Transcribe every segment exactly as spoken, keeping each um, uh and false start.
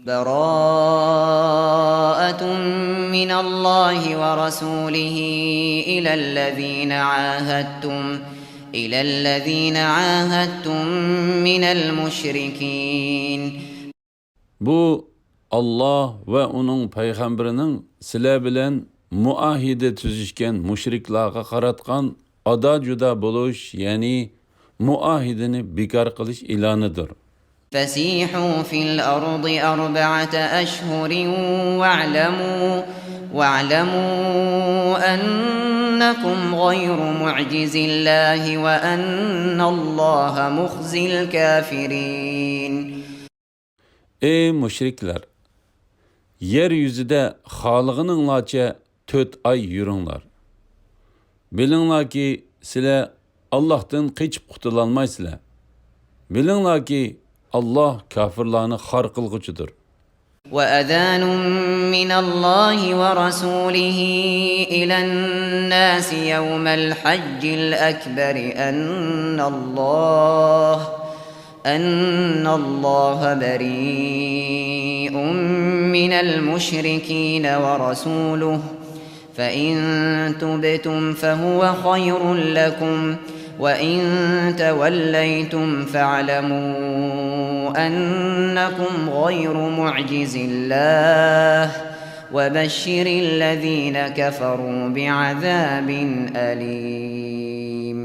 براءة من الله ورسوله إلى الذين عاهدتم، إلى الذين عاهدتم من المشركين. بۇ، ئاللاھ ۋە ئۇنىڭ پەيغەمبىرىنىڭ سىلەر بىلەن مۇئاھىدە تۈزۈشكەن مۇشرىكلارغا قاراتقان ئادا-جۇدا بولۇش، يەنى مۇئاھىدىنى بىكار قىلىش ئېلانىدۇر. فسيحوا في الأرض أربعة أشهر واعلموا، واعلموا أنكم غير معجز الله وأن الله مخزي الكافرين. ئەي مۇشرىكلار! يەر يۈزىدە خالىغىنىڭلارچە تۆت ئاي يۈرۈڭلار. بىلىڭلاركى، سىلەر ئاللاھتىن قېچىپ قۇتۇلالمايسىلەر. بىلىڭلاركى، ئاللاھ كاپىرلارنى خار قىلغۇچىدۇر. وأذان من الله ورسوله إلى الناس يوم الحج الأكبر أن الله أن الله بريء من المشركين ورسوله، فإن تبتم فهو خير لكم، وإن توليتم فاعلموا أنكم غير معجز الله، وبشر الذين كفروا بعذاب أليم.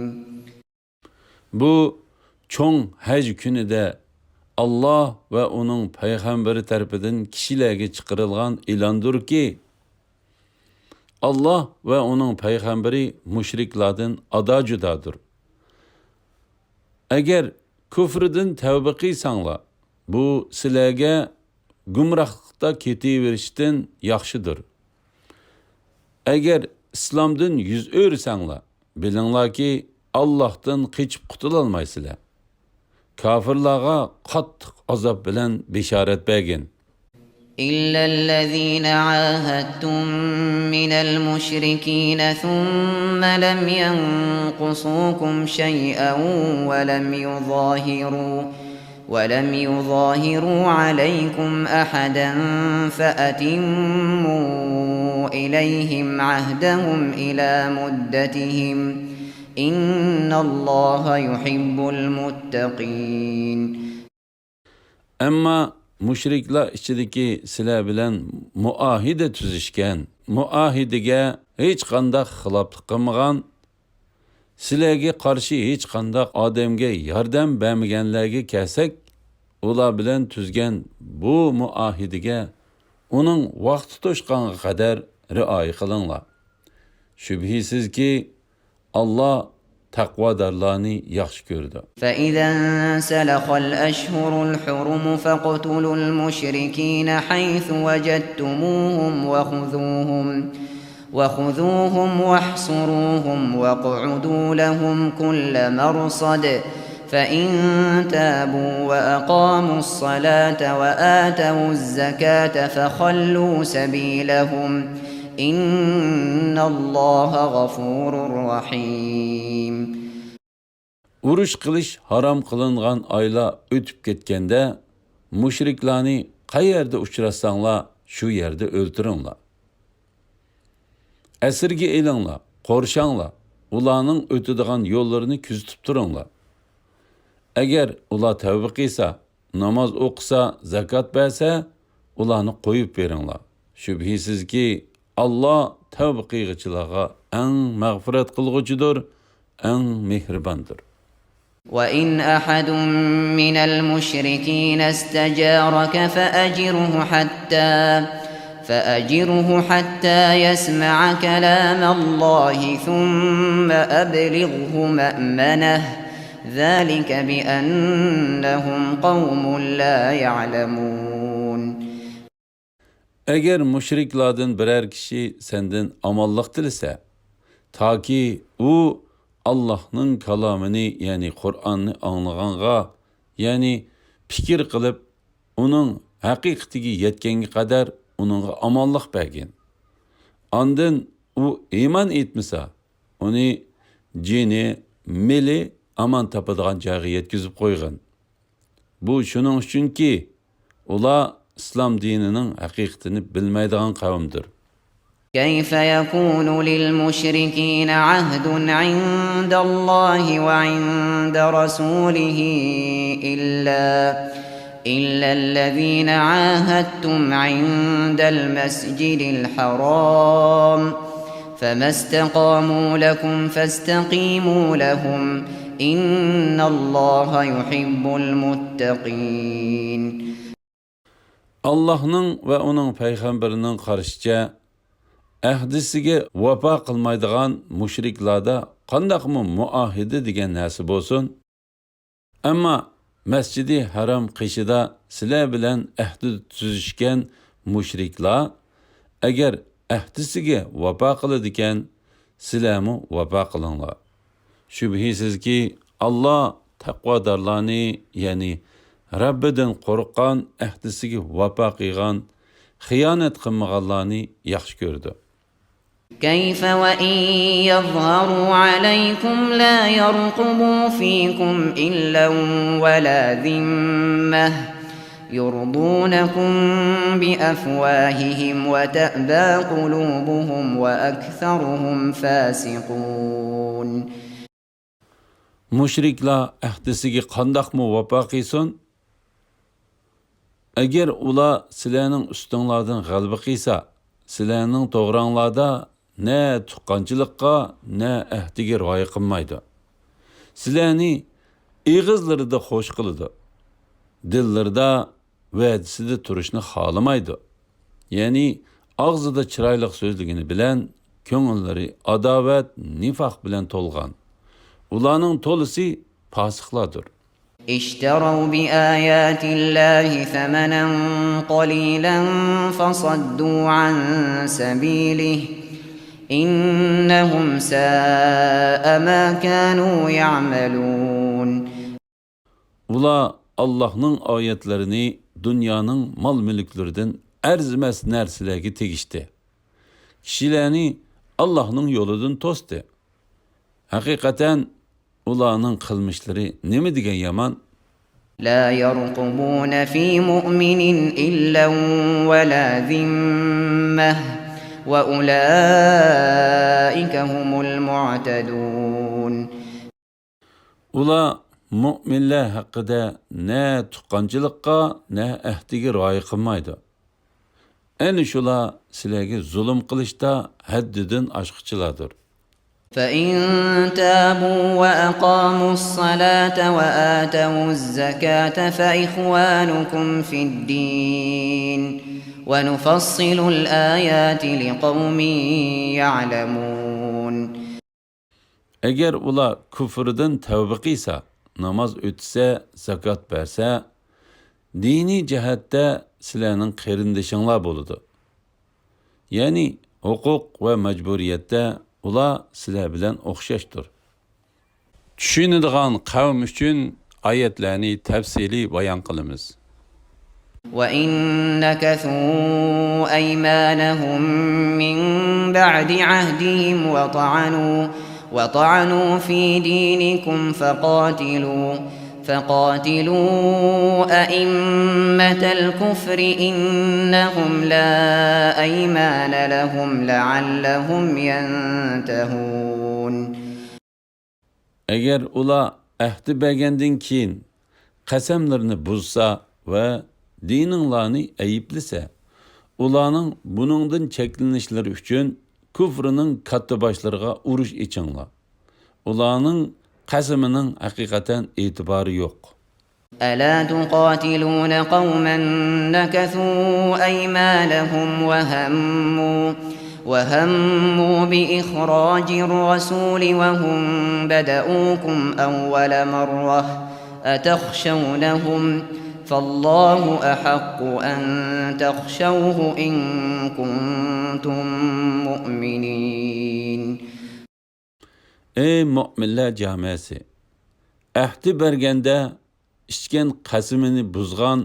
بۇ چوڭ ھەج كۈنىدە ئاللاھ ۋە ئۇنىڭ پەيغەمبىرى تەرىپىدىن كىشىلەرگە چىقىرىلغان ئېلاندۇركى، ئاللاھ ۋە ئۇنىڭ پەيغەمبىرى مۇشرىكلاردىن ئادا-جۇدادۇر. ئەگەر كۇفرىدىن تەۋبە قىلساڭلار، بۇ سىلەرگە گۇمراھلىقتا كېتىۋېرىشتىن ياخشىدۇر. ئەگەر ئىسلامدىن يۈز ئۆرۈسەڭلار، بىلىڭلاركى، ئاللاھتىن قېچىپ قۇتۇلالمايسىلەر. كاپىرلارغا قاتتىق ئازاب بىلەن بېشارەت بەرگىن. إلا الذين عاهدتم من المشركين ثم لم ينقصوكم شيئا ولم يظاهروا ولم يظاهروا عليكم أحدا فأتموا إليهم عهدهم إلى مدتهم، إن الله يحب المتقين. ئەمما مۇشرىكلار ئىچىدىكى سىلەر بىلەن مۇئاھىدە تۈزۈشكەن، مۇئاھىدىگە ھېچقانداق خىلاپلىق قىلمىغان، سىلەرگە قارشى ھېچقانداق ئادەمگە ياردەم بەرمىگەنلەرگە كەلسەك، ئۇلار بىلەن تۈزگەن بۇ مۇئاھىدىگە ئۇنىڭ ۋاقتى توشقانغا قەدەر رىئايە قىلىڭلار. شۈبھىسىزكى، ئاللاھ تەقۋادارلارنى ياخشى كۆرىدۇ. فإذا انسلخ الأشهر الحرم فاقتلوا المشركين حيث وجدتموهم وخذوهم، وخذوهم واحصروهم واقعدوا لهم كل مرصد، فإن تابوا وأقاموا الصلاة وآتوا الزكاة فخلوا سبيلهم، إن الله غفور رحيم. ئۇرۇش قىلىش ھارام قىلىنغان ئايلار ئۆتۈپ كەتكەندە، مۇشرىكلارنى قەيەردە ئۇچراتساڭلار، شۇ يەردە ئۆلتۈرۈڭلار. ئەسىرگە ئېلىڭلار، قورشاڭلار، ئۇلارنىڭ ئۆتىدىغان يوللىرىنى كۆزىتىپ تۇرۇڭلار. ئەگەر ئۇلار تەۋبە قىلسا، ناماز ئوقۇسا، زاكات بەرسە، ئۇلارنى قويۇپ بېرىڭلار. شۈبھىسىزكى، ئاللاھ تەۋبە قىلغۇچىلارغا ئەڭ مەغپىرەت قىلغۇچىدۇر، ئەڭ مېھرىباندۇر. وإن أحد من المشركين استجارك فأجره حتى، فأجره حتى يسمع كلام الله ثم أبلغه مأمنه، ذلك بأنهم قوم لا يعلمون. ئەگەر مۇشرىكلاردىن بىرەر كىشى سەندىن ئامانلىق تىلىسە، تاكى ئۇ ئاللاھنىڭ كالامىنى، يەنى قۇرئاننى ئاڭلىغانغا، يەنى پىكىر قىلىپ، ئۇنىڭ ھەقىقىتىگە يەتكەنگە قەدەر ئۇنىڭغا ئامانلىق بەرگىن. ئاندىن ئۇ ئىمان ئېيتمىسا، ئۇنى جېنى، مېلى ئامان تاپىدىغان جايغا يەتكۈزۈپ قويغىن. بۇ شۇنىڭ ئۈچۈنكى، ئۇلار ئىسلام دىنىنىڭ ھەقىقىتىنى بىلمەيدىغان قەۋمدۇر. كيف يكون للمشركين عهد عند الله وعند رسوله إلا إلا الذين عاهدتم عند المسجد الحرام فما استقاموا لكم فاستقيموا لهم إن الله يحب المتقين. ئاللاھنىڭ ۋە ئۇنىڭ پەيغەمبىرىنىڭ قارىشىچە، ئەھدىسىگە ۋاپا قىلمايدىغان مۇشرىكلاردا قانداقمۇ مۇئاھىدە دېگەن نەرسە بولسۇن؟ ئەمما مەسجىدى ھەرام قېشىدا سىلەر بىلەن ئەھدى تۈزۈشكەن مۇشرىكلار، ئەگەر ئەھدىسىگە ۋاپا قىلىدىكەن، سىلەرمۇ ۋاپا قىلىڭلار. شۈبھىسىزكى، ئاللا تەقۋادارلارنى، يەنى رەببىدىن قورققان، ئەھدىسىگە ۋاپا قىلغان، خىيانەت قىلمىغانلارنى ياخشى كۆرىدۇ. كيف وإن يظهروا عليكم لا يرقبوا فيكم إلا ولا ذمة يرضونكم بأفواههم وتأبى قلوبهم وأكثرهم فاسقون. مۇشرىكلار ئەھدىسىگە قانداقمۇ ۋاپا قىلسۇن؟ ئەگەر ئۇلار سىلەرنىڭ ئۈستۈڭلاردىن غەلىبە قىلسا، سىلەرنىڭ توغراڭلاردا نە تۇغقانچىلىققا، نە ئەھدىگە رىئايە قىلمايدۇ. سىلەرنى ئېغىزلىرىدا خوش قىلىدۇ، دىللىرىدا ۋەدىسىدە تۇرۇشنى خالىمايدۇ. يەنى ئاغزىدا چىرايلىق سۆزلىگىنى بىلەن كۆڭۈللىرى ئاداۋەت، نىفاق بىلەن تولغان. ئۇلارنىڭ تولىسى پاسىقلاردۇر. اشتروا بآيات الله ثمنا قليلا فصدوا عن سبيله إنهم ساء ما كانوا يعملون. ئۇلار ئاللاھنىڭ ئايەتلىرىنى دۇنيانىڭ مال-مۈلۈكلىرىدىن ئەرزىمەس نەرسىلەرگە تېگىشتى. كىشىلەرنى ئاللاھنىڭ يولىدىن توستى. ھەقىقەتەن ئۇلارنىڭ قىلمىشلىرى نېمە دېگەن يامان! لا يرقبون في مؤمن إلا ولا ذمة وأولئك هم المعتدون. ئۇلار مۆمىنلەر ھەققىدە نە تۇغقانچىلىققا، نە ئەھدىگە رىئايە قىلمايدۇ. ئەنە شۇلار سىلەرگە زۇلۇم قىلىشتا ھەددىدىن ئاشقۇچىلاردۇر. فإن تابوا وأقاموا الصلاة وآتوا الزكاة فإخوانكم في الدين ونفصل الآيات لقوم يعلمون. ئەگەر ئۇلار كۇفرىدىن تەۋبە قىلسا، ناماز ئۆتىسە، زاكات بەرسە، دىنىي جەھەتتە سىلەرنىڭ قېرىندىشىڭلار بولىدۇ. يەنى ھوقۇق ۋە مەجبۇرىيەتتە ئۇلار سىلەر بىلەن ئوخشاشتۇر. چۈشىنىدىغان قەۋم ئۈچۈن ئايەتلەرنى تەپسىلىي بايان قىلىمىز. وإن نكثوا أيمانهم من بعد عهدهم وطعنوا وطعنوا في دينكم فقاتلوا فقاتلوا أئمة الكفر إنهم لا أيمان لهم لعلهم ينتهون. ئەگەر ئۇلار ئەھدى بەرگەندىن كېيىن قەسەملىرىنى بۇزسا ۋە دىنىڭلارنى ئەيىبلىسە، ئۇلارنىڭ بۇنىڭدىن چەكلىنىشلىرى ئۈچۈن كۇفرىنىڭ كاتتىباشلىرىغا ئۇرۇش ئېچىڭلار. ئۇلارنىڭ قەسىمىنىڭ ھەقىقەتەن ئېتىبارى يوق. ألا تقاتلون قوما نكثوا أيمانهم وهموا وهموا بإخراج الرسول وهم بدؤوكم أول مرة أتخشونهم فالله أحق أن تخشوه إن كنتم مؤمنين. ئەي مۆمىنلەر جامەسى! ئەھدى بەرگەندە ئىچكەن قەسىمىنى بۇزغان،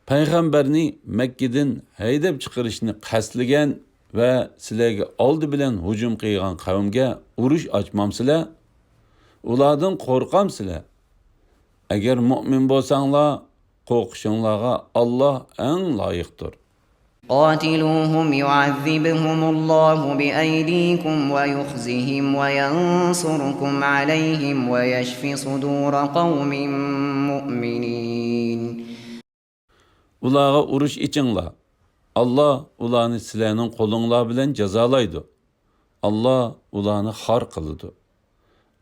پەيغەمبەرنى مەككىدىن ھەيدەپ چىقىرىشنى قەستلىگەن ۋە سىلەرگە ئالدى بىلەن ھۇجۇم قىلغان قەۋمگە ئۇرۇش ئاچمامسىلەر؟ ئۇلاردىن قورقامسىلەر؟ ئەگەر مۆمىن بولساڭلار، قورقۇشۇڭلارغا ئاللاھ ئەڭ لايىقتۇر. قاتلوهم يعذبهم الله بأيديكم ويخزهم وينصركم عليهم ويشف صدور قوم مؤمنين. ئۇلارغا ئۇرۇش ئېچىڭلار. ئاللاھ ئۇلارنى سىلەرنىڭ قولۇڭلار بىلەن جازالايدۇ. ئاللاھ ئۇلارنى خار قىلىدۇ.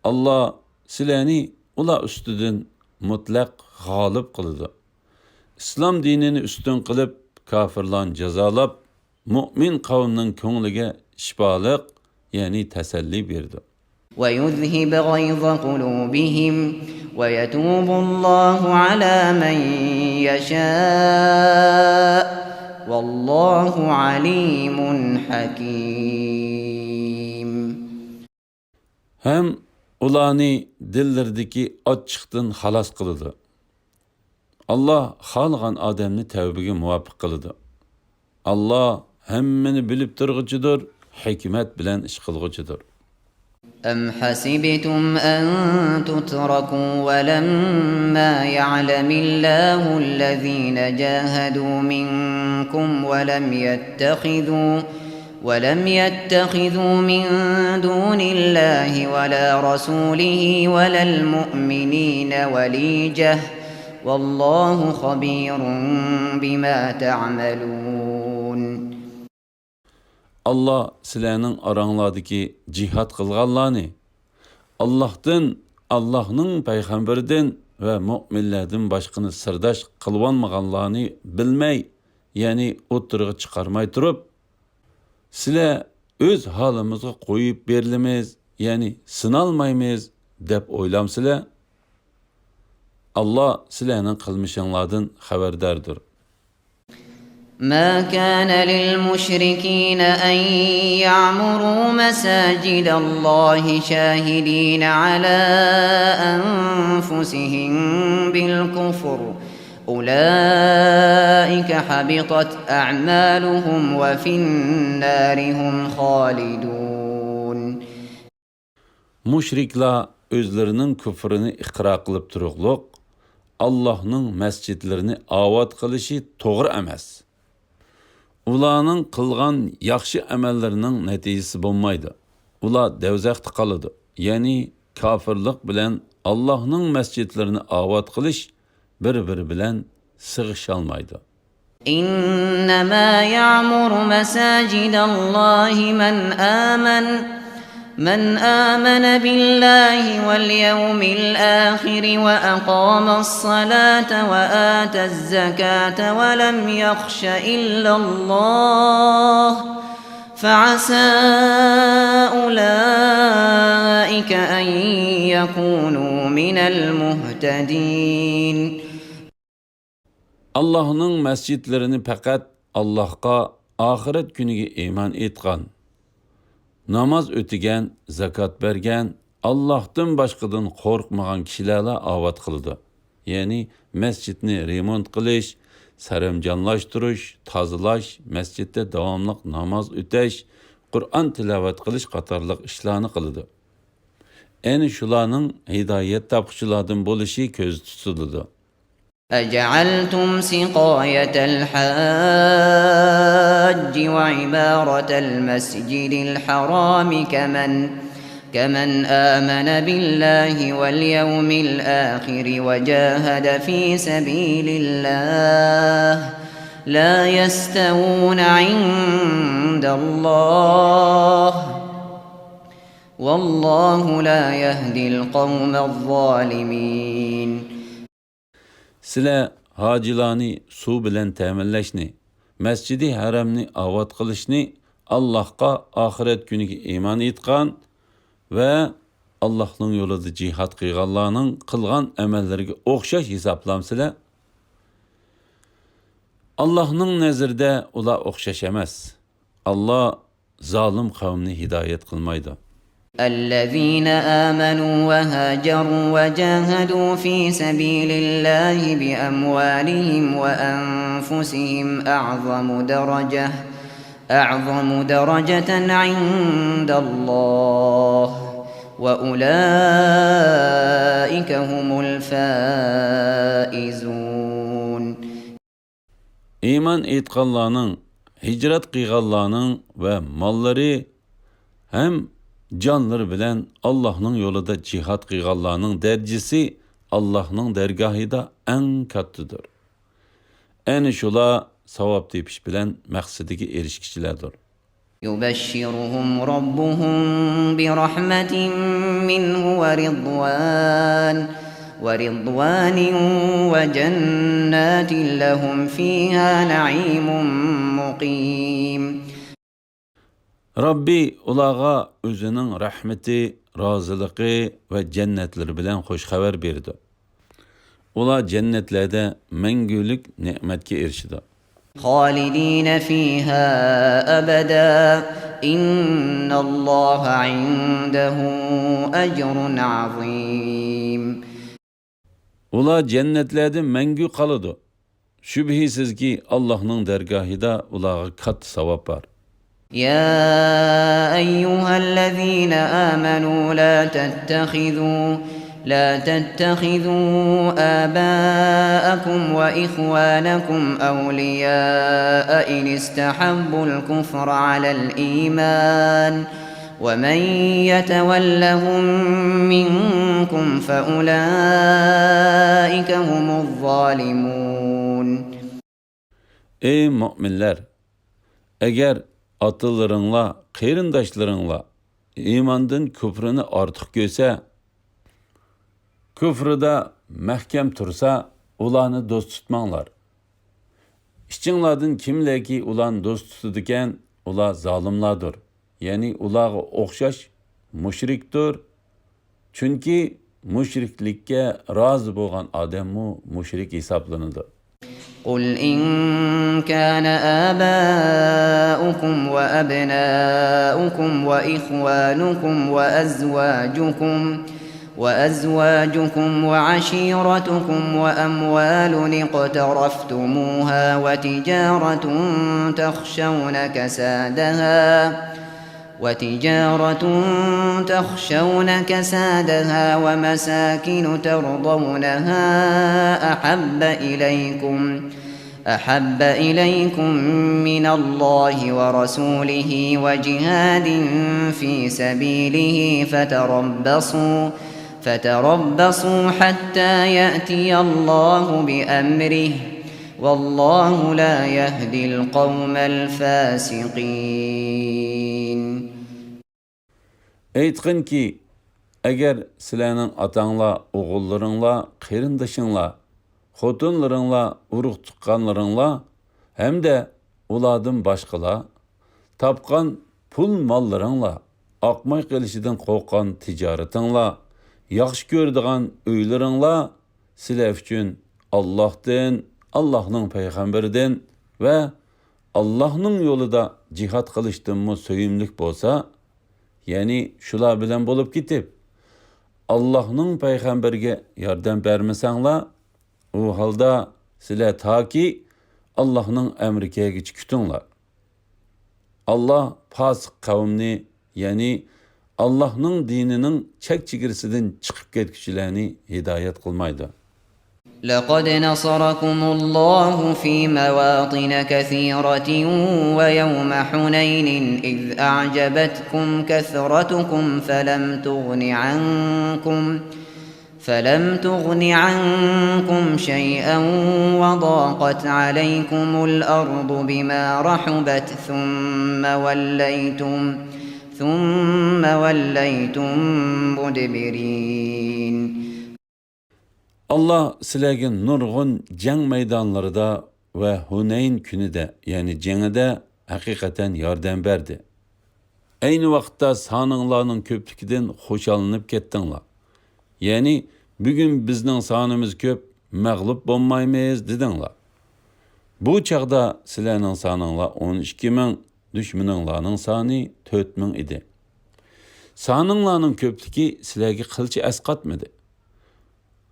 ئاللاھ سىلەرنى ئۇلار ئۈستىدىن مۇتلەق غالىب قىلىدۇ. ئىسلام دىنىنى ئۈستۈن قىلىپ، كاپىرلارنى جازالاپ، مۆمىن قەۋمنىڭ كۆڭلىگە شىپالىق، يەنى تەسەللى بېرىدۇ. ويذهب غيظ قلوبهم ويتوب الله على من يشاء والله عليم حكيم. ھەم ئۇلارنى دىللىرىدىكى ئاچچىقتىن خالاس قىلىدۇ. ئاللاھ خالىغان ئادەمنى تەۋبىگە مۇۋاپىق قىلىدۇ. ئاللاھ ھەممىنى بىلىپ تۇرغۇچىدۇر، ھېكمەت بىلەن ئىش قىلغۇچىدۇر. أم حسبتم أن تتركوا ولما يعلم الله الذين جاهدوا منكم ولم يتخذوا ولم يتخذوا من دون الله ولا رسوله ولا المؤمنين وليجة والله خبير بما تعملون. ئاللاھ سىلەرنىڭ ئاراڭلاردىكى جىھاد قىلغانلارنى، ئاللاھتىن، ئاللاھنىڭ پەيغەمبىرىدىن ۋە مۆمىنلەردىن باشقىنى سىرداش قىلىۋالمىغانلارنى بىلمەي، يەنى ئوتتۇرىغا چىقارماي تۇرۇپ، سىلەر ئۆز ھالىمىزغا قويۇپ بېرىلىمىز، يەنى سىنالمايمىز دەپ ئويلامسىلەر؟ ئاللاھ سىلەرنىڭ قىلمىشىڭلاردىن خەۋەرداردۇر. ما كان للمشركين أن يعمروا مساجد الله شاهدين على أنفسهم بالكفر أولئك حبطت أعمالهم وفي النار هم خالدون. مۇشرىكلار ئۆزلىرىنىڭ كۇفرىنى ئىقرار قىلىپ تۇرۇقلۇق، ئاللاھنىڭ مەسچىتلىرىنى ئاۋات قىلىشى توغرا ئەمەس. ئۇلارنىڭ قىلغان ياخشى ئەمەللىرىنىڭ نەتىجىسى بولمايدۇ. ئۇلار دەۋزەختە قالىدۇ. يەنى كاپىرلىق بىلەن ئاللاھنىڭ مەسچىتلىرىنى ئاۋات قىلىش بىر-بىرى بىلەن سىغىشالمايدۇ. إنما يعمر مساجد الله من آمن من آمن بالله واليوم الآخر وأقام الصلاة وآتى الزكاة ولم يخش إلا الله فعسى أولئك أن يكونوا من المهتدين. ئاللاھنىڭ مەسچىتلىرىنى پەقەت ئاللاھقا، ئاخىرەت كۈنىگە ئىمان ئېيتقان، ناماز ئۆتىگەن، زاكات بەرگەن، ئاللاھتىن باشقىدىن قورقمىغان كىشىلەرلا ئاۋات قىلىدۇ. يەنى مەسچىتنى رېمونت قىلىش، سەرەمجانلاشتۇرۇش، تازىلاش، مەسچىتتە داۋاملىق ناماز ئۆتەش، قۇرئان تىلاۋەت قىلىش قاتارلىق ئىشلارنى قىلىدۇ. ئەنە شۇلارنىڭ ھىدايەت تاپقۇچىلاردىن بولۇشى كۆزدە تۇتۇلىدۇ. أجعلتم سقاية الحاج وعمارة المسجد الحرام كمن، كمن آمن بالله واليوم الآخر وجاهد في سبيل الله لا يستوون عند الله والله لا يهدي القوم الظالمين. سىلەر ھاجىلارنى سۇ بىلەن تەمىنلەشنى، مەسجىدى ھەرەمنى ئاۋات قىلىشنى ئاللاھقا، ئاخىرەت كۈنىگە ئىمان ئېيتقان ۋە ئاللاھنىڭ يولىدا جىھاد قىلغانلارنىڭ قىلغان ئەمەللىرىگە ئوخشاش ھېسابلامسىلەر؟ ئاللاھنىڭ نەزىرىدە ئۇلار ئوخشاش ئەمەس. ئاللاھ زالىم قەۋمنى ھىدايەت قىلمايدۇ. الذين آمنوا وهاجروا وجاهدوا في سبيل الله بأموالهم وأنفسهم أعظم درجة، أعظم درجة عند الله وأولئك هم الفائزون. ئىمان ئېيتقانلارنىڭ، ھىجرەت قىلغانلارنىڭ ۋە ماللىرى ھەم جانلىرى بىلەن ئاللاھنىڭ يولىدا جىھاد قىلغانلارنىڭ دەرىجىسى ئاللاھنىڭ دەرگاھىدا ئەڭ كاتتىدۇر. ئەنە شۇلار ساۋاب تېپىش بىلەن مەقسىتىگە ئېرىشكۈچىلەردۇر. يبشرهم ربهم برحمة منه ورضوان ورضوان وجنات لهم فيها نعيم مقيم. رەببى ئۇلارغا ئۆزىنىڭ رەھمىتى، رازىلىقى ۋە جەننەتلىرى بىلەن خۇش خەۋەر بېرىدۇ. ئۇلار جەننەتلەردە مەڭگۈلۈك نېمەتكە ئېرىشىدۇ. خالدين فيها أبدا إن الله عنده أجر عظيم. ئۇلار جەننەتلەردە مەڭگۈ قالىدۇ. شۈبھىسىزكى، ئاللاھنىڭ دەرگاھىدا ئۇلارغا كاتتا ساۋاب بار. يا أيها الذين آمنوا لا تتخذوا لا تتخذوا آباءكم وإخوانكم أولياء إن استحبوا الكفر على الإيمان ومن يتولهم منكم فأولئك هم الظالمون. ئەي مۆمىنلەر! ئەگەر ئاتىلىرىڭلار، قېرىنداشلىرىڭلار ئىماندىن كۇفرىنى ئارتۇق كۆرسە، كۇفرىدا مەھكەم تۇرسا، ئۇلارنى دوست تۇتماڭلار. ئىچىڭلاردىن كىملەركى ئۇلارنى دوست تۇتىدىكەن، ئۇلار زالىملاردۇر. يەنى ئۇلارغا ئوخشاش مۇشرىكتۇر. چۈنكى مۇشرىكلىككە رازى بولغان ئادەممۇ مۇشرىك ھېسابلىنىدۇ. قل إن كان آباؤكم وأبناؤكم وإخوانكم وأزواجكم وأزواجكم وعشيرتكم وأموال اقترفتموها وتجارة تخشون كسادها وتجارة تخشون كسادها ومساكن ترضونها أحب إليكم أحب إليكم من الله ورسوله وجهاد في سبيله فتربصوا فتربصوا حتى يأتي الله بأمره والله لا يهدي القوم الفاسقين. ئېيتقىنكى، ئەگەر سىلەرنىڭ ئاتاڭلار، ئوغۇللىرىڭلار، قېرىندىشىڭلار، خوتۇنلىرىڭلار، ئۇرۇق-تۇغقانلىرىڭلار ھەمدە ئۇلاردىن باشقىلار تاپقان پۇل-ماللىرىڭلار، ئاقماي قېلىشىدىن قورققان تىجارىتىڭلار، ياخشى كۆرىدىغان ئۆيلىرىڭلار سىلەر ئۈچۈن ئاللاھتىن، ئاللاھنىڭ پەيغەمبىرىدىن ۋە ئاللاھنىڭ يولىدا جىھاد قىلىشتىنمۇ سۆيۈملۈك بولسا، يەنى شۇلار بىلەن بولۇپ كېتىپ، ئاللاھنىڭ پەيغەمبىرىگە ياردەم بەرمىسەڭلار، ئۇ ھالدا سىلەر تاكى ئاللاھنىڭ ئەمرى كەلگۈچە كۈتۈڭلار. ئاللاھ پاسىق قەۋمنى، يەنى ئاللاھنىڭ دىنىنىڭ چەك-چېگرىسىدىن چىقىپ كەتكۈچىلەرنى ھىدايەت قىلمايدۇ. لقد نصركم الله في مواطن كثيرة ويوم حنين إذ أعجبتكم كثرتكم فلم تغن عنكم فلم تغن عنكم شيئا وضاقت عليكم الأرض بما رحبت ثم وليتم ثم وليتم مدبرين. ئاللاھ سىلەرگە نۇرغۇن جەڭ مەيدانلىرىدا ۋە ھۇنەين كۈنىدە، يەنى جېڭىدە ھەقىقەتەن ياردەم بەردى. ئەينى ۋاقىتتا سانىڭلارنىڭ كۆپلۈكىدىن خۇشاللىنىپ كەتتىڭلار. يەنى، بۈگۈن بىزنىڭ سانىمىز كۆپ، مەغلۇپ بولمايمىز، دېدىڭلار. بۇ چاغدا سىلەرنىڭ سانىڭلار ئون ئىككى مىڭ، دۈشمىنىڭلارنىڭ سانى تۆت مىڭ ئىدى. سانىڭلارنىڭ كۆپلۈكى سىلەرگە قىلچە ئەسقاتمىدى.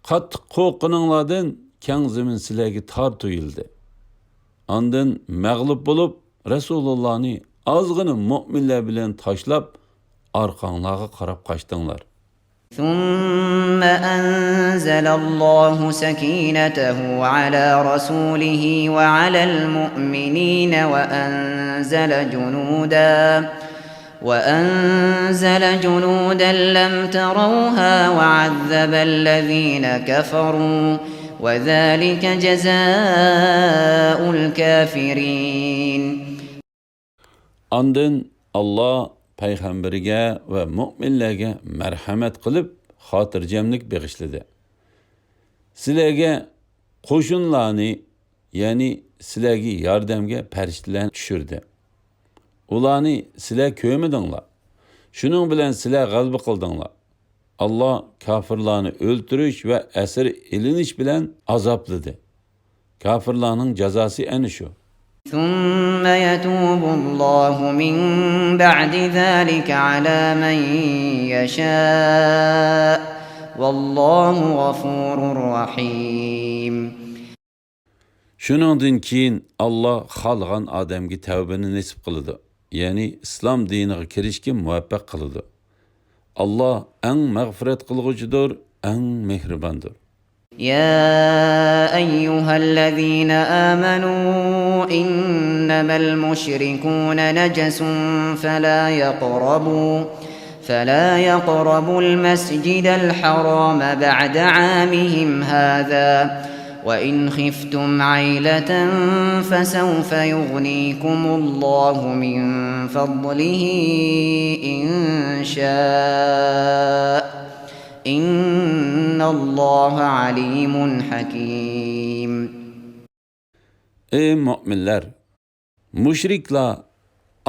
قاتتىق قورققىنىڭلاردىن كەڭ زېمىن سىلەرگە تار تۇيۇلدى. ئاندىن مەغلۇپ بولۇپ، رەسۇلۇللانى ئازغىنە مۆمىنلەر بىلەن تاشلاپ، ئارقاڭلارغا قاراپ قاچتىڭلار. ثم أنزل الله سكينته على رسوله وعلى المؤمنين وأنزل جنودا، وأنزل جنودا لم تروها وعذب الذين كفروا، وذلك جزاء الكافرين. ئاندىن ئاللا پەيغەمبىرىگە ۋە مۆمىنلەرگە مەرھەمەت قىلىپ، خاتىرجەملىك بېغىشلىدى. سىلەرگە قوشۇنلارنى، يەنى سىلەرگە ياردەمگە پەرىشتىلەرنى چۈشۈردى. ئۇلارنى سىلەر كۆرمىدىڭلار. شۇنىڭ بىلەن سىلەر غەلىبە قىلدىڭلار. ئاللا كاپىرلارنى ئۆلتۈرۈش ۋە ئەسىر ئېلىنىش بىلەن ئازابلىدى. كاپىرلارنىڭ جازاسى ئەنە شۇ. ثم يتوب الله من بعد ذلك على من يشاء، والله غفور رحيم. شۇنىڭدىن كېيىن ئاللا خالىغان ئادەمگە تەۋبىنى نېسىپ قىلىدۇ، يەنى ئىسلام دىنىغا كىرىشكە مۇۋەپپەق قىلىدۇ. ئاللا ئەڭ مەغپىرەت قىلغۇچىدۇر، ئەڭ مېھرىباندۇر. يا أيها الذين آمنوا إنما المشركون نجس فلا يقربوا، فلا يقربوا المسجد الحرام بعد عامهم هذا، وإن خفتم عيلة فسوف يغنيكم الله من فضله إن شاء، إن الله عليم حكيم. ئەي مۆمىنلەر! مۇشرىكلار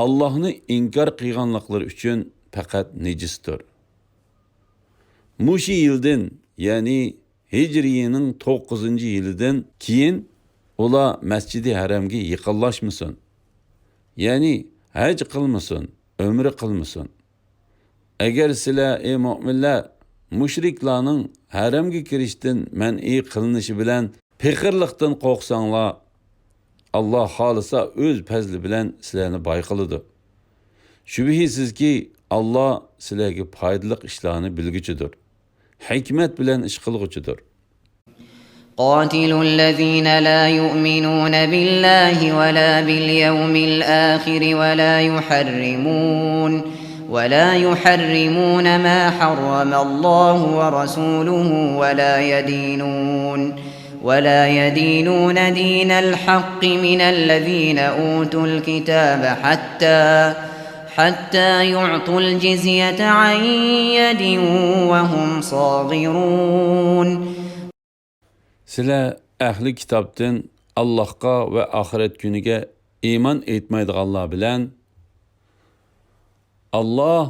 ئاللاھنى ئىنكار قىلغانلىقلىرى ئۈچۈن پەقەت نىجىستۇر. مۇشۇ يىلدىن، يەنى ھىجرىينىڭ توققۇزىنچى يىلىدىن كېيىن ئۇلار مەسجىدى ھەرەمگە يېقىنلاشمىسۇن، يەنى ھەج قىلمىسۇن، ئۆمرە قىلمىسۇن. ئەگەر سىلەر، ئەي مۆمىنلەر، مۇشرىكلارنىڭ ھەرەمگە كىرىشتىن مەنئى قىلىنىشى بىلەن پېقىرلىقتىن قورقساڭلار، ئاللا خالىسا ئۆز پەزلى بىلەن سىلەرنى باي قىلىدۇ. شۈبھىسىزكى، ئاللا سىلەرگە پايدىلىق ئىشلارنى بىلگۈچىدۇر، ھېكمەت بىلەن ئىش قىلغۇچىدۇر. قاتلوا الذين لا يؤمنون بالله ولا باليوم الآخر ولا يحرمون، ولا يحرمون ما حرم الله ورسوله ولا يدينون، ولا يدينون دين الحق من الذين أوتوا الكتاب حتى، حتى يعطوا الجزية عن يد وهم صاغرون. سىلەر ئەھلى كىتابتىن ئاللاھقا ۋە ئاخىرەت كۈنىگە ئىمان ئېيتمايدىغانلار بىلەن، ئاللاھ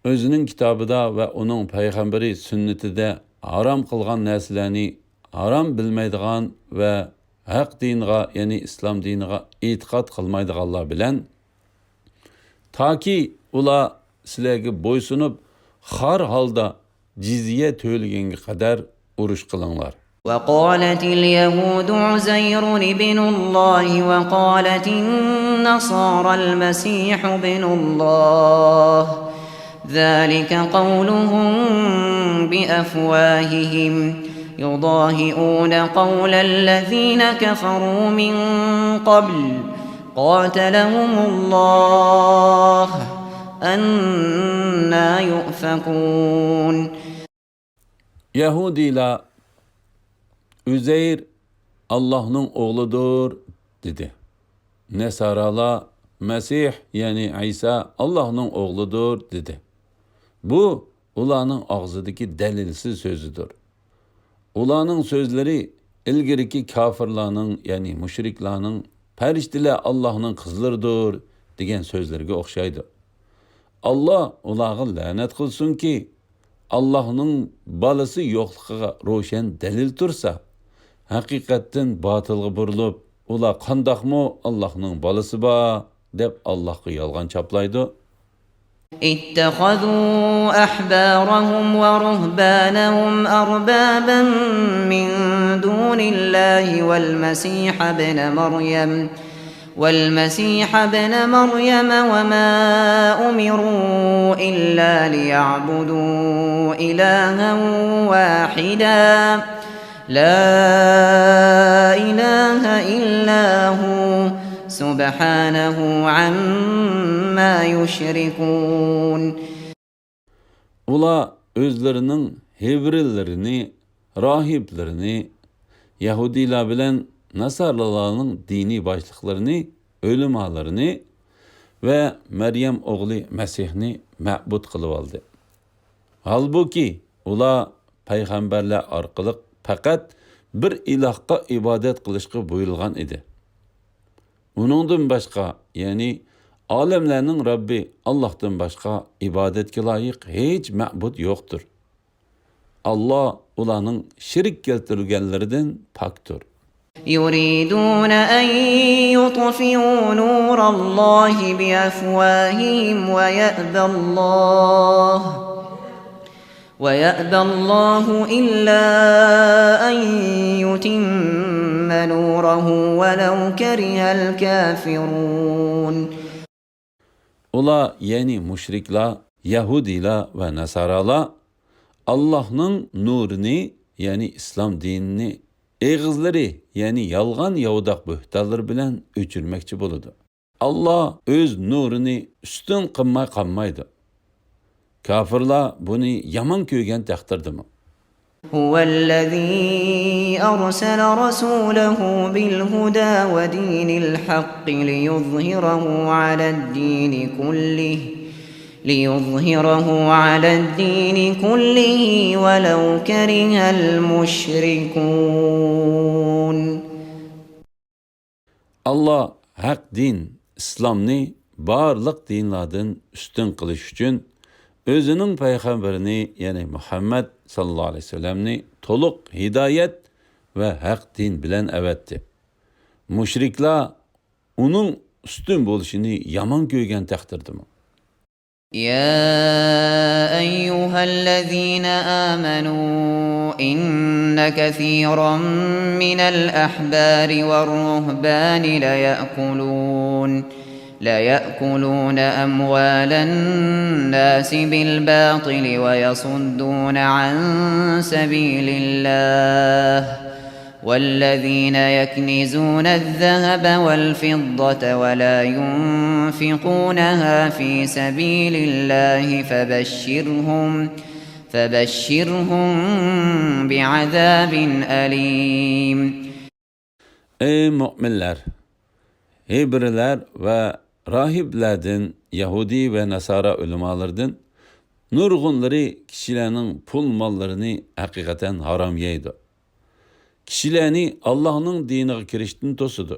ئۆزىنىڭ كىتابىدا ۋە ئۇنىڭ پەيغەمبىرى سۈننىتىدە ھارام قىلغان نەرسىلەرنى ھارام بىلمەيدىغان ۋە ھەق دىنىغا، يەنى ئىسلام دىنىغا ئېتىقاد قىلمايدىغانلار بىلەن، تاكى ئۇلار سىلەرگە بويسۇنۇپ، خار ھالدا جىزيە تۆلىگەنگە قەدەر ئۇرۇش قىلىڭلار. وقالت اليهود عزير ابن الله وقالت النصارى المسيح ابن الله، ذلك قولهم بأفواههم، يضاهئون قول الذين كفروا من قبل، قاتلهم الله، أنى يؤفكون. يەھۇدىيلار ئۈزەير ئاللاھنىڭ ئوغلىدۇر دېدى. نەسارالار مەسىھ، يەنى ئەيسا ئاللاھنىڭ ئوغلىدۇر دېدى. بۇ ئۇلارنىڭ ئاغزىدىكى دەلىلسىز سۆزىدۇر. ئۇلارنىڭ سۆزلىرى ئىلگىرىكى كاپىرلارنىڭ، يەنى مۇشرىكلارنىڭ پەرىشتىلەر ئاللاھنىڭ قىزلىرىدۇر دېگەن سۆزلىرىگە ئوخشايدۇ. ئاللاھ ئۇلارغا لەنەت قىلسۇنكى، ئاللاھنىڭ بالىسى يوقلۇقىغا روشەن دەلىل تۇرسا، ھەقىقەتتىن باتىلغا بۇرۇلۇپ، ئۇلار قانداقمۇ ئاللاھنىڭ بالىسى بار دەپ ئاللاھقا يالغان چاپلايدۇ؟ اتخذوا أحبارهم ورهبانهم أربابا من دون الله والمسيح ابن مريم والمسيح ابن مريم وما أمروا إلا ليعبدوا إلها واحدا لا إله إلا هو سبحانه عما يشركون. ئۇلار ئۆزلىرىنىڭ ھېۋرىلىرىنى، راھىبلىرىنى، يەھۇدىيلار بىلەن ناسارالارنىڭ دىنىي باشلىقلىرىنى، ئۆلىمالىرىنى ۋە مەريەم ئوغلى مەسىھنى مەبۇد قىلىۋالدى. ھالبۇكى، ئۇلار پەيغەمبەرلەر ئارقىلىق پەقەت بىر ئىلاھقا ئىبادەت قىلىشقا بۇيرۇلغان ئىدى. ئۇنىڭدىن باشقا، يەنى ئالەملەرنىڭ رەببى ئاللاھتىن باشقا ئىبادەتكە لايىق ھېچ مەبۇد يوقتۇر. ئاللا ئۇلارنىڭ شېرىك كەلتۈرگەنلىرىدىن پاكتۇر. يريدون أن يطفئوا نور الله بأفواههم ويأبى الله ويأبى الله إلا أن يتم نوره ولو كره الكافرون. ئۇلار، يەنى مۇشرىكلار، يەھۇدىيلار ۋە ناسارالار ئاللاھنىڭ نۇرىنى، يەنى ئىسلام دىنىنى ئېغىزلىرى، يەنى يالغان ياۋىداق بۆھتانلىرى بىلەن ئۆچۈرمەكچى بولىدۇ. ئاللا ئۆز نۇرىنى ئۈستۈن قىلماي قالمايدۇ. كاپىرلار بۇنى يامان كۆرگەن تەقدىردىمۇ. هو الذي أرسل رسوله بالهدى ودين الحق ليظهره على الدين كله، ليظهره على الدين كله ولو كره المشركون. ئاللا ھەق دىن ئىسلامنى بارلىق دىنلاردىن ئۈستۈن قىلىش ئۈچۈن ئۆزىنىڭ پەيغەمبىرىنى، يەنى مۇھەممەد ساللاللاھۇ ئەلەيھى ۋەسەللەمنى تولۇق ھىدايەت ۋە ھەق دىن بىلەن ئەۋەتتى. مۇشرىكلار ئۇنىڭ ئۈستۈن بولۇشىنى يامان كۆرگەن تەقدىردىمۇ. يا أيها الذين آمنوا إن كثيرا من الأحبار والرهبان ليأكلون، ليأكلون أموال الناس بالباطل ويصدون عن سبيل الله، والذين يكنزون الذهب والفضة ولا ينفقونها في سبيل الله فبشرهم، فبشرهم بعذاب أليم. ئەي مۆمىنلەر! ھېبرىلەر ۋە راھىبلەردىن، يەھۇدىي ۋە ناسارا ئۆلىمالىرىدىن نۇرغۇنلىرى كىشىلەرنىڭ پۇل-ماللىرىنى ھەقىقەتەن ھارام يەيدۇ. كىشىلەرنى ئاللاھنىڭ دىنىغا كىرىشتىن توسىدۇ.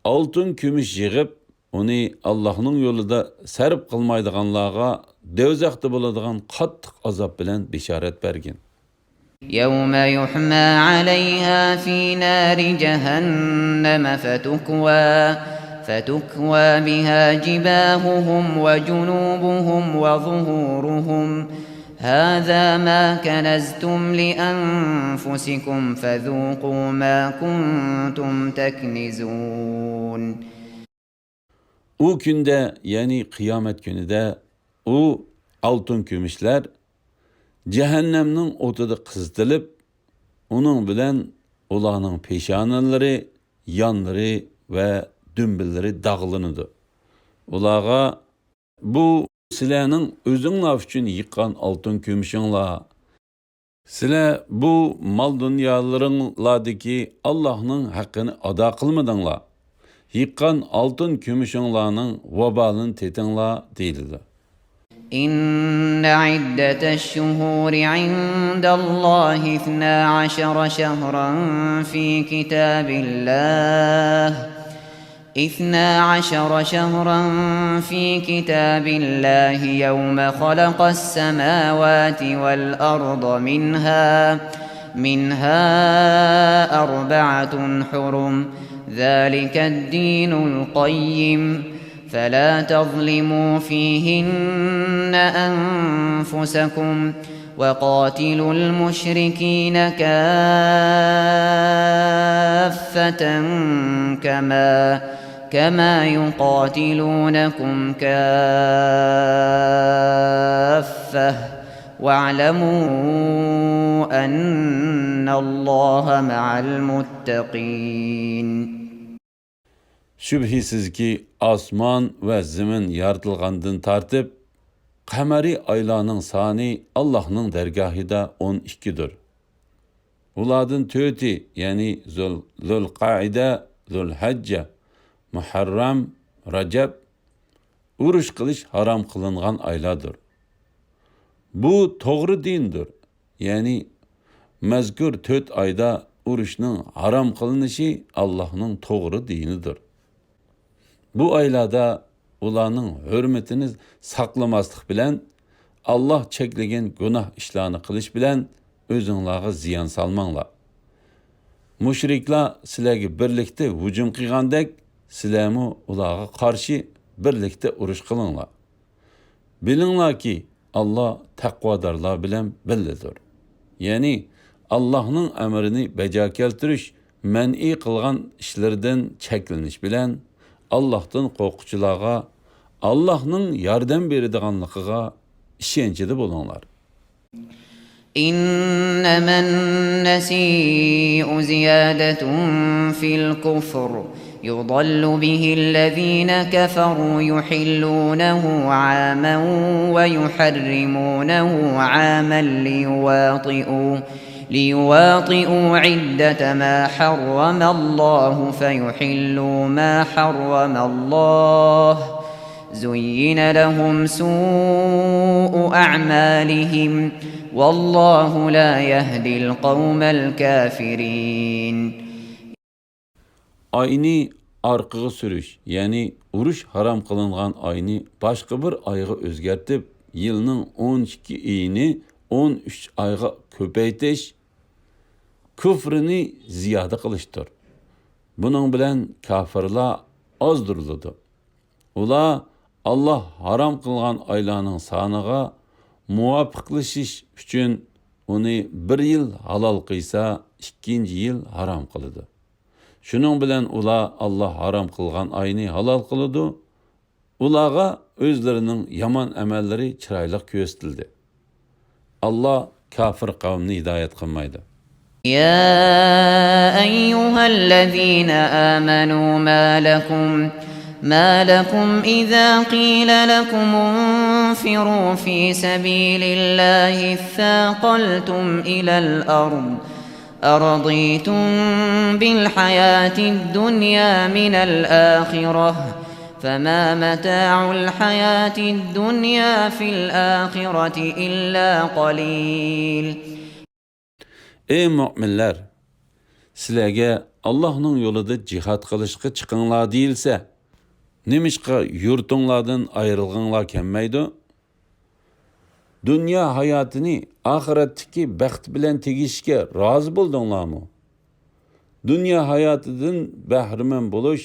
ئالتۇن-كۈمۈش يىغىپ، ئۇنى ئاللاھنىڭ يولىدا سەرپ قىلمايدىغانلارغا دوزاختا بولىدىغان قاتتىق ئازاب بىلەن بېشارەت بەرگىن. يوم يحمى عليها في نار جهنم فتكوى، فتكوى بها جباههم وجنوبهم وظهورهم، هذا ما كنزتم لأنفسكم فذوقوا ما كنتم تكنزون. ئۇ كۈندە، يەنى قىيامەت كۈنىدە، ئۇ ئالتۇن-كۈمۈشلەر جەھەننەمنىڭ ئوتىدا قىزىتىلىپ، ئۇنىڭ بىلەن ئۇلارنىڭ پېشانىلىرى، يانلىرى ۋە دۈمبىلىرى داغلىنىدۇ. ئۇلارغا، بۇ سىلەرنىڭ ئۆزۈڭلار ئۈچۈن يىغقان ئالتۇن-كۈمۈشۈڭلار. سىلەر بۇ مال-دۇنيالىرىڭلاردىكى ئاللاھنىڭ ھەققىنى ئادا قىلمىدىڭلار. يىغقان ئالتۇن-كۈمۈشۈڭلارنىڭ ۋابالىنى تېتىڭلار، دېيىلىدۇ. إن عدة الشهور عند الله اثنا عشر شهرا في كتاب الله، اثنا عشر شهرا في كتاب الله يوم خلق السماوات والأرض منها، منها أربعة حرم، ذلك الدين القيم، فلا تظلموا فيهن أنفسكم، وقاتلوا المشركين كافة كما، كما يقاتلونكم كافة واعلموا أن الله مع المتقين. شۈبھىسىزكى، ئاسمان ۋە زېمىن يارىتىلغاندىن تارتىپ، قەمەرىي ئايلارنىڭ سانى ئاللاھنىڭ دەرگاھىدا ئون ئىككىدۇر. ئۇلاردىن تۆتى، يەنى زۇل-، زۇلقەئىدە، زۇلھەججە، مۇھەررەم، رەجەب، ئۇرۇش قىلىش ھارام قىلىنغان ئايلاردۇر. بۇ توغرا دىندۇر. يەنى مەزكۇر تۆت ئايدا ئۇرۇشنىڭ ھارام قىلىنىشى ئاللاھنىڭ توغرا دىنىدۇر. بۇ ئايلاردا ئۇلارنىڭ ھۆرمىتىنى ساقلىماسلىق بىلەن، ئاللاھ چەكلىگەن گۇناھ ئىشلارنى قىلىش بىلەن ئۆزۈڭلارغا زىيان سالماڭلار. مۇشرىكلار سىلەرگە بىرلىكتە ھۇجۇم قىلغاندەك، سىلەرمۇ ئۇلارغا قارشى بىرلىكتە ئۇرۇش قىلىڭلار. بىلىڭلاركى، ئاللاھ تەقۋادارلار بىلەن بىللىدۇر. يەنى ئاللاھنىڭ ئەمرىنى بەجا كەلتۈرۈش، مەنئى قىلغان ئىشلىرىدىن چەكلىنىش بىلەن ئاللاھتىن قورققۇچىلارغا ئاللاھنىڭ ياردەم بېرىدىغانلىقىغا ئىشەنچىدە بولۇڭلار. إنما النسيء زيادة في الكفر يضل به الذين كفروا يحلونه عاما ويحرمونه عاما ليواطئوا، ليواطئوا عدة ما حرم الله فيحلوا ما حرم الله، زين لهم سوء أعمالهم، والله لا يهدي القوم الكافرين. ئاينى ئارقىغا سۈرۈش، يەنى ئۇرۇش ھارام قىلىنغان ئاينى باشقا بىر ئايغا ئۆزگەرتىپ، يىلنىڭ ئون ئىككى ئېيىنى ئون ئۈچ ئايغا كۆپەيتىش كۇفرىنى زىيادە قىلىشتۇر. بۇنىڭ بىلەن كاپىرلار ئازدۇرۇلىدۇ. ئۇلار ئاللاھ ھارام قىلغان ئايلارنىڭ سانىغا مۇۋاپىقلىشىش ئۈچۈن ئۇنى بىر يىل ھالال قىلسا، ئىككىنچى يىل ھارام قىلىدۇ. شۇنىڭ بىلەن ئۇلار ئاللاھ ھارام قىلغان ئاينى ھالال قىلىدۇ. ئۇلارغا ئۆزلىرىنىڭ يامان ئەمەللىرى چىرايلىق كۆرسىتىلدى. ئاللاھ كاپىر قەۋمنى ھىدايەت قىلمايدۇ. يا أيها الذين آمنوا ما لكم، ما لكم إذا قيل لكم انفروا في سبيل الله اثاقلتم إلى الأرض أرضيتم بالحياة الدنيا من الآخرة فما متاع الحياة الدنيا في الآخرة إلا قليل. ئەي مۆمىنلەر! سىلەرگە ئاللاھنىڭ يولىدا جىھاد قىلىشقا چىقىڭلار دېيىلسە، نېمىشقا يۇرتۇڭلاردىن ئايرىلغۇڭلار كەلمەيدۇ؟ دۇنيا ھاياتىنى ئاخىرەتتىكى بەخت بىلەن تېگىشىشكە رازى بولدۇڭلارمۇ؟ دۇنيا ھاياتىدىن بەھرىمەن بولۇش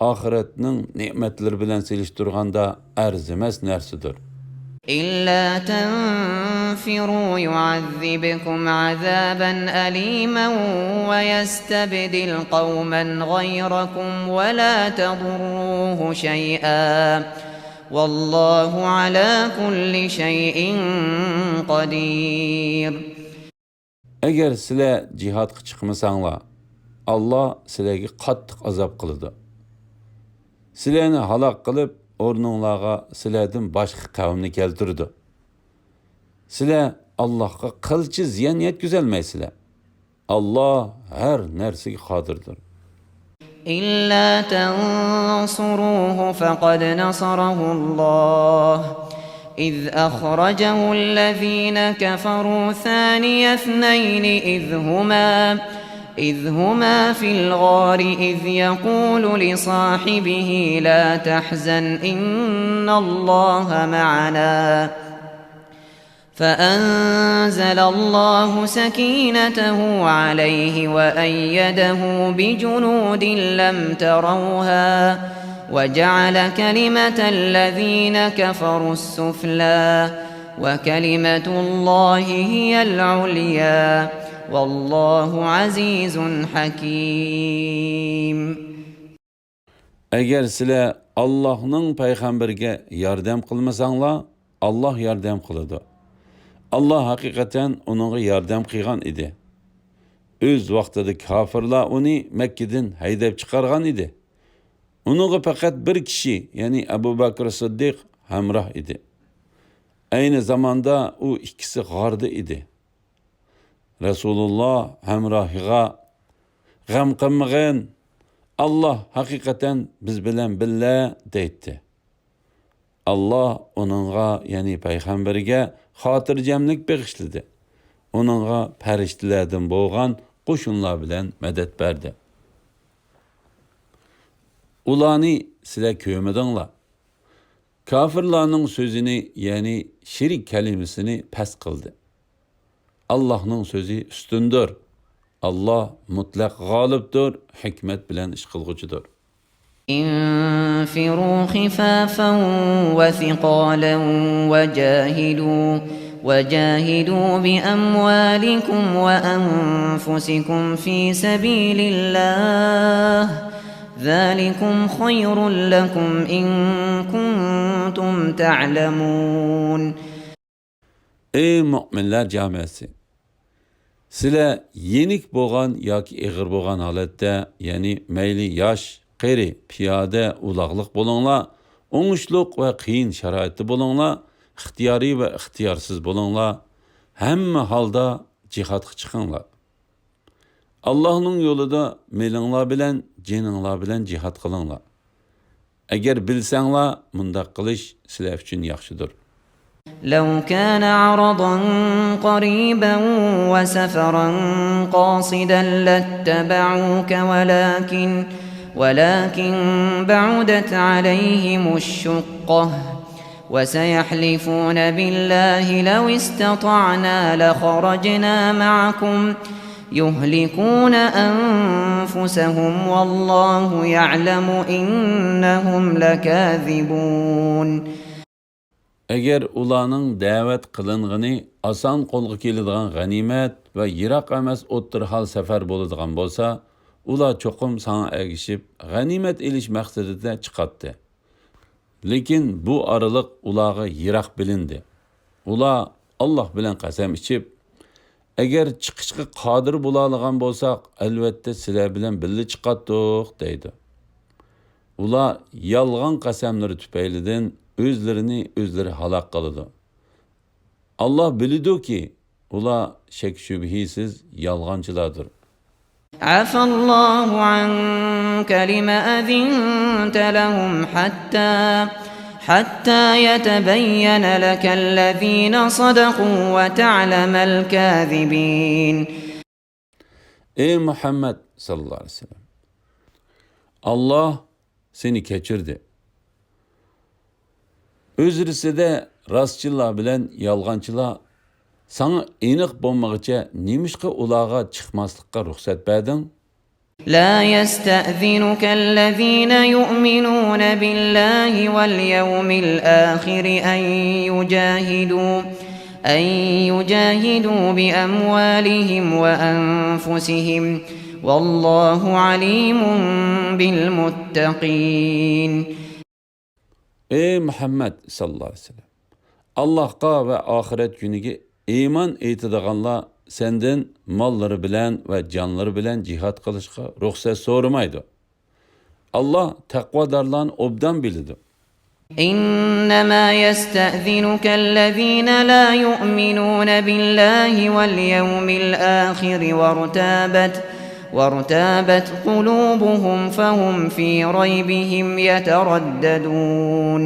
ئاخىرەتنىڭ نېمەتلىرى بىلەن سېلىشتۇرغاندا ئەرزىمەس نەرسىدۇر. إلا تنفروا يعذبكم عذابا أليما ويستبدل قوما غيركم ولا تضروه شيئا والله على كل شيء قدير. ئەگەر سىلەر جىھادقا چىقمىساڭلار، ئاللاھ سىلەرگە قاتتىق ئازاب قىلىدۇ. سىلەرنى ھالاك قىلىپ، ئورنۇڭلارغا سىلەردىن باشقا قەۋمنى كەلتۈرىدۇ. سىلەر ئاللاھقا قىلچە زىيان يەتكۈزەلمەيسىلەر. ئاللاھ ھەر نەرسىگە قادىردۇر. إلا تنصروه فقد نصره الله إذ أخرجه الذين كفروا ثاني اثنين إذ هما إذ هما في الغار إذ يقول لصاحبه لا تحزن إن الله معنا فأنزل الله سكينته عليه وأيده بجنود لم تروها وجعل كلمة الذين كفروا السفلى وكلمة الله هي العليا والله عزيز حكيم. ئەگەر سىلەر ئاللاھنىڭ پەيغەمبىرىگە ياردەم قىلمىساڭلار، ئاللاھ ياردەم قىلىدۇ. ئاللاھ ھەقىقەتەن ئۇنىڭغا ياردەم قىلغان ئىدى. ئۆز ۋاقتىدا كاپىرلار ئۇنى مەككىدىن ھەيدەپ چىقارغان ئىدى. ئۇنىڭغا پەقەت بىر كىشى، يەنى ئەبۇ بەكرى سىددىق ھەمراھ ئىدى. ئەينى زاماندا ئۇ ئىككىسى غاردا ئىدى. رەسۇلۇللاھ ھەمراھىغا، «غەم قىلمىغىن، ئاللاھ ھەقىقەتەن بىز بىلەن بىللە» دەيتتى. ئاللاھ ئۇنىڭغا، يەنى پەيغەمبىرىگە خاتىرجەملىك بېغىشلىدى. ئۇنىڭغا پەرىشتىلەردىن بولغان قوشۇنلار بىلەن مەدەت بەردى. ئۇلارنى سىلەر كۆرمىدىڭلار. كاپىرلارنىڭ سۆزىنى، يەنى شېرىك كەلىمىسىنى پەس قىلدى. ئاللاھنىڭ سۆزى ئۈستۈندۇر. ئاللاھ مۇتلەق غالىبتۇر، ھېكمەت بىلەن ئىش قىلغۇچىدۇر. انفروا خفافا وثقالا وجاهدوا، وجاهدوا بأموالكم وأنفسكم في سبيل الله، ذلكم خير لكم إن كنتم تعلمون. ئەي مۆمىنلەر جامەسى! سىلەر يېنىك بولغان ياكى ئېغىر بولغان ھالەتتە، يەنى مەيلى ياش، قېرى، پىيادە، ئۇلاغلىق بولۇڭلار، ئوڭۇشلۇق ۋە قىيىن شارائىتتا بولۇڭلار، ئىختىيارىي ۋە ئىختىيارسىز بولۇڭلار، ھەممە ھالدا جىھادقا چىقىڭلار. ئاللاھنىڭ يولىدا مېلىڭلار بىلەن، جېنىڭلار بىلەن جىھاد قىلىڭلار. ئەگەر بىلسەڭلار، مۇنداق قىلىش سىلەر ئۈچۈن ياخشىدۇر. لو كان عرضا قريبا وسفرا قاصدا لاتبعوك ولكن، ولكن بعدت عليهم الشقة وسيحلفون بالله لو استطعنا لخرجنا معكم يهلكون أنفسهم والله يعلم إنهم لكاذبون. ئەگەر ئۇلارنىڭ دەۋەت قىلىنغىنى ئاسان قولغا كېلىدىغان غەنىيمەت ۋە يىراق ئەمەس ئوتتۇرا ھال سەپەر بولىدىغان بولسا، ئۇلار چوقۇم ساڭا ئەگىشىپ، غەنىيمەت ئېلىش مەقسىتىدە چىقاتتى. لېكىن بۇ ئارىلىق ئۇلارغا يىراق بىلىندى. ئۇلار ئاللاھ بىلەن قەسەم ئىچىپ، «ئەگەر چىقىشقا قادىر بولالىغان بولساق، ئەلۋەتتە سىلەر بىلەن بىللە چىقاتتۇق» دەيدۇ. ئۇلار يالغان قەسەملىرى تۈپەيلىدىن ئۆزلىرىنى ئۆزلىرى ھالاك قىلىدۇ. ئاللاھ بىلىدۇكى، ئۇلار شەك-شۈبھىسىز يالغانچىلاردۇر. عفا الله عنك لم أذنت لهم حتى، حتى يتبين لك الذين صدقوا وتعلم الكاذبين. ئەي مۇھەممەد ساللاللاھۇ ئەلەيھى ۋەسەللەم! ئاللاھ سېنى كەچۈردى. ئۆزرىسىدە راستچىللار بىلەن يالغانچىلار ساڭا ئېنىق بولمىغىچە نېمىشقا ئۇلارغا چىقماسلىققا رۇخسەت بەردىڭ؟ لا يستأذنك الذين يؤمنون بالله واليوم الآخر أن يجاهدوا، أن يجاهدوا بأموالهم وأنفسهم والله عليم بالمتقين. ئەي مۇھەممەد ساللاللاھۇ ئەلەيھى ۋەسەللەم! ئاللاھقا ۋە ئاخىرەت كۈنىگە ئىمان ئېيتىدىغانلار سەندىن ماللىرى بىلەن ۋە جانلىرى بىلەن جىھاد قىلىشقا رۇخسەت سورىمايدۇ. ئاللاھ تەقۋادارلارنى ئوبدان بىلىدۇ. إنما يستأذنك الذين لا يؤمنون بالله واليوم الآخر وارتابت، وارتابت قلوبهم فهم في ريبهم يترددون.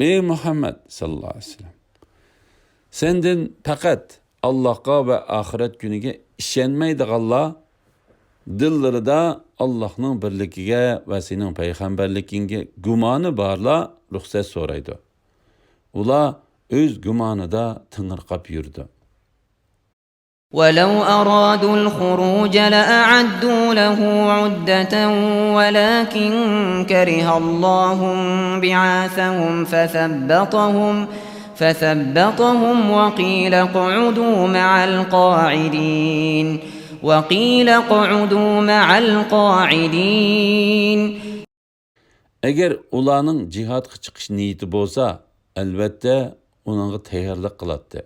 ئەي مۇھەممەد ساللاللاھۇ ئەلەيھى ۋەسەللەم! سەندىن پەقەت ئاللاھقا ۋە ئاخىرەت كۈنىگە ئىشەنمەيدىغانلار، دىللىرىدا ئاللاھنىڭ بىرلىكىگە ۋە سېنىڭ پەيغەمبەرلىكىڭگە گۇمانى بارلار رۇخسەت سورايدۇ. ئۇلار ئۆز گۇمانىدا تېڭىرقاپ يۈرىدۇ. ولو أرادوا الخروج لأعدوا له عدة ولكن كره الله انبعاثهم فثبطهم، فثبطهم وقيل اقعدوا مع القاعدين. وقيل اقعدوا مع القاعدين. ئەگەر ئۇلارنىڭ جىھادقا چىقىش نىيىتى بولسا، ئەلۋەتتە، ئۇنىڭغا تەييارلىق قىلاتتى.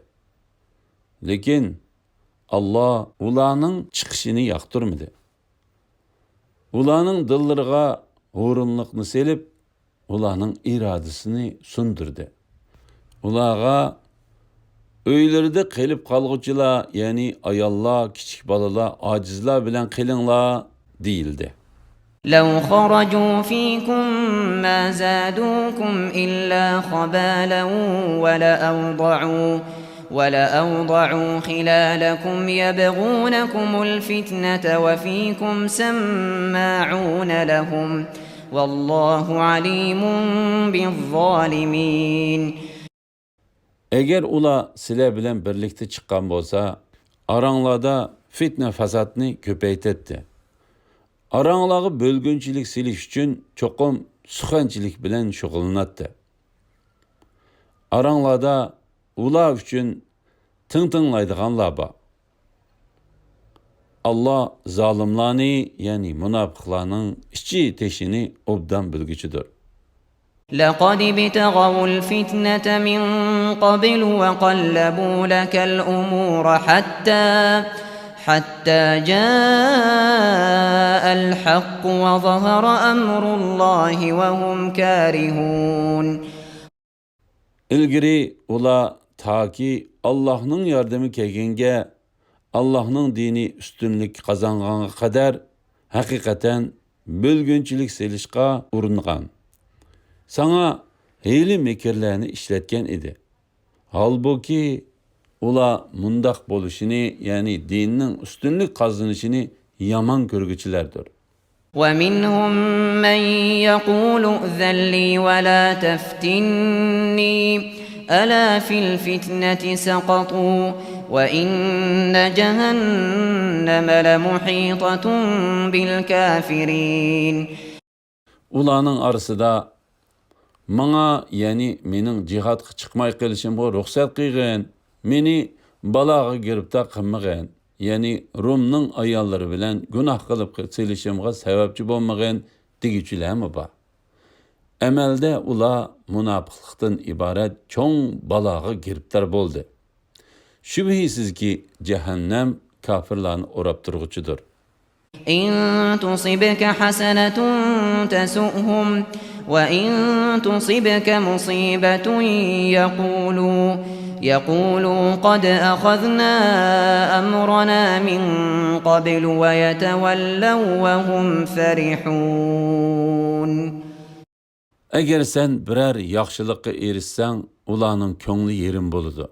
لېكىن ئاللا ئۇلارنىڭ چىقىشىنى ياقتۇرمىدى. ئۇلارنىڭ دىللىرىغا ھۇرۇنلۇقنى سېلىپ، ئۇلارنىڭ ئىرادىسىنى سۇندۇردى. ئۇلارغا، ئۆيلىرىدە قېلىپ قالغۇچىلار، يەنى ئاياللار، كىچىك بالىلار، ئاجىزلار بىلەن قېلىڭلار، دېيىلدى. لو خرجوا فيكم ما زادوكم إلا خبالا ولأوضعوا، ولأوضعوا خلالكم يبغونكم الفتنة وفيكم سماعون لهم، والله عليم بالظالمين. ئەگەر ئۇلار سىلەر بىلەن بىرلىكتە چىققان بولسا، ئاراڭلاردا فىتنە-فاسادنى كۆپەيتەتتى. ئاراڭلارغا بۆلگۈنچىلىك سېلىش ئۈچۈن چوقۇم سۇخەنچىلىك بىلەن شۇغۇللىناتتى. ئاراڭلاردا ئۇلار ئۈچۈن تىڭ تىڭلايدىغانلار بار. ئاللا زالىملارنى، يەنى مۇناپىقلارنىڭ ئىچى تېشىنى ئوبدان بىلگۈچىدۇر. لقد ابتغوا الفتنة من قبل وقلبوا لك الأمور حتى، حتى جاء الحق وظهر أمر الله وهم كارهون. ئىلگىرى ئۇلار تاكى ئاللاھنىڭ ياردىمى كەلگەنگە، ئاللاھنىڭ دىنى ئۈستۈنلۈك قازانغانغا قەدەر ھەقىقەتەن بۆلگۈنچىلىك سېلىشقا ئۇرۇنغان، ساڭا ھىيلە-مىكىرلەرنى ئىشلەتكەن ئىدى. ھالبۇكى، ئۇلار مۇنداق بولۇشىنى، يەنى دىننىڭ ئۈستۈنلۈك قازىنىشىنى يامان كۆرگۈچىلەردۇر. ومنهم من يقول ائذن لي ولا تفتني ألا في الفتنة سقطوا وإن جهنم لمحيطة بالكافرين. ئۇلارنىڭ ئارىسىدا، ماڭا، يەنى مېنىڭ جىھادقا چىقماي قېلىشىمغا رۇخسەت قىلغىن، مېنى بالاغا گىرىپتار قىلمىغىن، يەنى رومنىڭ ئاياللىرى بىلەن گۇناھ قىلىپ سېلىشىمغا سەۋەبچى بولمىغىن، دېگۈچىلەرمۇ بار. ئەمەلدە ئۇلار مۇناپىقلىقتىن ئىبارەت چوڭ بالاغا گىرىپتار بولدى. شۈبھىسىزكى، جەھەننەم كاپىرلارنى ئوراپ تۇرغۇچىدۇر. إن تصبك حسنة تسؤهم وإن تصبك مصيبة يقولوا، يقولوا قد أخذنا أمرنا من قبل ويتولوا وهم فرحون. ئەگەر سەن بىرەر ياخشىلىققا ئېرىشسەڭ، ئۇلارنىڭ كۆڭلى يېرىم بولىدۇ.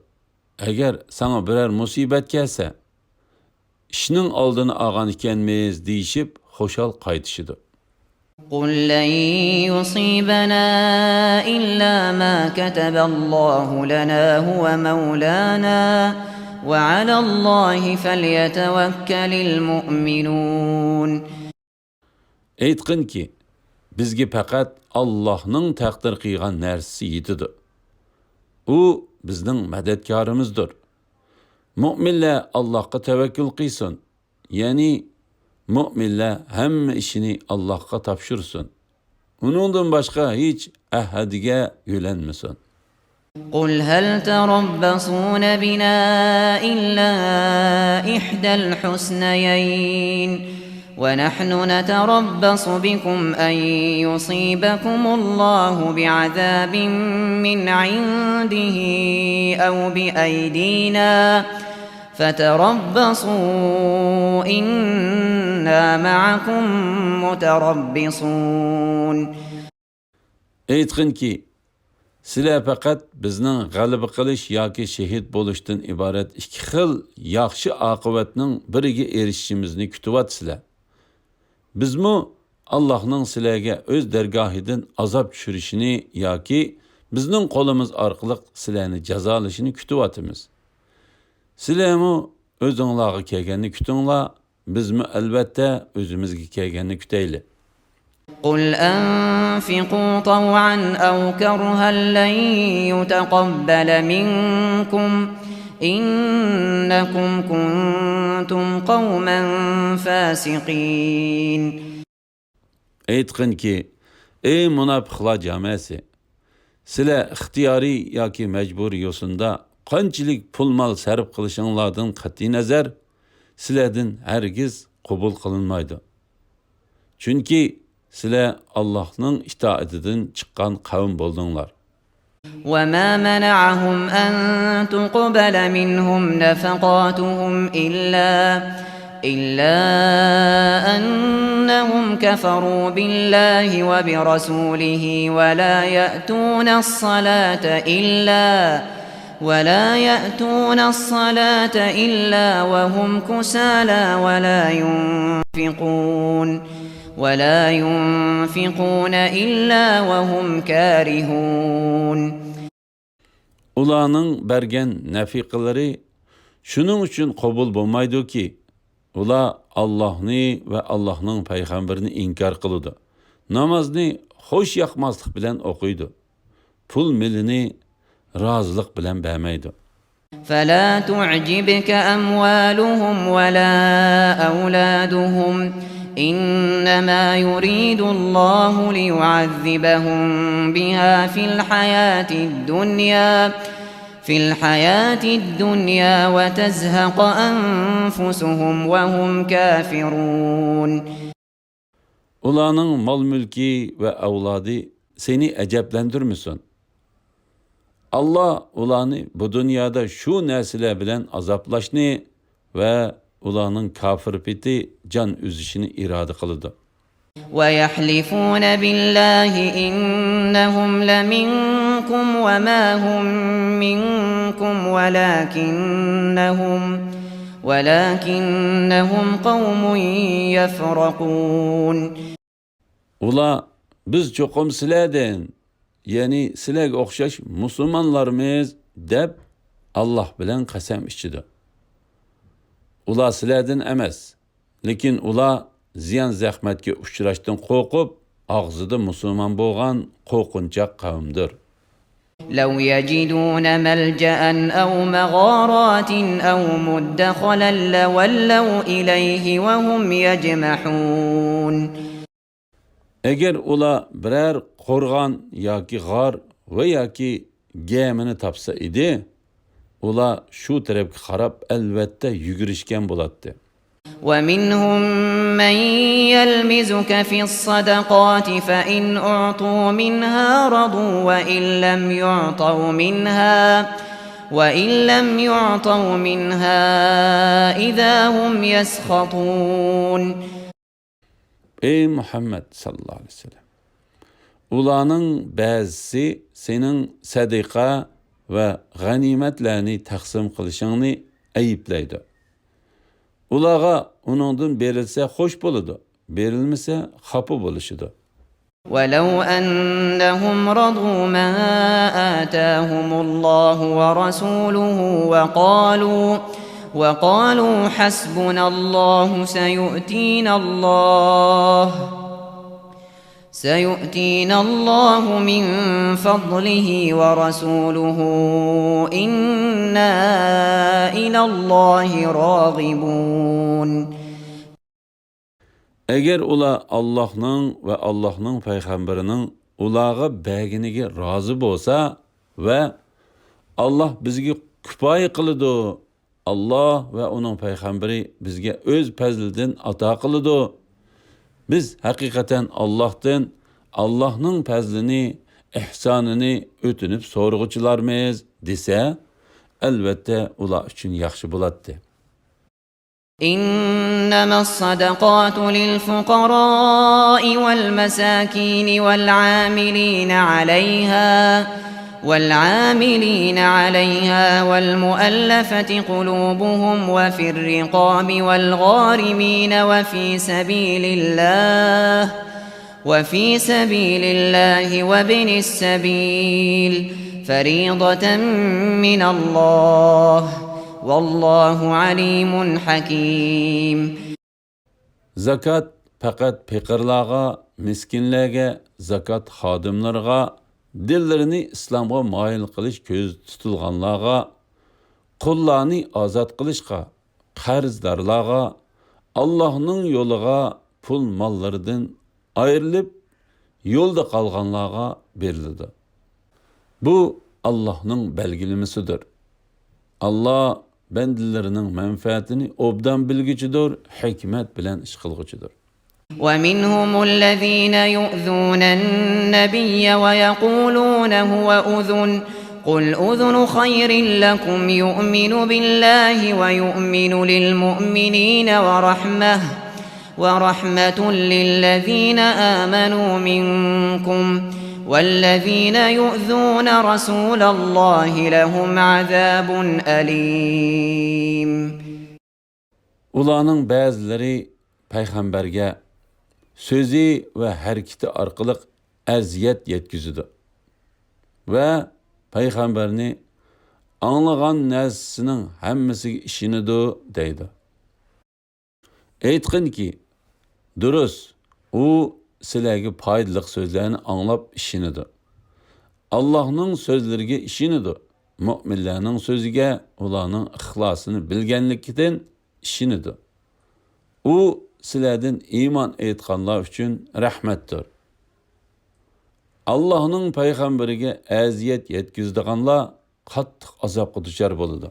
ئەگەر ساڭا بىرەر مۇسىبەت كەلسە، ئىشنىڭ ئالدىنى ئالغان ئىكەنمىز دېيىشىپ، خۇشال قايتىشىدۇ. قل لن يصيبنا إلا ما كتب الله لنا هو مولانا وعلى الله فليتوكل المؤمنون. ئېيتقىنكى، بىزگە پەقەت ئاللاھنىڭ تەقدىر قىلغان نەرسىسى يېتىدۇ. ئۇ بىزنىڭ مەدەتكارىمىزدۇر. مۆمىنلەر ئاللاھقا تەۋەككۈل قىلسۇن، يەنى مۆمىنلەر ھەممە ئىشىنى ئاللاھقا تاپشۇرسۇن. ئۇنىڭدىن باشقا ھېچ ئەھەدىگە يۆلەنمىسۇن. قل هل تربصون بنا إلا إحدى الحسنيين ونحن نتربص بكم أن يصيبكم الله بعذاب من عنده أو بأيدينا فتربصوا إنا معكم متربصون. ئېيتقىنكى، سىلەر پەقەت بىزنىڭ غەلىبە قىلىش ياكى شېھىت بولۇشتىن ئىبارەت ئىككى خىل ياخشى ئاقىۋەتنىڭ بىرىگە ئېرىشىشىمىزنى كۈتۈۋاتىسىلەر. بىزمۇ ئاللاھنىڭ سىلەرگە ئۆز دەرگاھىدىن ئازاب چۈشۈرۈشىنى ياكى بىزنىڭ قولىمىز ئارقىلىق سىلەرنى جازالىشىنى كۈتۈۋاتىمىز. سىلەرمۇ ئۆزۈڭلارغا كەلگەننى كۈتۈڭلار، بىزمۇ ئەلۋەتتە ئۆزىمىزگە كەلگەننى كۈتەيلى. قل أنفقوا طوعا أو كرها لن يتقبل منكم إنكم كنتم قوما فاسقين. ئېيتقىنكى، ئەي مۇناپىقلار جامەسى! سىلەر ئىختىيارىي ياكى مەجبۇرىي يوسۇندا قانچىلىك پۇل-مال سەرپ قىلىشىڭلاردىن قەتئىينەزەر، سىلەردىن ھەرگىز قوبۇل قىلىنمايدۇ. چۈنكى سىلەر ئاللاھنىڭ ئىتائىتىدىن چىققان قەۋم بولدۇڭلار. وما منعهم أن تقبل منهم نفقاتهم إلا إلا أنهم كفروا بالله وبرسوله ولا يأتون الصلاة إلا ولا يأتون الصلاة إلا وهم كسالى ولا ينفقون ولا ينفقون إلا وهم كارهون. ئۇلارنىڭ بەرگەن نەپىقىلىرى شۇنىڭ ئۈچۈن قوبۇل بولمايدۇكى، ئۇلار ئاللاھنى ۋە ئاللاھنىڭ پەيغەمبىرىنى ئىنكار قىلىدۇ، نامازنى خۇش ياقماسلىق بىلەن ئوقۇيدۇ، پۇل-مېلىنى رازىلىق بىلەن بەرمەيدۇ. فلا تعجبك أموالهم ولا أولادهم إنما يريد الله ليعذبهم بها في الحياة الدنيا في الحياة الدنيا وتزهق أنفسهم وهم كافرون. ئۇلارنىڭ مال-مۈلكى ۋە ئەۋلادى سېنى ئەجەبلەندۈرمىسۇن. ئاللا ئۇلارنى بۇ دۇنيادا شۇ نەرسىلەر بىلەن ئازابلاشنى ۋە ئۇلارنىڭ كاپىر پېتى جان ئۈزۈشىنى ئىرادە قىلىدۇ. ويحلفون بالله إنهم لمنكم وما هم منكم ولكنهم ولكنهم قوم يفرقون. ئۇلار، بىز چوقۇم سىلەردىن، يەنى سىلەرگە ئوخشاش مۇسۇلمانلارمىز، دەپ ئاللاھ بىلەن قەسەم ئىچىدۇ. ئۇلار سىلەردىن ئەمەس، لېكىن ئۇلار زىيان-زەخمەتكە ئۇچراشتىن قورقۇپ، ئاغزىدا مۇسۇلمان بولغان قورقۇنچاق قەۋمدۇر. لو يجدون ملجأ أو مغارات أو مدخلا لولوا إليه وهم يجمحون. ئەگەر ئۇلار بىرەر قورغان ياكى غار ۋە ياكى گەمىنى تاپسا ئىدى، ئۇلار شۇ تەرەپكە قاراپ ئەلۋەتتە يۈگۈرۈشكەن بولاتتى. ومنهم من يلمزك في الصدقات فإن أعطوا منها رضوا وإن لم يعطوا منها وإن لم يعطوا منها إذا هم يسخطون. ئەي مۇھەممەد ساللاللاھۇ ئەلەيھى ۋەسەللەم! ئۇلارنىڭ بەزىسى سېنىڭ سەدىقە ۋە غەنىيمەتلەرنى تەقسىم قىلىشىڭنى ئەيىبلەيدۇ. ئۇلارغا ئۇنىڭدىن بېرىلسە خوش بولىدۇ، بېرىلمىسە خاپا بولۇشىدۇ. ولو أنهم رضوا ما آتاهم الله ورسوله وقالوا وقالوا حسبنا الله سيؤتينا الله سيؤتينا الله من فضله ورسوله إنا إلى الله راغبون. ئەگەر ئۇلار ئاللاھنىڭ ۋە ئاللاھنىڭ پەيغەمبىرىنىڭ ئۇلارغا بەرگىنىگە رازى بولسا ۋە ئاللاھ بىزگە كۇپايە قىلىدۇ، ئاللاھ ۋە ئۇنىڭ پەيغەمبىرى بىزگە ئۆز پەزلىدىن ئاتا قىلىدۇ، بىز ھەقىقەتەن ئاللاھتىن ئاللاھنىڭ پەزلىنى، ئېھسانىنى ئۆتۈنۈپ سورىغۇچىلارمىز، دېسە، ئەلۋەتتە ئۇلار ئۈچۈن ياخشى بولاتتى. إنما الصدقات للفقراء والمساكين والعاملين عليها والعاملين عليها والمؤلفة قلوبهم وفي الرقاب والغارمين وفي سبيل الله وفي سبيل الله وابن السبيل فريضة من الله والله عليم حكيم. زاكات پەقەت پېقىرلارغا، مىسكىنلەرگە، زاكات خادىملىرىغا، دىللىرىنى ئىسلامغا مايىل قىلىش كۆزدە تۇتۇلغانلارغا، قۇللارنى ئازاد قىلىشقا، قەرزدارلارغا، ئاللاھنىڭ يولىغا پۇل ماللىرىدىن ئايرىلىپ، يولدا قالغانلارغا بېرىلىدۇ. بۇ ئاللاھنىڭ بەلگىلىمىسىدۇر. ئاللا بەندىلىرىنىڭ مەنپەئەتىنى ئوبدان بىلگۈچىدۇر، ھېكمەت بىلەن ئىش قىلغۇچىدۇر. ومنهم الذين يؤذون النبي ويقولون هو أذن، قل أذن خير لكم يؤمن بالله ويؤمن للمؤمنين ورحمة، ورحمة للذين آمنوا منكم، والذين يؤذون رسول الله لهم عذاب أليم. ئۇلارنىڭ بەزىلىرى پەيغەمبەرگە سۆزى ۋە ھەرىكىتى ئارقىلىق ئەزىيەت يەتكۈزىدۇ ۋە پەيغەمبەرنى ئاڭلىغان نەرسىسىنىڭ ھەممىسىگە ئىشىنىدۇ دەيدۇ. ئېيتقىنكى، دۇرۇس، ئۇ سىلەرگە پايدىلىق سۆزلەرنى ئاڭلاپ ئىشىنىدۇ. ئاللاھنىڭ سۆزلىرىگە ئىشىنىدۇ. مۆمىنلەرنىڭ سۆزىگە، ئۇلارنىڭ ئىخلاسىنى بىلگەنلىكىدىن ئىشىنىدۇ. ئۇ سىلەردىن ئىمان ئېيتقانلار ئۈچۈن رەھمەتتۇر. ئاللاھنىڭ پەيغەمبىرىگە ئەزىيەت يەتكۈزىدىغانلار قاتتىق ئازابقا دۇچار بولىدۇ.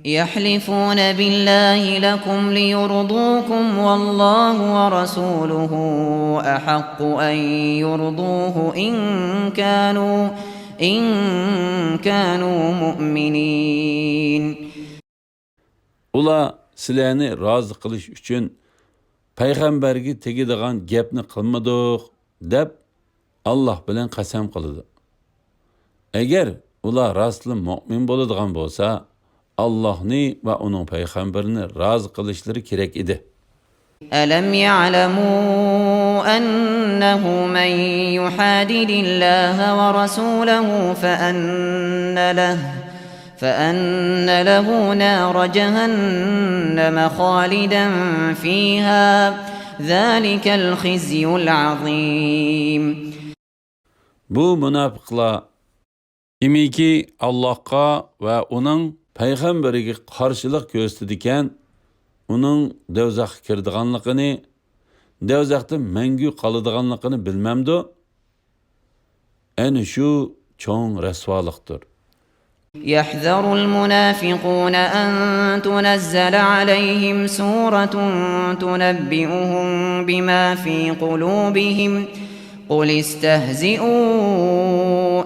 يحلفون بالله لكم ليرضوكم والله ورسوله أحق أن يرضوه إن كانوا، إن كانوا مؤمنين. ئۇلار سىلەرنى رازى قىلىش ئۈچۈن پەيغەمبەرگە تېگىدىغان گەپنى قىلمىدۇق، دەپ ئاللاھ بىلەن قەسەم قىلىدۇ. ئەگەر ئۇلار راستلا مۆمىن بولىدىغان بولسا، ئاللاھنى ۋە ئۇنىڭ پەيغەمبىرىنى رازى قىلىشلىرى كېرەك ئىدى. ألم يعلموا أنه من يحادد الله ورسوله فأن له، فأن له نار جهنم خالدا فيها، ذلك الخزي العظيم. بۇ مۇناپىقلار كىمكى ئاللاھقا ۋە ئۇنىڭ پەيغەمبىرىگە قارشىلىق كۆرسىتىدىكەن، ئۇنىڭ دوزاخقا كىرىدىغانلىقىنى، دوزاختا مەڭگۈ قالىدىغانلىقىنى بىلمەمدۇ؟ ئەنە شۇ چوڭ رەسۋالىقتۇر. يحذر المنافقون أن تنزل عليهم سورة تنبئهم بما في قلوبهم، قل استهزئوا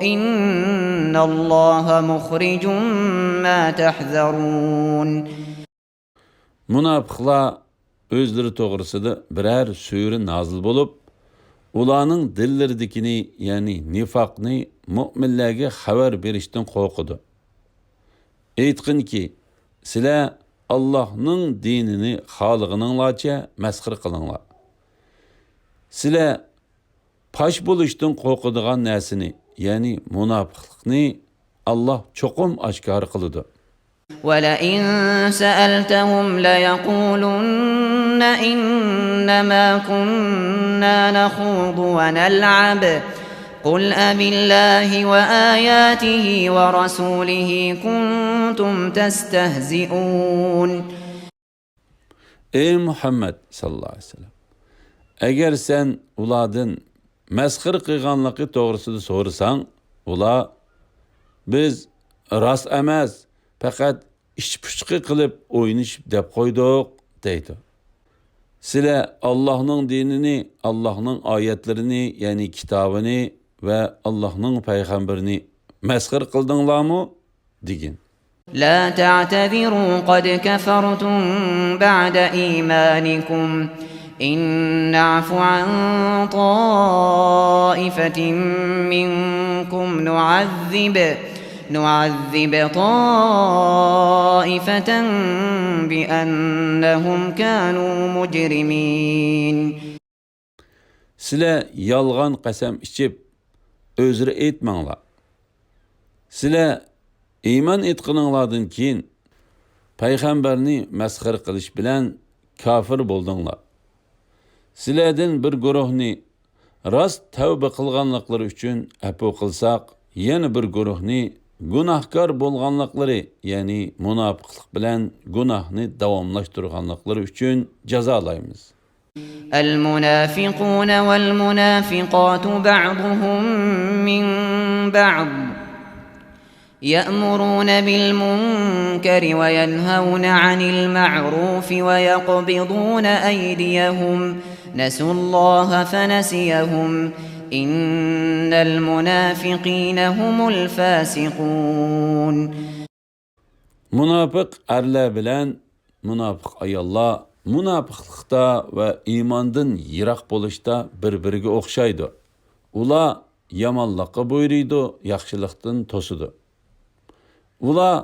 إن الله مخرج ما تحذرون. مۇناپىقلار ئۆزلىرى توغرىسىدا بىرەر سۈرە نازىل بولۇپ، ئۇلارنىڭ دىللىرىدىكىنى، يەنى نىفاقنى مۆمىنلەرگە خەۋەر بېرىشتىن قورقىدۇ. ئېيتقىنكى، سىلەر ئاللاھنىڭ دىنىنى خالىغىنىڭلارچە مەسخىرە قىلىڭلار. سىلەر پاش بولۇشتىن قورقىدىغان نەرسىنى، يەنى مۇناپىقلىقنى ئاللاھ چوقۇم ئاشكارا قىلىدۇ. ولئن سألتهم ليقولن إنما كنا نخوض ونلعب، قل أبالله وآياته ورسوله كنتم تستهزئون. ئەي مۇھەممەد ساللاللاھۇ ئەلەيھى ۋەسەللەم، ئەگەر سەن ئۇلاردىن مەسخىرە قىلغانلىقى توغرىسىدا سورىساڭ، ئۇلار، بىز راست ئەمەس، پەقەت ئىچ پۇچۇقى قىلىپ ئوينىشىپ دەپ قويدۇق، دەيدۇ. سىلەر ئاللاھنىڭ دىنىنى، ئاللاھنىڭ ئايەتلىرىنى، يەنى كىتابىنى ۋە ئاللاھنىڭ پەيغەمبىرىنى مەسخىرە قىلدىڭلارمۇ؟ دېگىن. لا تعتذروا قد كفرتم بعد إيمانكم إن نعف عن طائفة منكم نعذب، نعذب طائفة بأنهم كانوا مجرمين. سىلەر يالغان قەسەم ئىچىپ، ئۆزرە ئېيتماڭلار. سىلەر ئىمان ئېيتقىنىڭلاردىن كېيىن، پەيغەمبەرنى مەسخىرە قىلىش بىلەن كاپىر بولدۇڭلار. سىلەردىن بىر گۇرۇھنى راست تەۋبە قىلغانلىقلىرى ئۈچۈن ئەپۇ قىلساق، يەنە بىر گۇرۇھنى گۇناھكار بولغانلىقلىرى، يەنى مۇناپىقلىق بىلەن گۇناھنى داۋاملاشتۇرغانلىقلىرى ئۈچۈن جازالايمىز. المنافقون والمنافقات بعضهم من بعض يأمرون بالمنكر وينهون عن المعروف ويقبضون أيديهم نسوا الله فنسيهم إن المنافقين هم الفاسقون. مۇناپىق ئەرلەر بىلەن مۇناپىق ئاياللار مۇناپىقلىقتا ۋە ئىماندىن يىراق بولۇشتا بىر-بىرىگە ئوخشايدۇ. ئۇلار يامانلىققا بۇيرۇيدۇ، ياخشىلىقتىن توسىدۇ. ئۇلار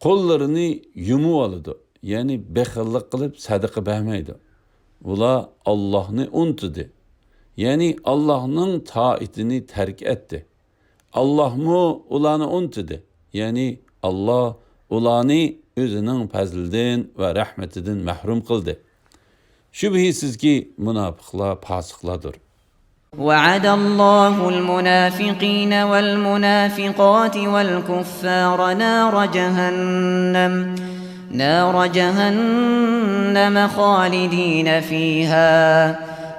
قوللىرىنى يۇمۇۋالىدۇ، يەنى بېخىللىق قىلىپ سەدىقە بەرمەيدۇ. ئۇلار ئاللاھنى ئۇنتۇدى، يەنى ئاللاھنىڭ تائىتىنى تەرك ئەتتى. ئاللاھمۇ ئۇلارنى ئۇنتۇدى، يەنى ئاللاھ ئۇلارنى ئۆزىنىڭ پەزلىدىن ۋە رەھمىتىدىن مەھرۇم قىلدى. شۈبھىسىزكى، مۇناپىقلار پاسىقلاردۇر. وعد الله المنافقين والمنافقات والكفار نار جهنم، نار جهنم خالدين فيها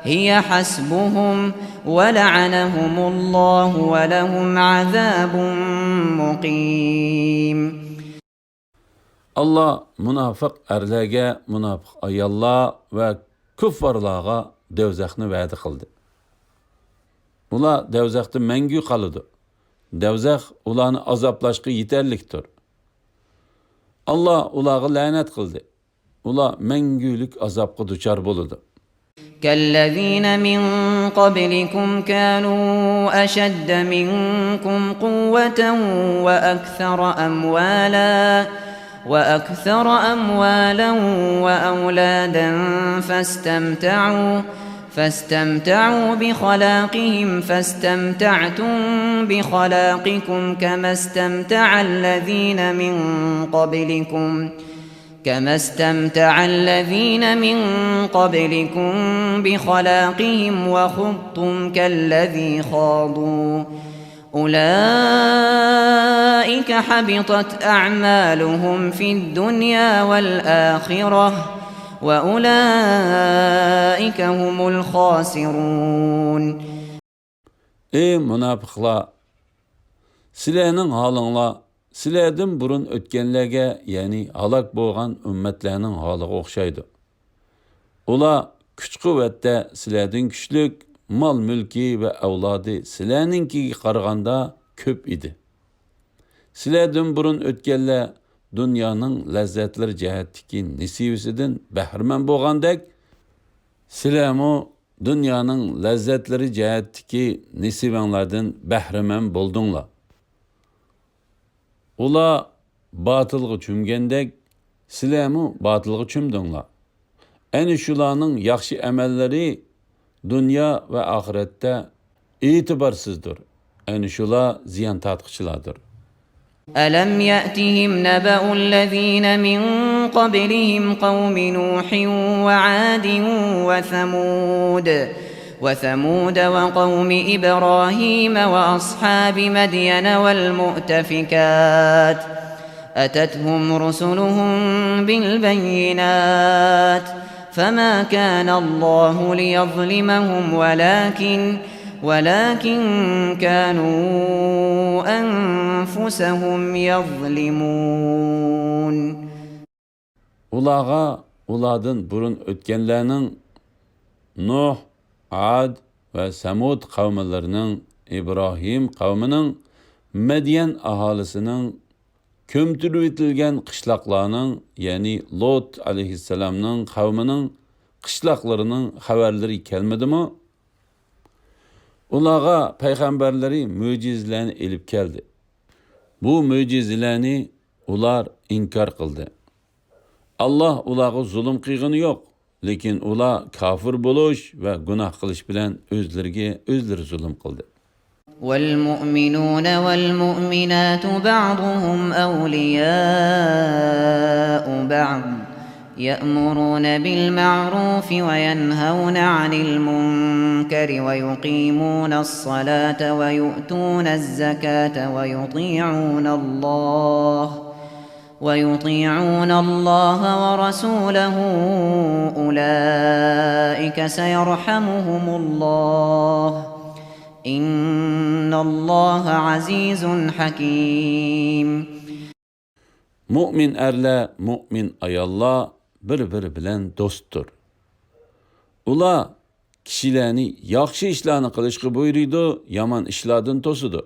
هي حسبهم ولعنهم الله ولهم عذاب مقيم. ئاللاھ مۇناپىق ئەرلەرگە، مۇناپىق ئاياللار ۋە كۇففارلارغا دوزاخنى ۋەدە قىلدى. ئۇلار دوزاختا مەڭگۈ قالىدۇ. دوزاخ ئۇلارنى ئازابلاشقا يېتەرلىكتۇر. ئاللاھ ئۇلارغا لەنەت قىلدى. ئۇلار مەڭگۈلۈك ئازابقا دۇچار بولىدۇ. كالذين من قبلكم كانوا أشد منكم قوة وأكثر أموالا، وأكثر أموالا وأولادا فاستمتعوا، فاستمتعوا بخلاقهم فاستمتعتم بخلاقكم كما استمتع الذين من قبلكم، كما استمتع الذين من قبلكم بخلاقهم وخضتم كالذي خاضوا، أولئك حبطت أعمالهم في الدنيا والآخرة، وأولئك هم الخاسرون. ئەي مۇناپىقلار! سىلەرنىڭ ھالىڭلار سىلەردىن بۇرۇن ئۆتكەنلەرگە، يەنى ھالاك بولغان ئۈممەتلەرنىڭ ھالىغا ئوخشايدۇ. ئۇلار كۈچ-قۇۋۋەتتە سىلەردىن كۈچلۈك، مال-مۈلكى ۋە ئەۋلادى سىلەرنىڭكىگە قارىغاندا كۆپ ئىدى. سىلەردىن بۇرۇن ئۆتكەنلەر دۇنيانىڭ لەززەتلىرى جەھەتتىكى نېسىۋىسىدىن بەھرىمەن بولغاندەك، سىلەرمۇ دۇنيانىڭ لەززەتلىرى جەھەتتىكى نېسىۋەڭلاردىن بەھرىمەن بولدۇڭلار. ئۇلار باتىلغا چۆمگەندەك، سىلەرمۇ باتىلغا چۆمدۈڭلار. ئەنە شۇلارنىڭ ياخشى ئەمەللىرى دۇنيا ۋە ئاخىرەتتە ئېتىبارسىزدۇر. ئەنە شۇلار زىيان تارتقۇچىلاردۇر. ألم يأتهم نبأ الذين من قبلهم قوم نوح وعاد وثمود، وثمود وقوم إبراهيم وأصحاب مدين والمؤتفكات، أتتهم رسلهم بالبينات، فما كان الله ليظلمهم ولكن، ولكن كانوا أنفسهم يظلمون. ئۇلارغا ئۇلاردىن بۇرۇن ئۆتكەنلەرنىڭ نۇھ، ئاد ۋە سەمۇد قەۋملىرىنىڭ، ئىبراھىم قەۋمىنىڭ، مەديەن ئاھالىسىنىڭ، كۆمتۈرۈۋېتىلگەن قىشلاقلارنىڭ، يەنى لۇت ئەلەيھىسسالامنىڭ قەۋمىنىڭ قىشلاقلىرىنىڭ خەۋەرلىرى كەلمىدىمۇ؟ ئۇلارغا پەيغەمبەرلىرى مۆجىزىلەرنى ئېلىپ كەلدى. بۇ مۆجىزىلەرنى ئۇلار ئىنكار قىلدى. ئاللاھ ئۇلارغا زۇلۇم قىلغىنى يوق، لېكىن ئۇلار كاپىر بولۇش ۋە گۇناھ قىلىش بىلەن ئۆزلىرىگە ئۆزلىرى زۇلۇم قىلدى. والمؤمنون والمؤمنات بعضهم أولياء بعض، يأمرون بالمعروف وينهون عن المنكر ويقيمون الصلاة ويؤتون الزكاة ويطيعون الله ويطيعون الله ورسوله أولئك سيرحمهم الله إن الله عزيز حكيم. مۆمىن ئەرلەر، مۆمىن ئاياللار بىر-بىرى بىلەن دوستتۇر. ئۇلار كىشىلەرنى ياخشى ئىشلارنى قىلىشقا بۇيرۇيدۇ، يامان ئىشلاردىن توسىدۇ.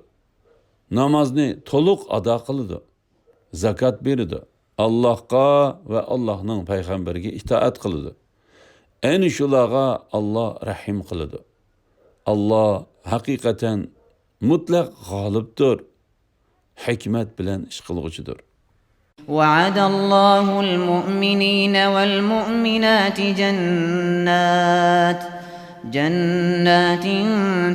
نامازنى تولۇق ئادا قىلىدۇ. زاكات بېرىدۇ. ئاللاھقا ۋە ئاللاھنىڭ پەيغەمبىرىگە ئىتائەت قىلىدۇ. ئەنە شۇلارغا ئاللا رەھىم قىلىدۇ. ئاللا ھەقىقەتەن مۇتلەق غالىبتۇر، ھېكمەت بىلەن ئىش قىلغۇچىدۇر. وعد الله المؤمنين والمؤمنات جنات جنات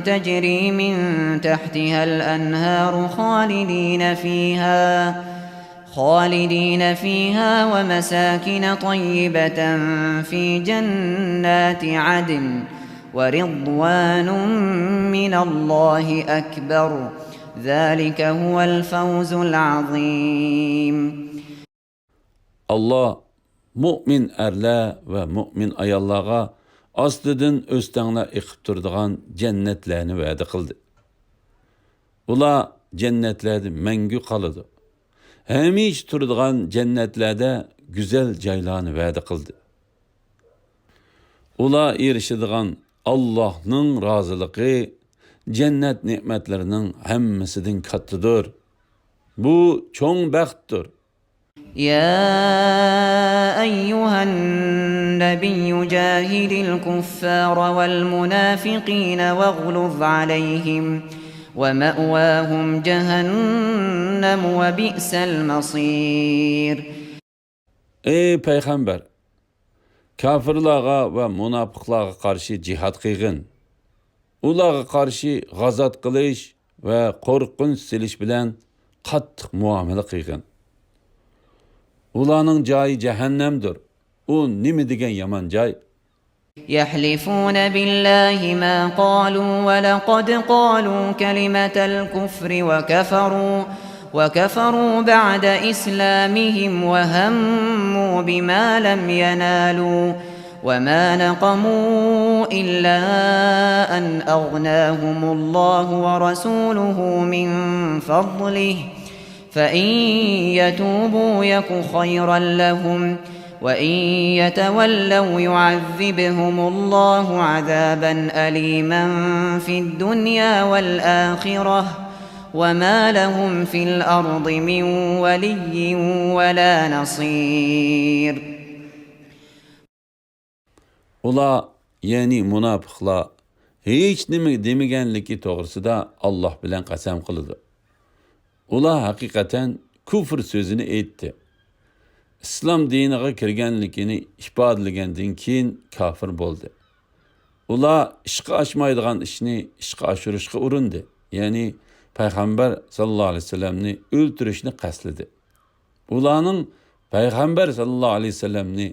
تجري من تحتها الأنهار خالدين فيها خالدين فيها ومساكن طيبة في جنات عدن ورضوان من الله أكبر ذلك هو الفوز العظيم. ئاللا مۆمىن ئەرلەر ۋە مۆمىن ئاياللارغا ئاستىدىن ئۆستەڭلەر ئېقىپ تۇرىدىغان جەننەتلەرنى ۋەدە قىلدى. ئۇلار جەننەتلەردە مەڭگۈ قالىدۇ. ھەمىشە تۇرىدىغان جەننەتلەردە گۈزەل جايلارنى ۋەدە قىلدى. ئۇلار ئېرىشىدىغان ئاللاھنىڭ رازىلىقى جەننەت نېمەتلىرىنىڭ ھەممىسىدىن كاتتىدۇر. بۇ چوڭ بەختتۇر. يا أيها النبي جاهد الكفار والمنافقين واغلظ عليهم ومأواهم جهنم وبئس المصير. ئەي پەيغەمبەر! كاپىرلارغا ۋە مۇناپىقلارغا قارشى جىھاد قىلغىن. ئۇلارغا قارشى غازات قىلىش ۋە قورقۇنچ سېلىش بىلەن قاتتىق مۇئامىلە قىلغىن. ئۇلارنىڭ جايى جەھەننەمدۇر. ئۇ نېمە دېگەن يامان جاي! يحلفون بالله ما قالوا ولقد قالوا كلمة الكفر وكفروا وكفروا بعد إسلامهم وهموا بما لم ينالوا وما نقموا إلا أن أغناهم الله ورسوله من فضله فإن يتوبوا يك خيرا لهم وإن يتولوا يعذبهم الله عذابا أليما في الدنيا والآخرة وما لهم في الأرض من ولي ولا نصير. ئۇلار، يەنى مۇناپىقلار، ھېچنېمە دېمىگەنلىكى توغرىسىدا ئاللاھ بىلەن قەسەم قىلىدۇ. ئۇلار ھەقىقەتەن كۇفر سۆزىنى ئېيتتى. ئىسلام دىنىغا كىرگەنلىكىنى ئىپادىلىگەندىن كېيىن كاپىر بولدى. ئۇلار ئىشقا ئاشمايدىغان ئىشنى ئىشقا ئاشۇرۇشقا ئۇرۇندى. يەنى پەيغەمبەر ساللاللاھۇ ئەلەيھى ۋەسەللەمنى ئۆلتۈرۈشنى قەستلىدى. ئۇلارنىڭ پەيغەمبەر ساللاللاھۇ ئەلەيھى ۋەسەللەمنى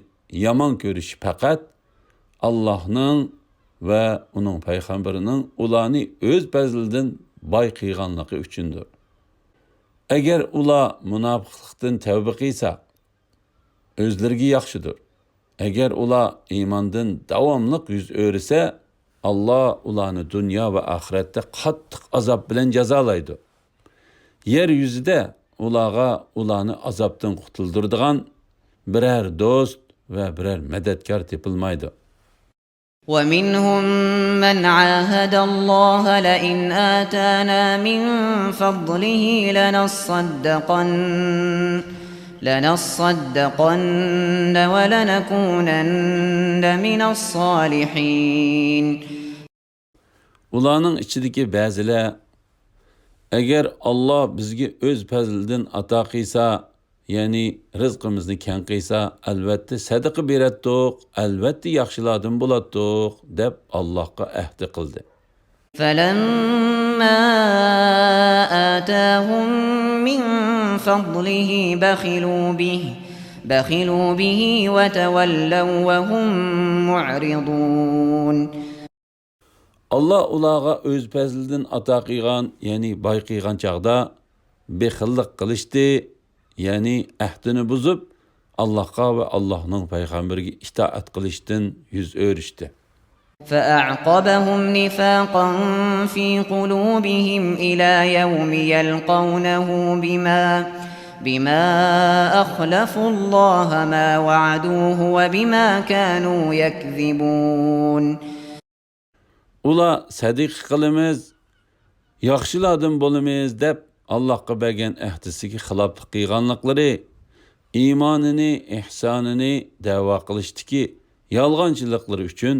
يامان كۆرۈشى پەقەت ئاللاھنىڭ ۋە ئۇنىڭ پەيغەمبىرىنىڭ ئۇلارنى ئۆز پەزلىدىن باي قىلغانلىقى ئۈچۈندۇر. ئەگەر ئۇلار مۇناپىقلىقتىن تەۋبە قىلسا، ئۆزلىرىگە ياخشىدۇر. ئەگەر ئۇلار ئىماندىن داۋاملىق يۈز ئۆرۈسە، ئاللا ئۇلارنى دۇنيا ۋە ئاخىرەتتە قاتتىق ئازاب بىلەن جازالايدۇ. يەر يۈزىدە ئۇلارغا ئۇلارنى ئازابتىن قۇتۇلدۇرىدىغان بىرەر دوست ۋە بىرەر مەدەتكار تېپىلمايدۇ. ومنهم من عاهد الله لئن آتانا من فضله لنصدقن لنصدقن ولنكونن من الصالحين. ئۇلارنىڭ ئىچىدىكى بەزىلەر، ئەگەر ئاللا بىزگە ئۆز پەزلىدىن ئاتا قىلسا، يەنى رىزقىمىزنى كەڭ قىلسا، ئەلۋەتتە سەدىقە بېرەتتۇق، ئەلۋەتتە ياخشىلاردىن بولاتتۇق، دەپ ئاللاھقا ئەھدى قىلدى. فلما آتاهم من فضله بخلوا به بخلوا به وتولوا وهم معرضون. ئاللا ئۇلارغا ئۆز پەزلىدىن ئاتا قىلغان، يەنى باي قىلغان چاغدا بېخىللىق قىلىشتى، يەنى ئەھدىنى بۇزۇپ، ئاللاغا ۋە ئاللانىڭ پەيغەمبىرىگە ئىتائەت قىلىشتىن يۈز ئۆرۈشتى. فأعقبهم نفاقا في قلوبهم إلى يوم يلقونه بما، بما أخلفوا الله ما وعدوه وبما كانوا يكذبون. ئۇلار سەدىقە قىلىمىز، ياخشىلاردىن بولىمىز دەپ، ئاللاغا بەرگەن ئەھدىسىگە خىلاپلىق قىلغانلىقلىرى، ئىمانىنى، ئېھسانىنى دەۋا قىلىشتىكى يالغانچىلىقلىرى ئۈچۈن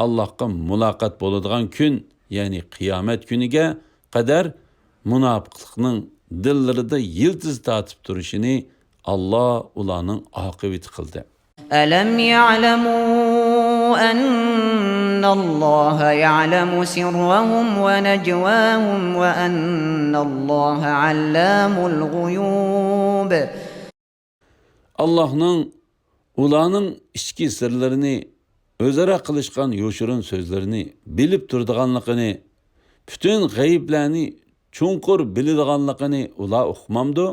ئاللاغا مۇلاقات بولىدىغان كۈن، يەنى قىيامەت كۈنىگە قەدەر مۇناپىقلىقنىڭ دىللىرىدا يىلتىز تارتىپ تۇرۇشىنى ئاللا ئۇلارنىڭ ئاقىۋىتى قىلدى. ألم يعلموا أن الله يعلم سرهم ونجواهم وأن الله علام الغيوب. ئاللاھنىڭ ئۇلارنىڭ ئىچكى سىرلىرىنى، ئۆزئارا قىلىشقان يوشۇرۇن سۆزلىرىنى بىلىپ تۇرىدىغانلىقىنى، پۈتۈن غەيىبلەرنى چوڭقۇر بىلىدىغانلىقىنى ئۇلار ئۇقمامدۇ؟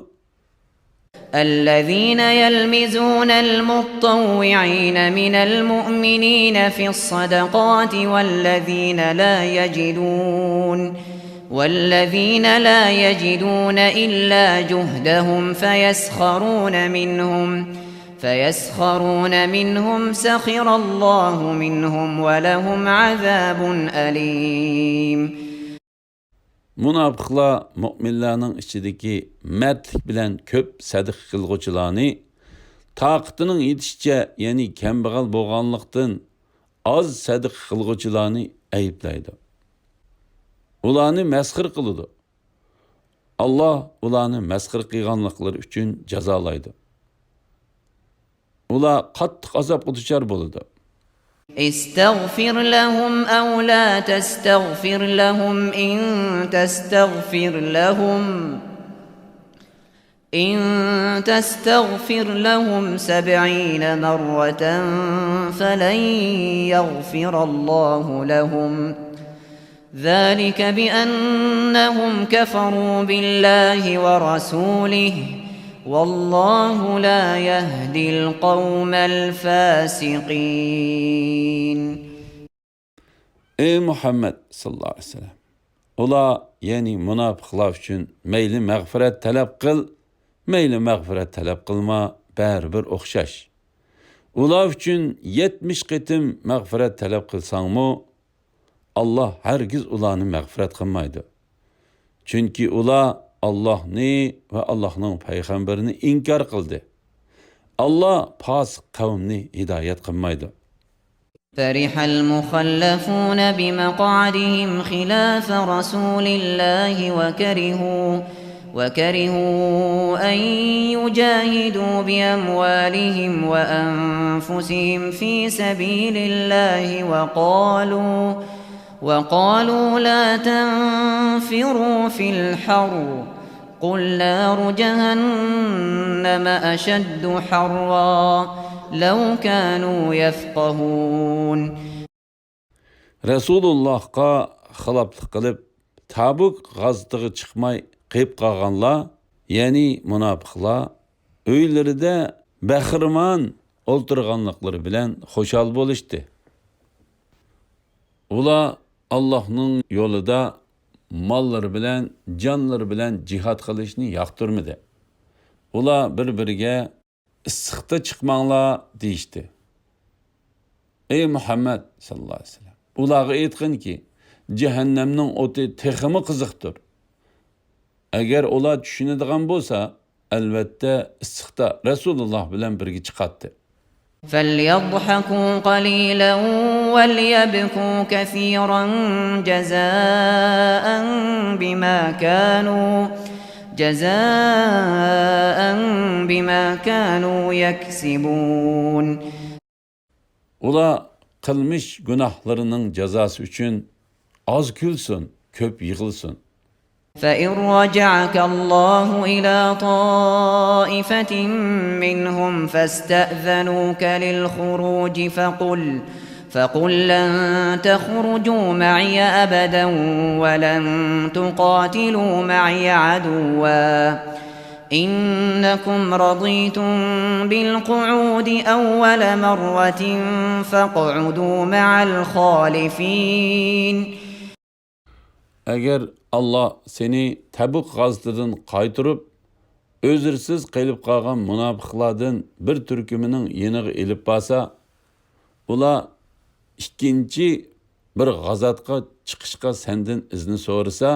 الذين يلمزون المطوعين من المؤمنين في الصدقات والذين لا يجدون، والذين لا يجدون إلا جهدهم فيسخرون منهم، فيسخرون منهم سخر الله منهم ولهم عذاب أليم. مۇناپىقلار مۆمىنلەرنىڭ ئىچىدىكى مەردلىك بىلەن كۆپ سەدىقە قىلغۇچىلارنى، تاقىتىنىڭ يېتىشىچە، يەنى كەمبەغەل بولغانلىقتىن، ئاز سەدىقە قىلغۇچىلارنى ئەيىبلەيدۇ. ئۇلارنى مەسخىرە قىلىدۇ. ئاللا ئۇلارنى مەسخىرە قىلغانلىقلىرى ئۈچۈن جازالايدۇ. ئۇلار قاتتىق ئازابقا دۇچار بولىدۇ. استغفر لهم أو لا تستغفر لهم إن تستغفر لهم، إن تستغفر لهم سبعين مرة فلن يغفر الله لهم، ذلك بأنهم كفروا بالله ورسوله، والله لا يهدي القوم الفاسقين. ئەي مۇھەممەد ساللاللاھۇ ئەلەيھى ۋەسەللەم، ئۇلار، يەنى مۇناپىقلار ئۈچۈن مەيلى مەغپىرەت تەلەپ قىل، مەيلى مەغپىرەت تەلەپ قىلما، بەرىبىر ئوخشاش. ئۇلار ئۈچۈن يەتمىش قېتىم مەغپىرەت تەلەپ قىلساڭمۇ، ئاللا ھەرگىز ئۇلارنى مەغپىرەت قىلمايدۇ. چۈنكى ئۇلار ئاللانى ۋە ئاللانىڭ پەيغەمبىرىنى ئىنكار قىلدى. ئاللا پاسىق قەۋمنى ھىدايەت قىلمايدۇ. فرح المخلفون بمقعدهم خلاف رسول الله وكرهوا، وكرهوا أن يجاهدوا بأموالهم وأنفسهم في سبيل الله وقالوا، وقالوا لا تنفروا في الحر، قل نار جهنم أشد حرا، لو كانوا يفقهون. رەسۇلۇللاھقا خىلاپلىق قىلىپ، تەبۇك غازىتىغا چىقماي قېلىپ قالغانلار، يەنى مۇناپىقلار، ئۆيلىرىدە بەخىرمان ئولتۇرغانلىقلىرى بىلەن خۇشال بولۇشتى. ئۇلار ئاللاھنىڭ يولىدا ماللىرى بىلەن، جانلىرى بىلەن جىھاد قىلىشنى ياقتۇرمىدى. ئۇلار بىر-بىرىگە، ئىسسىقتا چىقماڭلار دېيىشتى. ئەي مۇھەممەد ساللاللاھۇ ئەلەيھى ۋەسەللەم، ئۇلارغا ئېيتقىنكى، جەھەننەمنىڭ ئوتى تېخىمۇ قىزىقتۇر. ئەگەر ئۇلار چۈشىنىدىغان بولسا، ئەلۋەتتە ئىسسىقتا رەسۇلۇللاھ بىلەن بىرگە چىقاتتى. فليضحكوا قليلا وليبكوا كثيرا جزاء بما كانوا، جزاء بما كانوا يكسبون. ئۇلار قىلمىش گۇناھلىرىنىڭ جازاسى ئۈچۈن ئاز كۈلسۇن، كۆپ يىغلىسۇن. فإن رجعك الله إلى طائفة منهم فاستأذنوك للخروج فقل، فقل لن تخرجوا معي أبدا ولن تقاتلوا معي عدوا، إنكم رضيتم بالقعود أول مرة فاقعدوا مع الخالفين. ئەگەر ئاللا سېنى تەبۇك غازىتىدىن قايتۇرۇپ، ئۆزرىسىز قېلىپ قالغان مۇناپىقلاردىن بىر تۈركۈمىنىڭ يېنىغا ئېلىپ بارسا، ئۇلار ئىككىنچى بىر غازاتقا چىقىشقا سەندىن ئىزنى سورىسا،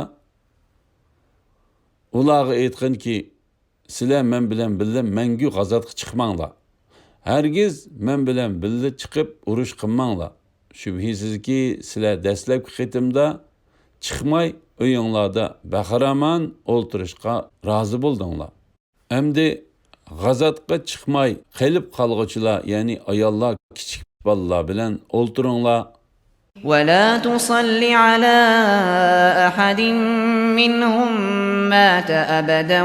ئۇلارغا ئېيتقىنكى، سىلەر مەن بىلەن بىللە مەڭگۈ غازاتقا چىقماڭلار. ھەرگىز مەن بىلەن بىللە چىقىپ ئۇرۇش قىلماڭلار. شۈبھىسىزكى، سىلەر دەسلەپكى قېتىمدا چىقماي، ئۆيۈڭلاردا بەخىرامان ئولتۇرۇشقا رازى بولدۇڭلار. ئەمدى غازاتقا چىقماي قېلىپ قالغۇچىلار، يەنى ئاياللار، كىچىك بالىلار بىلەن ئولتۇرۇڭلار. ولا تصل على أحد منهم مات أبدا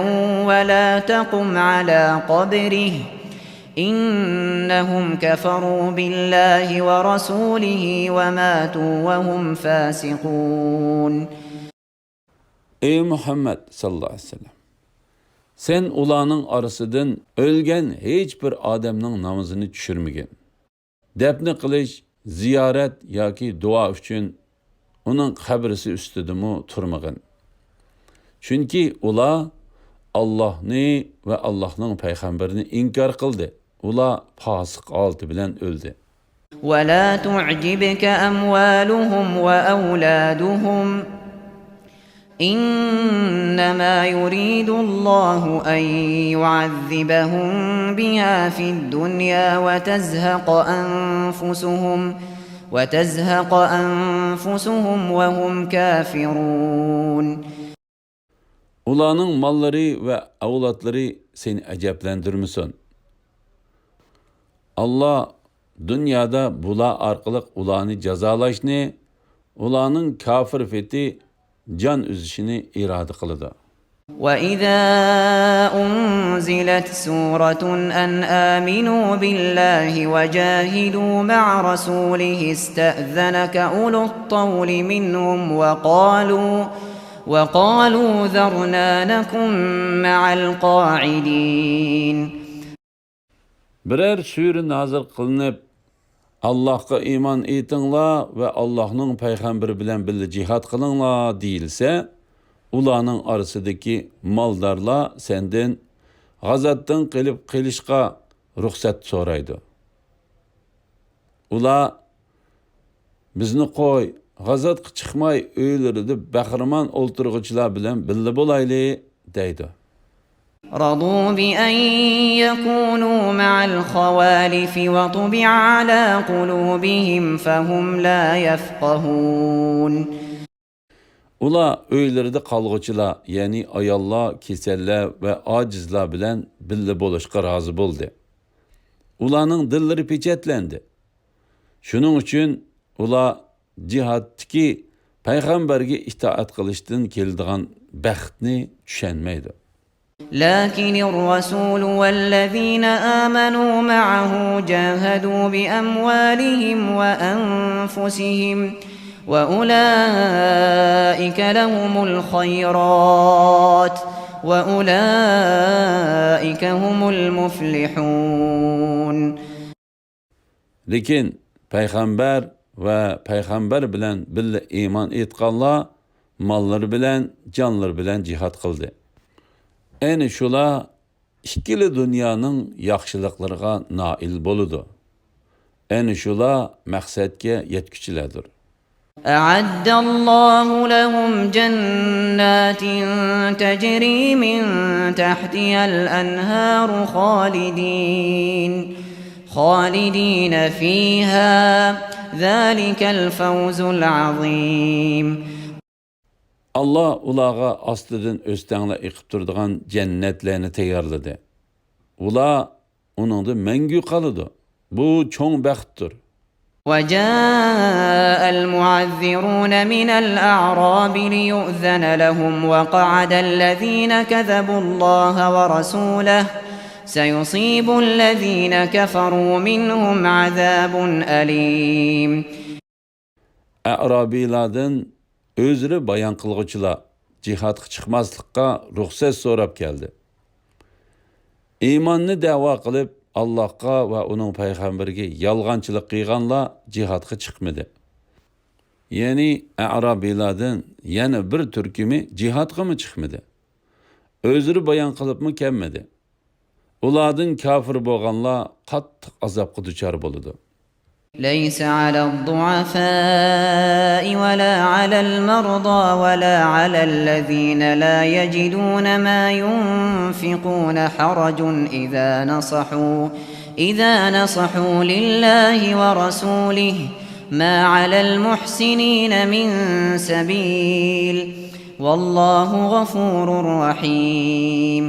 ولا تقم على قبره إنهم كفروا بالله ورسوله وماتوا وهم فاسقون. ئەي مۇھەممەد ساللاللاھۇ ئەلەيھى ۋەسەللەم، سەن ئۇلارنىڭ ئارىسىدىن ئۆلگەن ھېچ بىر ئادەمنىڭ نامىزىنى چۈشۈرمىگىن. دەپنە قىلىش، زىيارەت ياكى دۇئا ئۈچۈن ئۇنىڭ قەبرىسى ئۈستىدىمۇ تۇرمىغىن. چۈنكى ئۇلار ئاللاھنى ۋە ئاللاھنىڭ پەيغەمبىرىنى ئىنكار قىلدى. ئۇلار پاسىق ھالىتى بىلەن ئۆلدى. ولا تعجبك أموالهم وأولادهم إنما يريد الله أن يعذبهم بها في الدنيا وتزهق أنفسهم، وتزهق أنفسهم وهم كافرون. ئۇلارنىڭ ماللىرى ۋە ئەۋلادلىرى سېنى ئەجەبلەندۈرمىسۇن. ئاللا دۇنيادا بۇلار ئارقىلىق ئۇلارنى جازالاشنى، ئۇلارنىڭ كاپىر پېتى جان ئۈزۈشىنى ئىرادە قىلىدۇ. وإذا أنزلت سورة أن آمنوا بالله وجاهدوا مع رسوله استأذنك أولو الطول منهم وقالوا، وقالوا ذرنا نكن مع القاعدين. بىرەر سۈرە نازىل قىلىنىپ، ئاللاھقا ئىمان ئېيتىڭلار ۋە ئاللاھنىڭ پەيغەمبىرى بىلەن بىللە جىھاد قىلىڭلار دېيىلسە، ئۇلارنىڭ ئارىسىدىكى مالدارلار سەندىن غازاتتىن قېلىپ قېلىشقا رۇخسەت سورايدۇ. ئۇلار بىزنى قوي، غازاتقا چىقماي، ئۆيلىرىدە بەخىرىمان ئولتۇرغۇچىلار بىلەن بىللە بولايلى، دەيدۇ. رضوا بأن يكونوا مع الخوالف وطبع على قلوبهم فهم لا يفقهون. ئۇلار ئۆيلىرىدە قالغۇچىلار، يەنى ئاياللار، كېسەللەر ۋە ئاجىزلار بىلەن بىللە بولۇشقا رازى بولدى. ئۇلارنىڭ دىللىرى پېچەتلەندى. شۇنىڭ ئۈچۈن ئۇلار جىھادتىكى پەيغەمبەرگە ئىتائەت قىلىشتىن كېلىدىغان بەختنى چۈشەنمەيدۇ. لكن الرسول والذين آمنوا معه جاهدوا بأموالهم وأنفسهم وأولئك لهم الخيرات وأولئك هم المفلحون. لېكىن پەيغەمبەر ۋە پەيغەمبەر بىلەن بىللە ئىمان ئېيتقانلار ماللىرى بىلەن، جانلىرى بىلەن جىھاد قىلدى. ئەنە شۇلار ئىككىلا دۇنيانىڭ ياخشىلىقلىرىغا نائىل بولىدۇ. ئەنە شۇلار مەقسەتكە يەتكۈچىلەردۇر. أعد الله لهم جنات تجري من تحتها الأنهار خالدين، خالدين فيها، ذلك الفوز العظيم. ئاللا ئۇلارغا ئاستىدىن ئۆستەڭلەر ئېقىپ تۇرىدىغان جەننەتلەرنى تەييارلىدى. ئۇلار ئۇنىڭدا مەڭگۈ قالىدۇ. بۇ چوڭ بەختتۇر. وجاء المعذرون من الأعراب ليؤذن لهم وقعد الذين كذبوا الله ورسوله سيصيب الذين كفروا منهم عذاب أليم. ئەئرابىيلاردىن ئۆزرە بايان قىلغۇچىلار جىھادقا چىقماسلىققا رۇخسەت سوراپ كەلدى. ئىماننى دەۋا قىلىپ، ئاللاھقا ۋە ئۇنىڭ پەيغەمبىرىگە يالغانچىلىق قىلغانلار جىھادقا چىقمىدى. يەنى ئەئرابىيلاردىن يەنە بىر تۈركۈمى جىھادقىمۇ چىقمىدى. ئۆزرە بايان قىلىپمۇ كەلمىدى. ئۇلاردىن كاپىر بولغانلار قاتتىق ئازابقا دۇچار بولىدۇ. ليس على الضعفاء ولا على المرضى ولا على الذين لا يجدون ما ينفقون حرج إذا نصحوا إذا نصحوا لله ورسوله ما على المحسنين من سبيل والله غفور رحيم.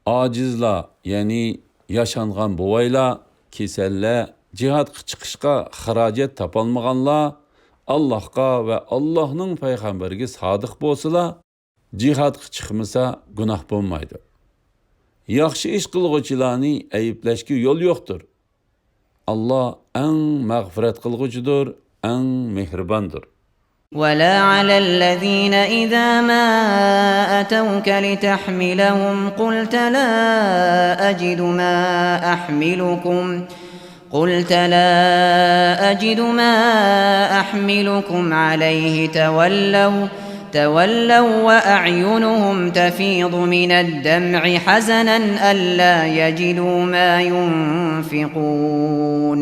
ئاجىزلار، يەنى ياشانغان بوۋايلار، كېسەللەر، جىھادقا چىقىشقا خىراجەت تاپالمىغانلار ئاللاھقا ۋە ئاللاھنىڭ پەيغەمبىرىگە سادىق بولسىلا، جىھادقا چىقمىسا گۇناھ بولمايدۇ. ياخشى ئىش قىلغۇچىلارنى ئەيىبلەشكە يول يوقتۇر. ئاللا ئەڭ مەغپىرەت قىلغۇچىدۇر، ئەڭ مېھرىباندۇر. ولا على الذين إذا ما أتوك لتحملهم قلت لا أجد ما أحملكم قلت لا أجد ما أحملكم عليه تولوا تولوا وأعينهم تفيض من الدمع حزنا ألا يجدوا ما ينفقون.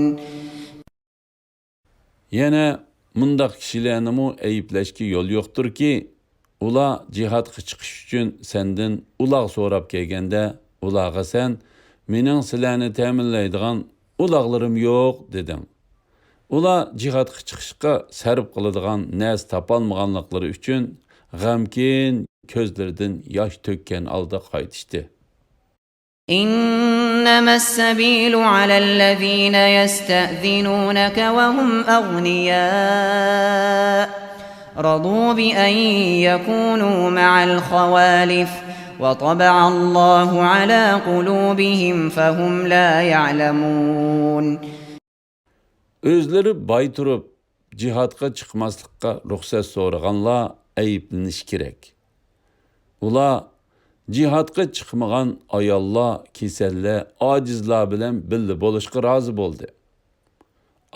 يەنە مۇنداق كىشىلەرنىمۇ ئەيىبلەشكە يول يوقتۇركى، ئۇلار جىھادقا چىقىش ئۈچۈن سەندىن ئۇلاغ سوراپ كەلگەندە، ئۇلارغا سەن، مېنىڭ سىلەرنى تەمىنلەيدىغان ئۇلاغلىرىم يوق، دېدىڭ. ئۇلار جىھادقا چىقىشقا سەرپ قىلىدىغان نەرسە تاپالمىغانلىقلىرى ئۈچۈن غەمكىن كۆزلىرىدىن ياش تۆككەن ھالدا قايتىشتى. إنما السبيل على الذين يستأذنونك وهم أغنياء رضوا بأن يكونوا مع الخوالف وطبع الله على قلوبهم فهم لا يعلمون. ئۆزلىرى باي تۇرۇپ، جىھادقا چىقماسلىققا رۇخسەت سورىغانلار ئەيىبلىنىشى كېرەك. ئۇلار جىھادقا چىقمىغان ئاياللار، كېسەللەر، ئاجىزلار بىلەن بىللە بولۇشقا رازى بولدى.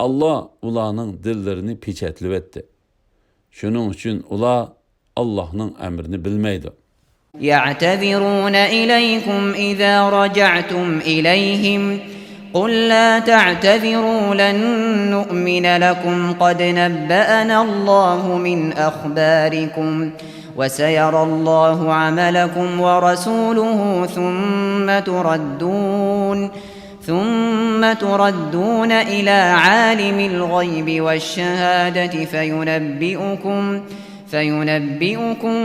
ئاللا ئۇلارنىڭ دىللىرىنى پېچەتلىۋەتتى. شۇنىڭ ئۈچۈن ئۇلار ئاللاھنىڭ ئەمرىنى بىلمەيدۇ. يعتذرون إليكم إذا رجعتم إليهم قل لا تعتذروا لن نؤمن لكم قد نبأنا الله من أخباركم وسيرى الله عملكم ورسوله ثم تردون ثم تردون إلى عالم الغيب والشهادة فينبئكم فينبئكم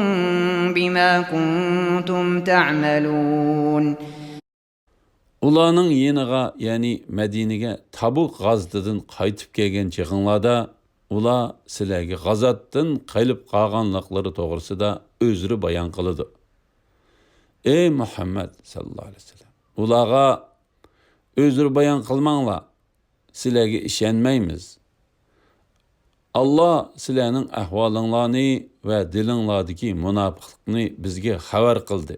بما كنتم تعملون. ئۇلارنىڭ يېنىغا، يەنى مەدىنىگە تەبۇك غازىتىدىن قايتىپ كەلگەن چېغىڭلاردا، ئۇلار سىلەرگە غازاتتىن قېلىپ قالغانلىقلىرى توغرىسىدا ئۆزرە بايان قىلىدۇ. ئەي مۇھەممەد ساللاللاھۇ ئەلەيھى ۋەسەللەم، ئۇلارغا ئۆزرە بايان قىلماڭلار، سىلەرگە ئىشەنمەيمىز. ئاللا سىلەرنىڭ ئەھۋالىڭلارنى ۋە دىلىڭلاردىكى مۇناپىقلىقنى بىزگە خەۋەر قىلدى.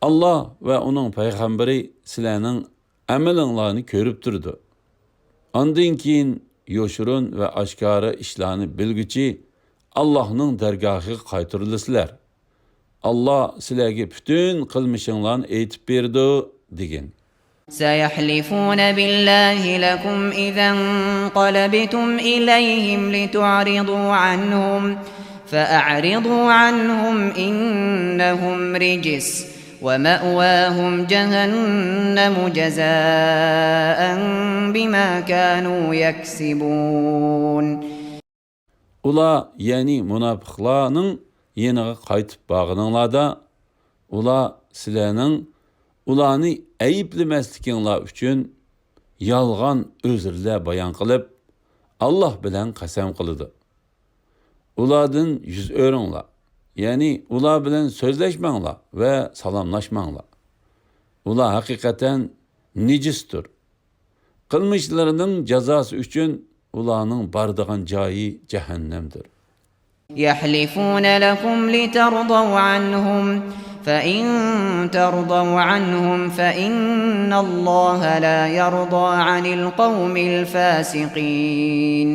ئاللا ۋە ئۇنىڭ پەيغەمبىرى سىلەرنىڭ ئەمىلىڭلارنى كۆرۈپ تۇرىدۇ. ئاندىن كېيىن يوشۇرۇن ۋە ئاشكارا ئىشلارنى بىلگۈچى ئاللاھنىڭ دەرگاھىغا قايتۇرۇلىسىلەر. ئاللا سىلەرگە پۈتۈن قىلمىشىڭلارنى ئېيتىپ بېرىدۇ، دېگىن. سيحلفون بالله لكم إذا انقلبتم إليهم لتعرضوا عنهم فأعرضوا عنهم إنهم رجس ومأواهم جهنم جزاء بما كانوا يكسبون. ئۇلار، يەنى مۇناپىقلارنىڭ يېنىغا قايتىپ بارغىنىڭلاردا، ئۇلار سىلەرنىڭ ئۇلارنى ئەيىبلىمەسلىكىڭلار ئۈچۈن يالغان ئۆزرىلەر بايان قىلىپ، ئاللاھ بىلەن قەسەم قىلىدۇ. ئۇلاردىن يۈز ئۆرۈڭلار، يەنى ئۇلار بىلەن سۆزلەشمەڭلار ۋە سالاملاشماڭلار. ئۇلار ھەقىقەتەن نىجىستۇر. قىلمىشلىرىنىڭ جازاسى ئۈچۈن ئۇلارنىڭ بارىدىغان جايى جەھەننەمدۇر. يحلفون لكم لترضوا عنهم، فإن ترضوا عنهم فإن الله لا يرضى عن القوم الفاسقين.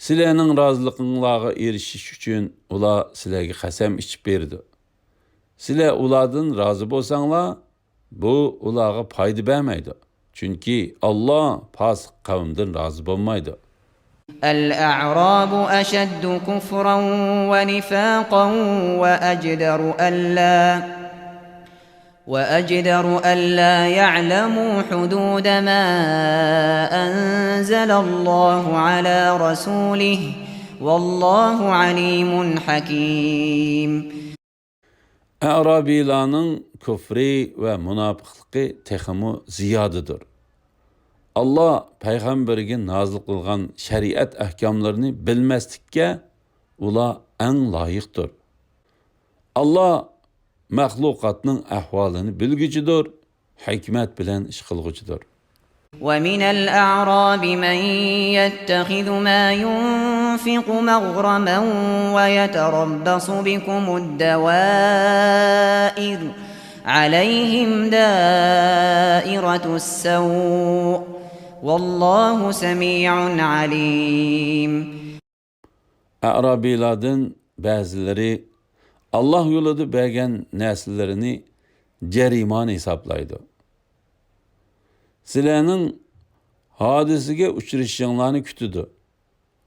سىلەرنىڭ رازىلىقىڭلارغا ئېرىشىش ئۈچۈن ئۇلار سىلەرگە قەسەم ئىچىپ بېرىدۇ. سىلەر ئۇلاردىن رازى بولساڭلار، بۇ ئۇلارغا پايدا بەرمەيدۇ. چۈنكى ئاللاھ پاسىق قەۋمدىن رازى بولمايدۇ. الأعراب أشد كفرا ونفاقا وأجدر ألا وأجدر ألا يعلموا حدود ما أنزل الله على رسوله، والله عليم حكيم. ئەئرابىيلارنىڭ كۇفرى ۋە مۇناپىقلىقى تېخىمۇ زىيادىدۇر. ئاللاھ پەيغەمبىرىگە نازىل قىلغان شەرىئەت ئەھكاملىرىنى بىلمەسلىككە ئۇلار ئەڭ لايىقتۇر. ئاللاھ مەخلۇقاتنىڭ ئەھۋالىنى بىلگۈچىدۇر، ھېكمەت بىلەن ئىش قىلغۇچىدۇر. ومن الأعراب من يتخذ ما ينفق مغرما ويتربص بكم الدوائر، عليهم دائرة السوء، والله سميع عليم. ئەئرابىيلاردىن بەزىلىرى ئاللاھ يولىدا بەرگەن نەرسىلىرىنى جەرىمانە ھېسابلايدۇ. سىلەرنىڭ ھادىسىگە ئۇچرىشىشىڭلارنى كۈتىدۇ.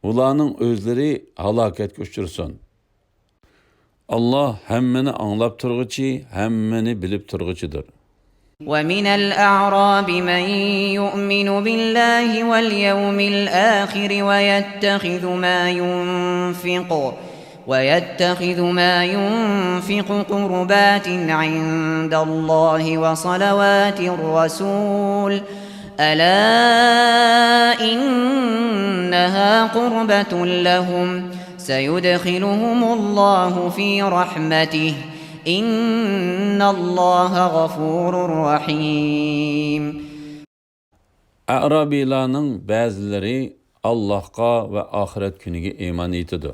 ئۇلارنىڭ ئۆزلىرى ھالاكەتكە ئۇچرىسۇن. ئاللاھ ھەممىنى ئاڭلاپ تۇرغۇچى، ھەممىنى بىلىپ تۇرغۇچىدۇر. ومن الأعراب من يؤمن بالله واليوم الآخر ويتخذ ما ينفق ويتخذ ما ينفق قربات عند الله وصلوات الرسول، ألا إنها قربة لهم، سيدخلهم الله في رحمته، إن الله غفور رحيم. ئەئرابىيلارنىڭ بەزىلىرى ئاللاھقا ۋە ئاخىرەت كۈنىگە ئىمان ئېيتىدۇ.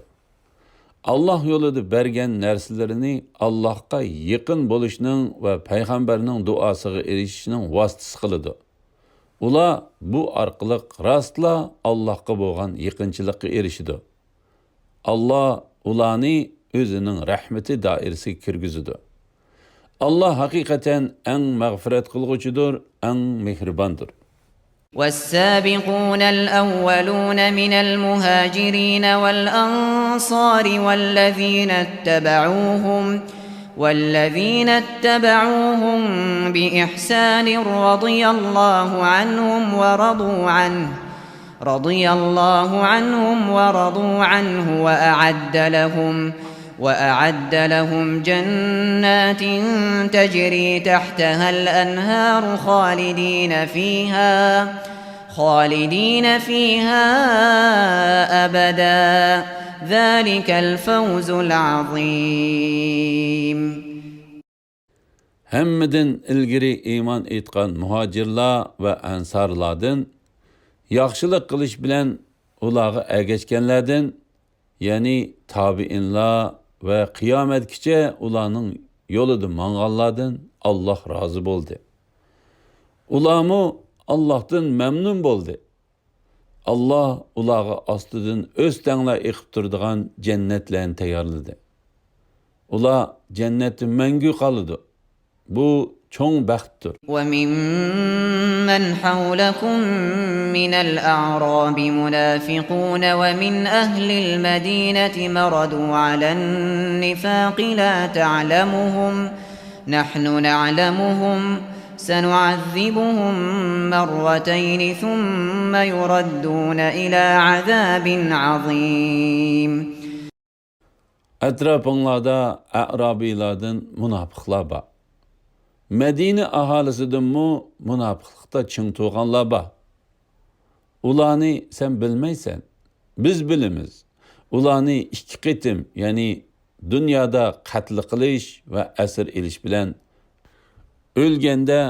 ئاللاھ يولىدا بەرگەن نەرسىلىرىنى ئاللاھقا يېقىن بولۇشنىڭ ۋە پەيغەمبەرنىڭ دۇئاسىغا ئېرىشىشنىڭ ۋاسىتىسى قىلىدۇ. ئۇلار بۇ ئارقىلىق راستلا ئاللاھقا بولغان يېقىنچىلىققا ئېرىشىدۇ. ئاللاھ ئۇلارنى ئۆزىنىڭ رەھمىتى دائىرىسىگە كىرگۈزىدۇ. ئاللاھ ھەقىقەتەن ئەڭ مەغپىرەت قىلغۇچىدۇر، ئەڭ مېھرىباندۇر. والسابقون الأولون من المهاجرين والأنصار والذين اتبعوهم والذين اتبعوهم بإحسان رضي الله عنهم ورضوا عنه رضي الله عنهم ورضوا عنه وأعد لهم وأعد لهم جنات تجري تحتها الأنهار خالدين فيها خالدين فيها أبدا، ذلك الفوز العظيم. ھەممىدىن ئىلگىرى ئىمان ئېيتقان مۇھاجىرلار ۋە ئەنسارلاردىن، ياخشىلىق قىلىش بىلەن ئۇلارغا ئەگەشكەنلەردىن، يەنى تابىئىنلار ۋە قىيامەتكىچە ئۇلارنىڭ يولىدا ماڭغانلاردىن ئاللاھ رازى بولدى. ئۇلارمۇ ئاللاھتىن مەمنۇن بولدى. ئاللاھ ئۇلارغا ئاستىدىن ئۆستەڭلار ئېقىپ تۇرىدىغان جەننەتلەرنى تەييارلىدى. ئۇلار جەننەتتە مەڭگۈ قالىدۇ. بۇ چوڭ بەختتۇر. وممن حولكم من الأعراب منافقون ومن أهل المدينة مردوا على النفاق لا تعلمهم نحن نعلمهم سنعذبهم مرتين ثم يردون إلى عذاب عظيم. ئەتراپىڭلاردا ئەئرابىيلاردىن مۇناپىقلار بار. مەدىنە ئاھالىسىدىنمۇ مۇناپىقلىقتا چىڭ تۇرغانلار بار. ئۇلارنى سەن بىلمەيسەن. بىز بىلىمىز. ئۇلارنى ئىككى قېتىم، يەنى دۇنيادا قەتل قىلىش ۋە ئەسىر ئېلىش بىلەن، ئۆلگەندە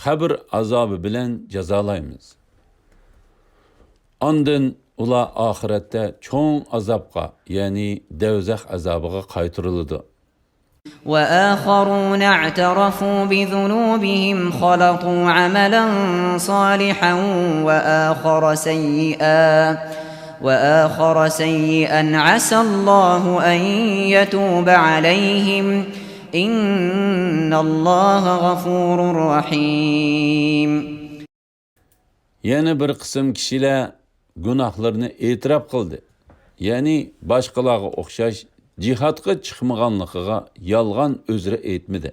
قەبرە ئازابى بىلەن جازالايمىز. ئاندىن ئۇلار ئاخىرەتتە چوڭ ئازابقا، يەنى دەۋزەخ ئازابىغا قايتۇرۇلىدۇ. وآخرون اعترفوا بذنوبهم خلطوا عملا صالحا وآخر سيئا، وآخر سيئا عسى الله أن يتوب عليهم، إن الله غفور رحيم. يەنە بىر قىسىم كىشىلەر گۇناھلىرىنى ئېتىراپ قىلدى، يەنى باشقىلارغا ئوخشاش جىھادقا چىقمىغانلىقىغا يالغان ئۆزرە ئېيتمىدى.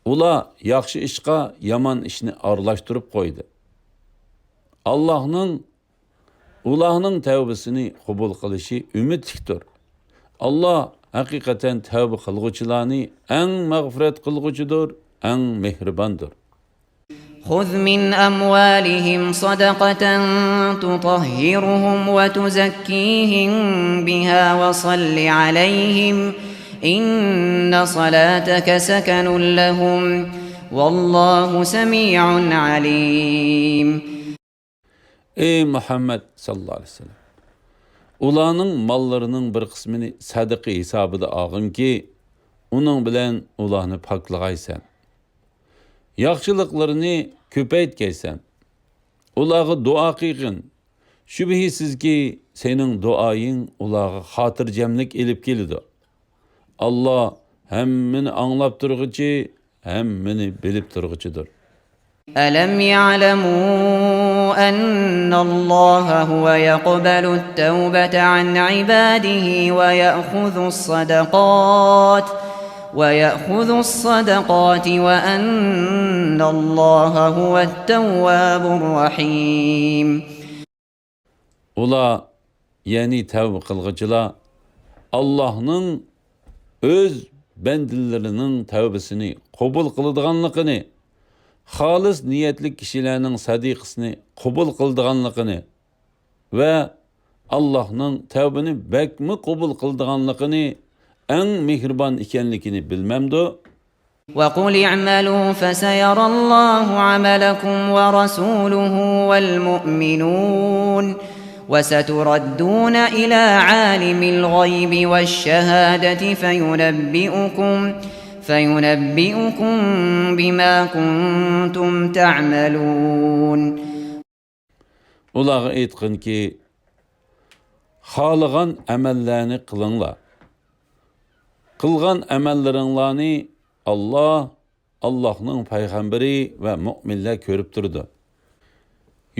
ئۇلار ياخشى ئىشقا يامان ئىشنى ئارىلاشتۇرۇپ قويدى. ئاللاھنىڭ ئۇلارنىڭ تەۋبىسىنى قوبۇل قىلىشى ئۈمىدلىكتۇر. ئاللاھ ھەقىقەتەن تەۋبە قىلغۇچىلارنى ئەڭ مەغپىرەت قىلغۇچىدۇر، ئەڭ مېھرىباندۇر. خذ من أموالهم صدقة تطهرهم وتزكيهم بها وصل عليهم، إن صلاتك سكن لهم، والله سميع عليم. ئەي مۇھەممەد ساللاللاھۇ ئەلەيھى ۋەسەللەم! ئۇلارنىڭ ماللىرىنىڭ بىر قىسمىنى سەدىقە ھېسابىدا ئالغىنكى، ئۇنىڭ بىلەن ئۇلارنى پاكلىغايسەن. ياخشىلىقلىرىنى كۆپەيتكەيسەن. ئۇلارغا دۇئا قىلغىن. شۈبھىسىزكى، سېنىڭ دۇئايىڭ ئۇلارغا خاتىرجەملىك ئېلىپ كېلىدۇ. ئاللاھ ھەممىنى ئاڭلاپ تۇرغۇچى، ھەممىنى بىلىپ تۇرغۇچىدۇر. ألم يعلموا أن الله هو يقبل التوبة عن عباده ويأخذ الصدقات، ويأخذ الصدقات وأن الله هو التواب الرحيم. ئۇلار، يەنى تەۋبە قىلغۇچىلار، ئاللاھنىڭ ئۆز بەندىلىرىنىڭ تەۋبىسىنى قوبۇل قىلىدىغانلىقىنى، خالىس نىيەتلىك كىشىلەرنىڭ سەدىقىسىنى قوبۇل قىلىدىغانلىقىنى ۋە ئاللاھنىڭ تەۋبىنى بەكمۇ قوبۇل قىلىدىغانلىقىنى، ئەڭ مېھرىبان ئىكەنلىكىنى بىلمەمدۇ؟ وقل اعملوا فسيرى الله عملكم ورسوله والمؤمنون وستردون إلى عالم الغيب والشهادة فينبئكم، فينبئكم بما كنتم تعملون. ئۇلارغا ئېيتقىنكى، خالىغان ئەمەللەرنى قىلىڭلار. قىلغان ئەمەللىرىڭلارنى ئاللاھ، ئاللاھنىڭ پەيغەمبىرى ۋە مۆمىنلەر كۆرۈپ تۇرىدۇ.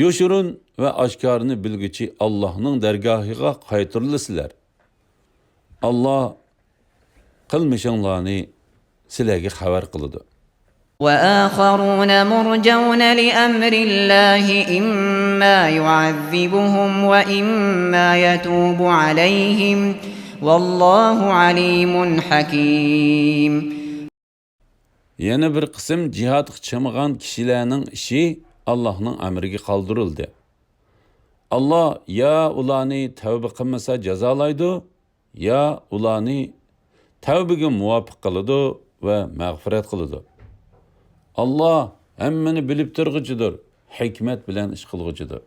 يوشۇرۇن ۋە ئاشكارىنى بىلگۈچى ئاللاھنىڭ دەرگاھىغا قايتۇرۇلىسىلەر. ئاللاھ قىلمىشىڭلارنى سىلەرگە خەۋەر قىلىدۇ. وآخرون مرجون لأمر الله إما يعذبهم وإما يتوب عليهم والله عليم حكيم. يەنە بىر قىسىم جىھادقا چىقمىغان كىشىلەرنىڭ ئىشى ئاللاھنىڭ ئەمرىگە قالدۇرۇلدى. ئاللاھ يا ئۇلارنى تەۋبە قىلمىسا جازالايدۇ، يا ئۇلارنى تەۋبىگە مۇۋاپىق قىلىدۇ ۋە مەغپىرەت قىلىدۇ. ئاللاھ ھەممىنى بىلىپ تۇرغۇچىدۇر، ھېكمەت بىلەن ئىش قىلغۇچىدۇر.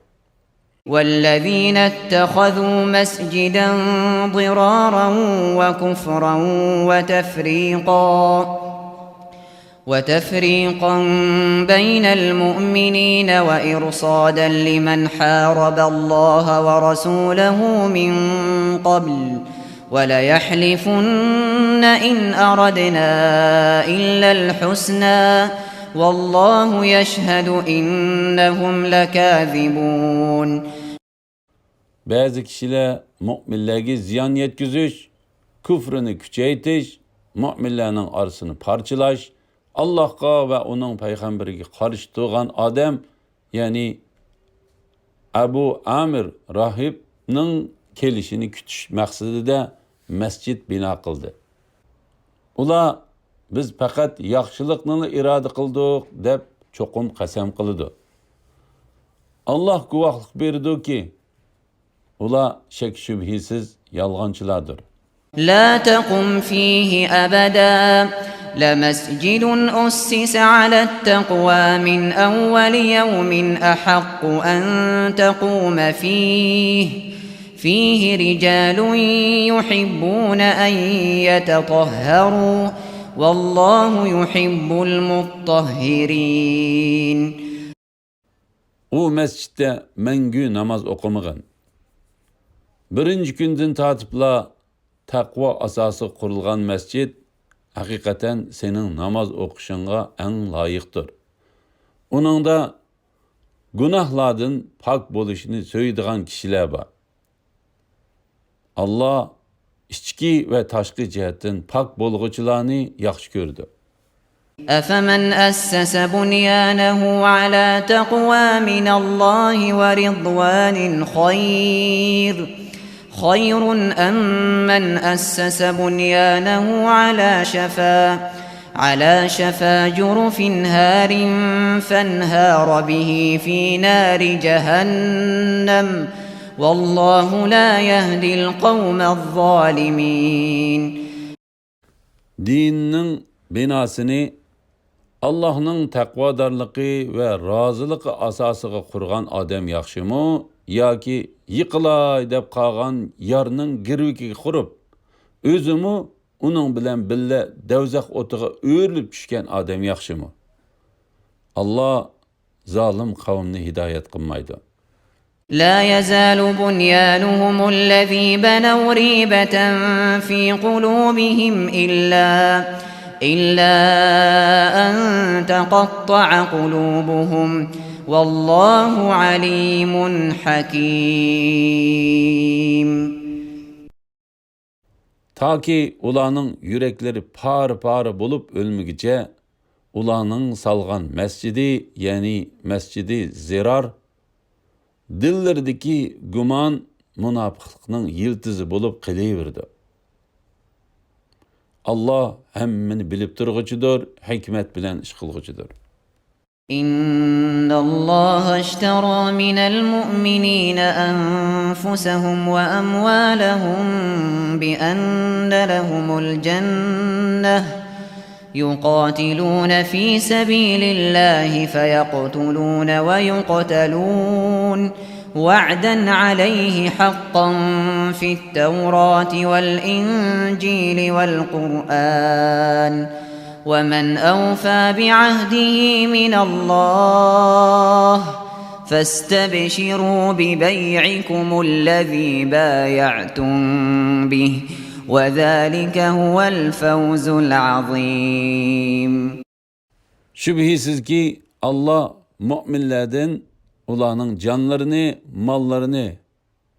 والذين اتخذوا مسجدا ضرارا وكفرا وتفريقا، وتفريقا بين المؤمنين وإرصادا لمن حارب الله ورسوله من قبل، وليحلفن إن أردنا إلا الحسنى، والله يشهد إنهم لكاذبون. بەزى كىشىلەر مۆمىنلەرگە زىيان يەتكۈزۈش، كۇفرىنى كۈچەيتىش، مۆمىنلەرنىڭ ئارىسىنى پارچىلاش، ئاللاھقا ۋە ئۇنىڭ پەيغەمبىرىگە قارشى تۇرغان ئادەم، يەنى ئەبۇ ئامىر راھىبنىڭ كېلىشىنى كۈتۈش مەقسىتىدە مەسچىت بىنا قىلدى. ئۇلار بىز پەقەت ياخشىلىقنىلا ئىرادە قىلدۇق، دەپ چوقۇم قەسەم قىلىدۇ. ئاللاھ گۇۋاھلىق بېرىدۇكى، ئۇلار شەك-شۈبھىسىز يالغانچىلاردۇر. لا تقم فيه أبدا، لمسجد أسس على التقوى من أول يوم أحق أن تقوم فيه، فيه رجال يحبون أن يتطهروا، والله يحب المطهرين. ئۇ مەسچىتتە مەڭگۈ ناماز ئوقۇمىغىن. بىرىنچى كۈندىن تارتىپلا تەقۋا ئاساسىغا قۇرۇلغان مەسچىت ھەقىقەتەن سېنىڭ ناماز ئوقۇشۇڭغا ئەڭ لايىقتۇر. ئۇنىڭدا گۇناھلاردىن پاك بولۇشنى سۆيىدىغان كىشىلەر بار. ئاللاھ ئىچكى ۋە تاشقى جەھەتتىن پاك بولغۇچىلارنى ياخشى كۆرىدۇ. أفمن أسس بنيانه على تقوى من الله ورضوان خير، خير أم من أسس بنيانه على شفا، على شفا جرف هار فانهار به في نار جهنم، والله لا يهدي القوم الظالمين. دىننىڭ بىناسىنى ئاللاھنىڭ تەقۋادارلىقى ۋە رازىلىقى ئاساسىغا قۇرغان ئادەم ياخشىمۇ ياكى يىقىلاي دەپ قالغان يارنىڭ گىرۋىكىگە قۇرۇپ، ئۆزىمۇ ئۇنىڭ بىلەن بىللە دەۋزەخ ئوتىغا ئۆرۈلۈپ چۈشكەن ئادەم ياخشىمۇ؟ ئاللاھ زالىم قەۋمنى ھىدايەت قىلمايدۇ. لا يزال بنيانهم الذي بنوا ريبة في قلوبهم إلا، إلا أن تقطع قلوبهم، والله عليم حكيم. تاكى ئۇلارنىڭ يۈرەكلىرى پارە-پارە بولۇپ ئۆلمىگۈچە، ئۇلارنىڭ سالغان مەسچىتى، يەنى مەسچىتى زىرار، دىللىرىدىكى گۇمان مۇناپىقلىقنىڭ يىلتىزى بولۇپ قېلىۋېرىدۇ. ئاللاھ ھەممىنى بىلىپ تۇرغۇچىدۇر، ھېكمەت بىلەن ئىش قىلغۇچىدۇر. إن الله اشترى من المؤمنين أنفسهم وأموالهم بأن لهم الجنة، يقاتلون في سبيل الله فيقتلون ويقتلون، وعدا عليه حقا في التوراة والإنجيل والقرآن، ومن أوفى بعهده من الله، فاستبشروا ببيعكم الذي بايعتم به، وذلك هو الفوز العظيم. شۈبھىسىزكى، ئاللاھ مۆمىنلەردىن ئۇلارنىڭ جانلىرىنى، ماللىرىنى،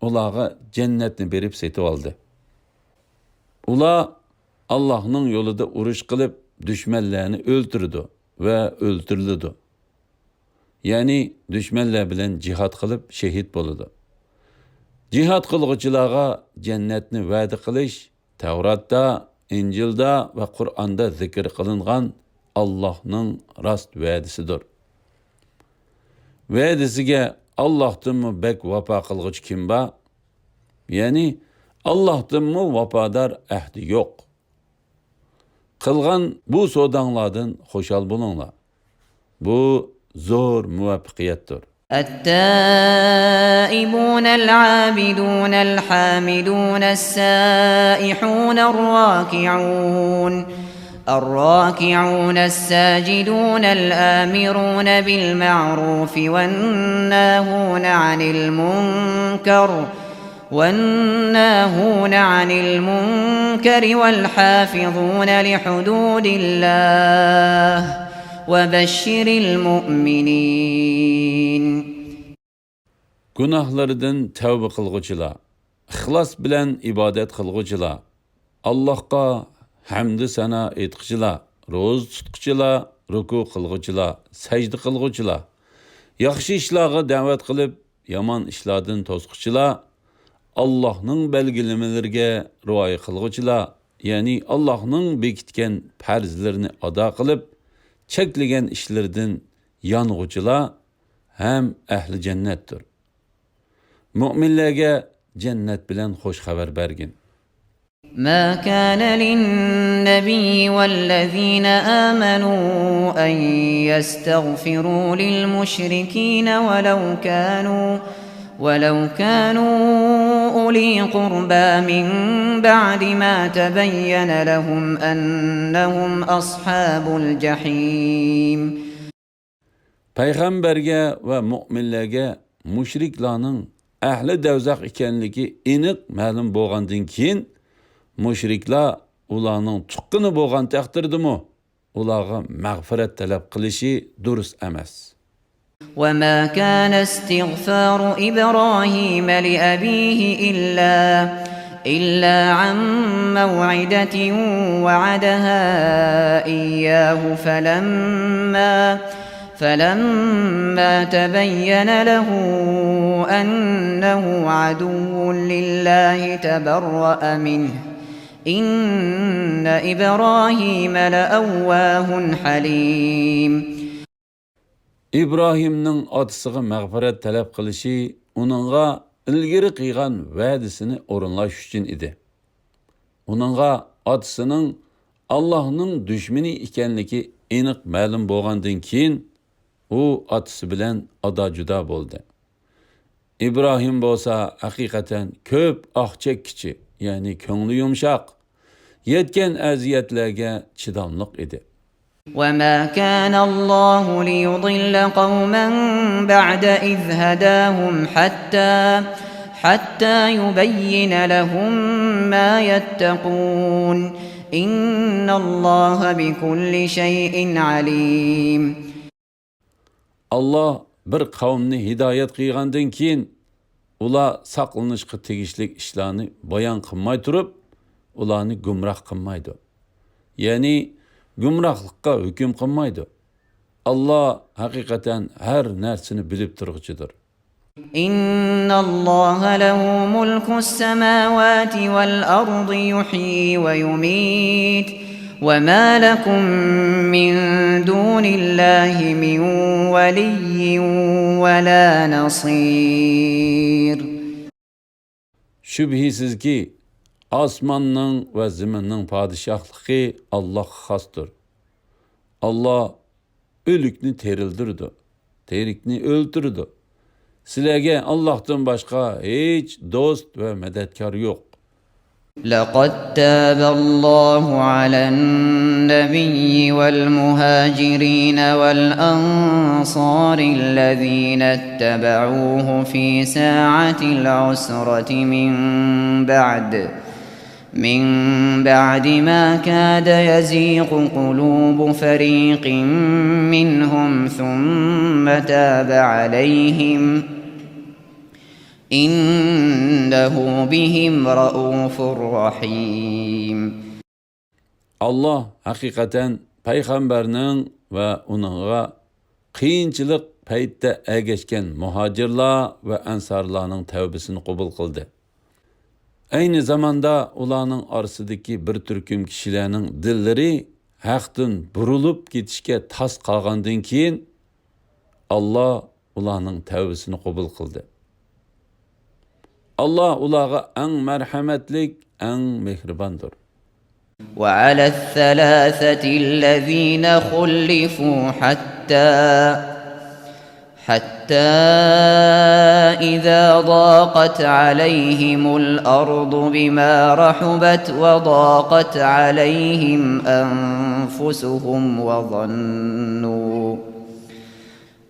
ئۇلارغا جەننەتنى بېرىپ سېتىۋالدى. ئۇلار ئاللاھنىڭ يولىدا ئۇرۇش قىلىپ، دۈشمەنلەرنى ئۆلتۈرىدۇ ۋە ئۆلتۈرۈلىدۇ. يەنى دۈشمەنلەر بىلەن جىھاد قىلىپ شېھىت بولىدۇ. جىھاد قىلغۇچىلارغا جەننەتنى ۋەدە قىلىش تەۋراتتا، ئىنجىلدا ۋە قۇرئاندا زىكىر قىلىنغان ئاللاھنىڭ راست ۋەدىسىدۇر. ۋەدىسىگە ئاللاھتىنمۇ بەك ۋاپا قىلغۇچى كىم بار؟ يەنى ئاللاھتىنمۇ ۋاپادار ئەھدى يوق. قىلغان بۇ سوداڭلاردىن خۇشال بولۇڭلار. بۇ زور مۇۋەپپەقىيەتتۇر. التائبون العابدون الحامدون السائحون الراكعون، الراكعون الساجدون الآمرون بالمعروف والناهون عن المنكر، والناهون عن المنكر والحافظون لحدود الله، وبشر المؤمنين. گۇناھلىرىدىن تەۋبە قىلغۇچىلار، ئىخلاس بىلەن ئىبادەت قىلغۇچىلار، ئاللاھقا ھەمدۇ سانا ئېيتقۇچىلار، روزا تۇتقۇچىلار، رۇكۇ قىلغۇچىلار، سەجدە قىلغۇچىلار، ياخشى ئىشلارغا دەۋەت قىلىپ، يامان ئىشلاردىن توسقۇچىلار، ئاللاھنىڭ بەلگىلىمىلىرىگە رىئايە قىلغۇچىلار، يەنى ئاللاھنىڭ بېكىتكەن پەرزلىرىنى ئادا قىلىپ، چەكلىگەن ئىشلىرىدىن يانغۇچىلار ھەم ئەھلى جەننەتتۇر. مۆمىنلەرگە جەننەت بىلەن خۇش خەۋەر بەرگىن. ما كان للنبي والذين آمنوا أن يستغفروا للمشركين ولو كانوا، ولو كانوا أولي قربى من بعد ما تبين لهم أنهم أصحاب الجحيم. پەيغەمبەرگە ۋە مۆمىنلەرگە مۇشرىكلارنىڭ ئەھلى دەۋزەخ ئىكەنلىكى ئېنىق مەلۇم بولغاندىن كېيىن، مۇشرىكلار ئۇلارنىڭ تۇغقىنى بولغان تەقدىردىمۇ، ئۇلارغا مەغپىرەت تەلەپ قىلىشى دۇرۇس ئەمەس. وما كان استغفار إبراهيم لأبيه إلا، إلا عن موعدة وعدها إياه فلما، فلما تبين له أنه عدو لله تبرأ منه، إن إبراهيم لأواه حليم. ئىبراھىمنىڭ ئاتىسىغا مەغپىرەت تەلەپ قىلىشى ئۇنىڭغا ئىلگىرى قىلغان ۋەدىسىنى ئورۇنلاش ئۈچۈن ئىدى. ئۇنىڭغا ئاتىسىنىڭ ئاللاھنىڭ دۈشمىنى ئىكەنلىكى ئېنىق مەلۇم بولغاندىن كېيىن، ئۇ ئاتىسى بىلەن ئادا-جۇدا بولدى. ئىبراھىم بولسا ھەقىقەتەن كۆپ ئاھ چەككۈچى، يەنى كۆڭلى يۇمشاق، يەتكەن ئەزىيەتلەرگە چىداملىق ئىدى. وما كان الله ليضل قوما بعد إذ هداهم حتى، حتى يبين لهم ما يتقون، إن الله بكل شيء عليم. ئاللاھ بىر قەۋمنى ھىدايەت قىلغاندىن كېيىن، ئۇلار ساقلىنىشقا تېگىشلىك ئىشلارنى بايان قىلماي تۇرۇپ، ئۇلارنى گۇمراھ قىلمايدۇ. يەنى گۇمراھلىققا ھۆكۈم قىلمايدۇ. ئاللاھ ھەقىقەتەن ھەر نەرسىنى بىلىپ تۇرغۇچىدۇر. إن الله له ملك السماوات والأرض يحيي ويميت، وما لكم من دون الله من ولي ولا نصير. شۈبھىسىزكى، ئاسماننىڭ ۋە زېمىننىڭ پادىشاھلىقى ئاللاھقا خاستۇر. ئاللاھ ئۆلۈكنى تىرىلدۈرىدۇ، تىرىكنى ئۆلتۈرىدۇ. سىلەرگە ئاللاھتىن باشقا ھېچ دوست ۋە مەدەتكار يوق. لقد تاب الله على النبي والمهاجرين والأنصار الذين اتبعوه في ساعة العسرة من بعد، من بعد ما كاد يزيغ قلوب فريق منهم ثم تاب عليهم، إنه بهم رءوف رحيم. ئاللاھ ھەقىقەتەن پەيغەمبەرنىڭ ۋە ئۇنىڭغا قىيىنچىلىق پەيتتە ئەگەشكەن مۇھاجىرلار ۋە ئەنسارلارنىڭ تەۋبىسىنى قوبۇل قىلدى. ئەينى زاماندا ئۇلارنىڭ ئارىسىدىكى بىر تۈركۈم كىشىلەرنىڭ دىللىرى ھەقتىن بۇرۇلۇپ كېتىشكە تاس قالغاندىن كېيىن، ئاللاھ ئۇلارنىڭ تەۋبىسىنى قوبۇل قىلدى. ئاللاھ ئۇلارغا ئەڭ مەرھەمەتلىك، ئەڭ مېھرىباندۇر. وعلى الثلاثة الذين خلفوا حتى، حتى إذا ضاقت عليهم الأرض بما رحبت وضاقت عليهم أنفسهم وظنوا،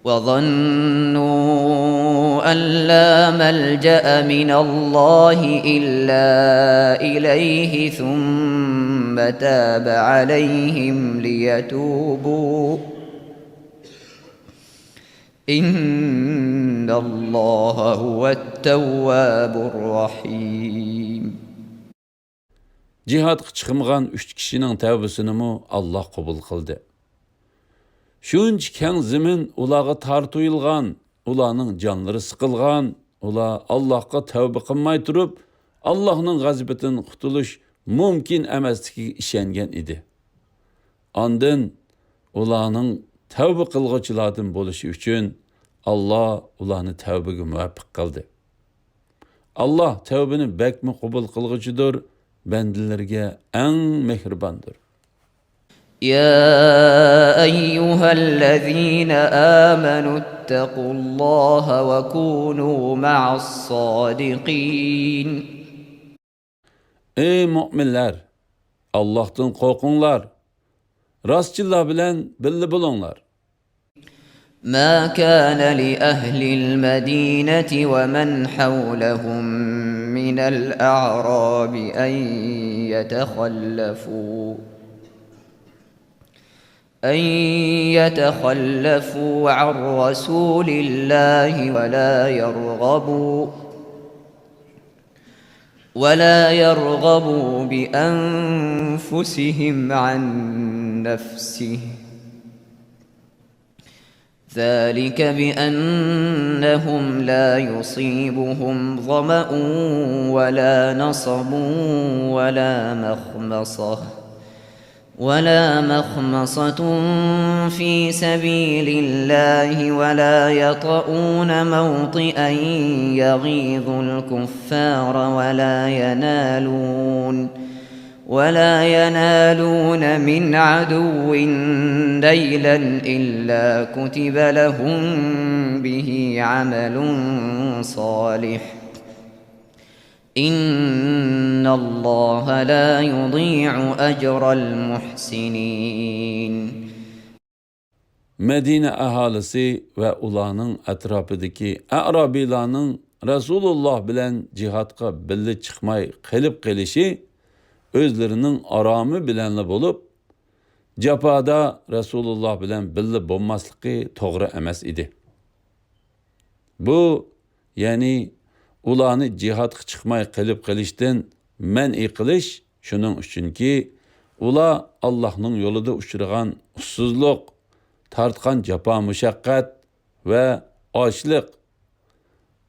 وظنوا أن لا ملجأ من الله إلا إليه ثم تاب عليهم ليتوبوا، إن الله هو التواب الرحيم. جىھادقا چىقمىغان ئۈچ كىشىنىڭ تەۋبىسىنىمۇ ئاللاھ قوبۇل قىلدى. شۇنچە كەڭ زېمىن ئۇلارغا تارتۇيۇلغان، ئۇلارنىڭ جانلىرى سىقىلغان، ئۇلار ئاللاھقا تەۋبە قىلماي تۇرۇپ، ئاللاھنىڭ غەزىپىدىن قۇتۇلۇش مۇمكىن ئەمەسلىكىگە ئىشەنگەن ئىدى. ئاندىن ئۇلارنىڭ تەۋبە قىلغۇچىلاردىن بولۇشى ئۈچۈن، ئاللا ئۇلارنى تەۋبىگە مۇۋەپپەق قىلدى. ئاللا تەۋبىنى بەكمۇ قوبۇل قىلغۇچىدۇر، بەندىلىرىگە ئەڭ مېھرىباندۇر. يا أيها الذين آمنوا اتقوا الله وكونوا مع الصادقين. ئەي مۆمىنلەر، ئاللاھتىن قورقۇڭلار، راستچىللار بىلەن بىللە بولۇڭلار. ما كان لأهل المدينة ومن حولهم من الأعراب أن يتخلفوا أن يتخلفوا عن رسول الله ولا يرغبوا ولا يرغبوا بأنفسهم عن نفسه ذلك بأنهم لا يصيبهم ظمأ ولا نصب ولا مخمصة ولا مخمصة في سبيل الله ولا يطؤون موطئا يغيظ الكفار ولا ينالون ولا ينالون من عدو نيلا إلا كتب لهم به عمل صالح إن الله لا يضيع أجر المحسنين. مەدىنە ئاھالىسى ۋە ئۇلارنىڭ ئەتراپىدىكى ئەرابىيلارنىڭ رەسۇلۇللا بىلەن جىھادقا بىللە چىقماي قېلىپ قېلىشى ئۆزلىرىنىڭ ئارامى بىلەنلا بولۇپ، جاپادا رەسۇلۇللا بىلەن بىللە بولماسلىقى توغرا ئەمەس ئىدى. بۇ، يەنى ئۇلارنى جىھادقا چىقماي قېلىپ قېلىشتىن مەنئى قىلىش، شۇنىڭ ئۈچۈنكى، ئۇلار ئاللاھنىڭ يولىدا ئۇچرىغان ئۇسسۇزلۇق، تارتقان جاپا-مۇشەققەت ۋە ئاچلىق،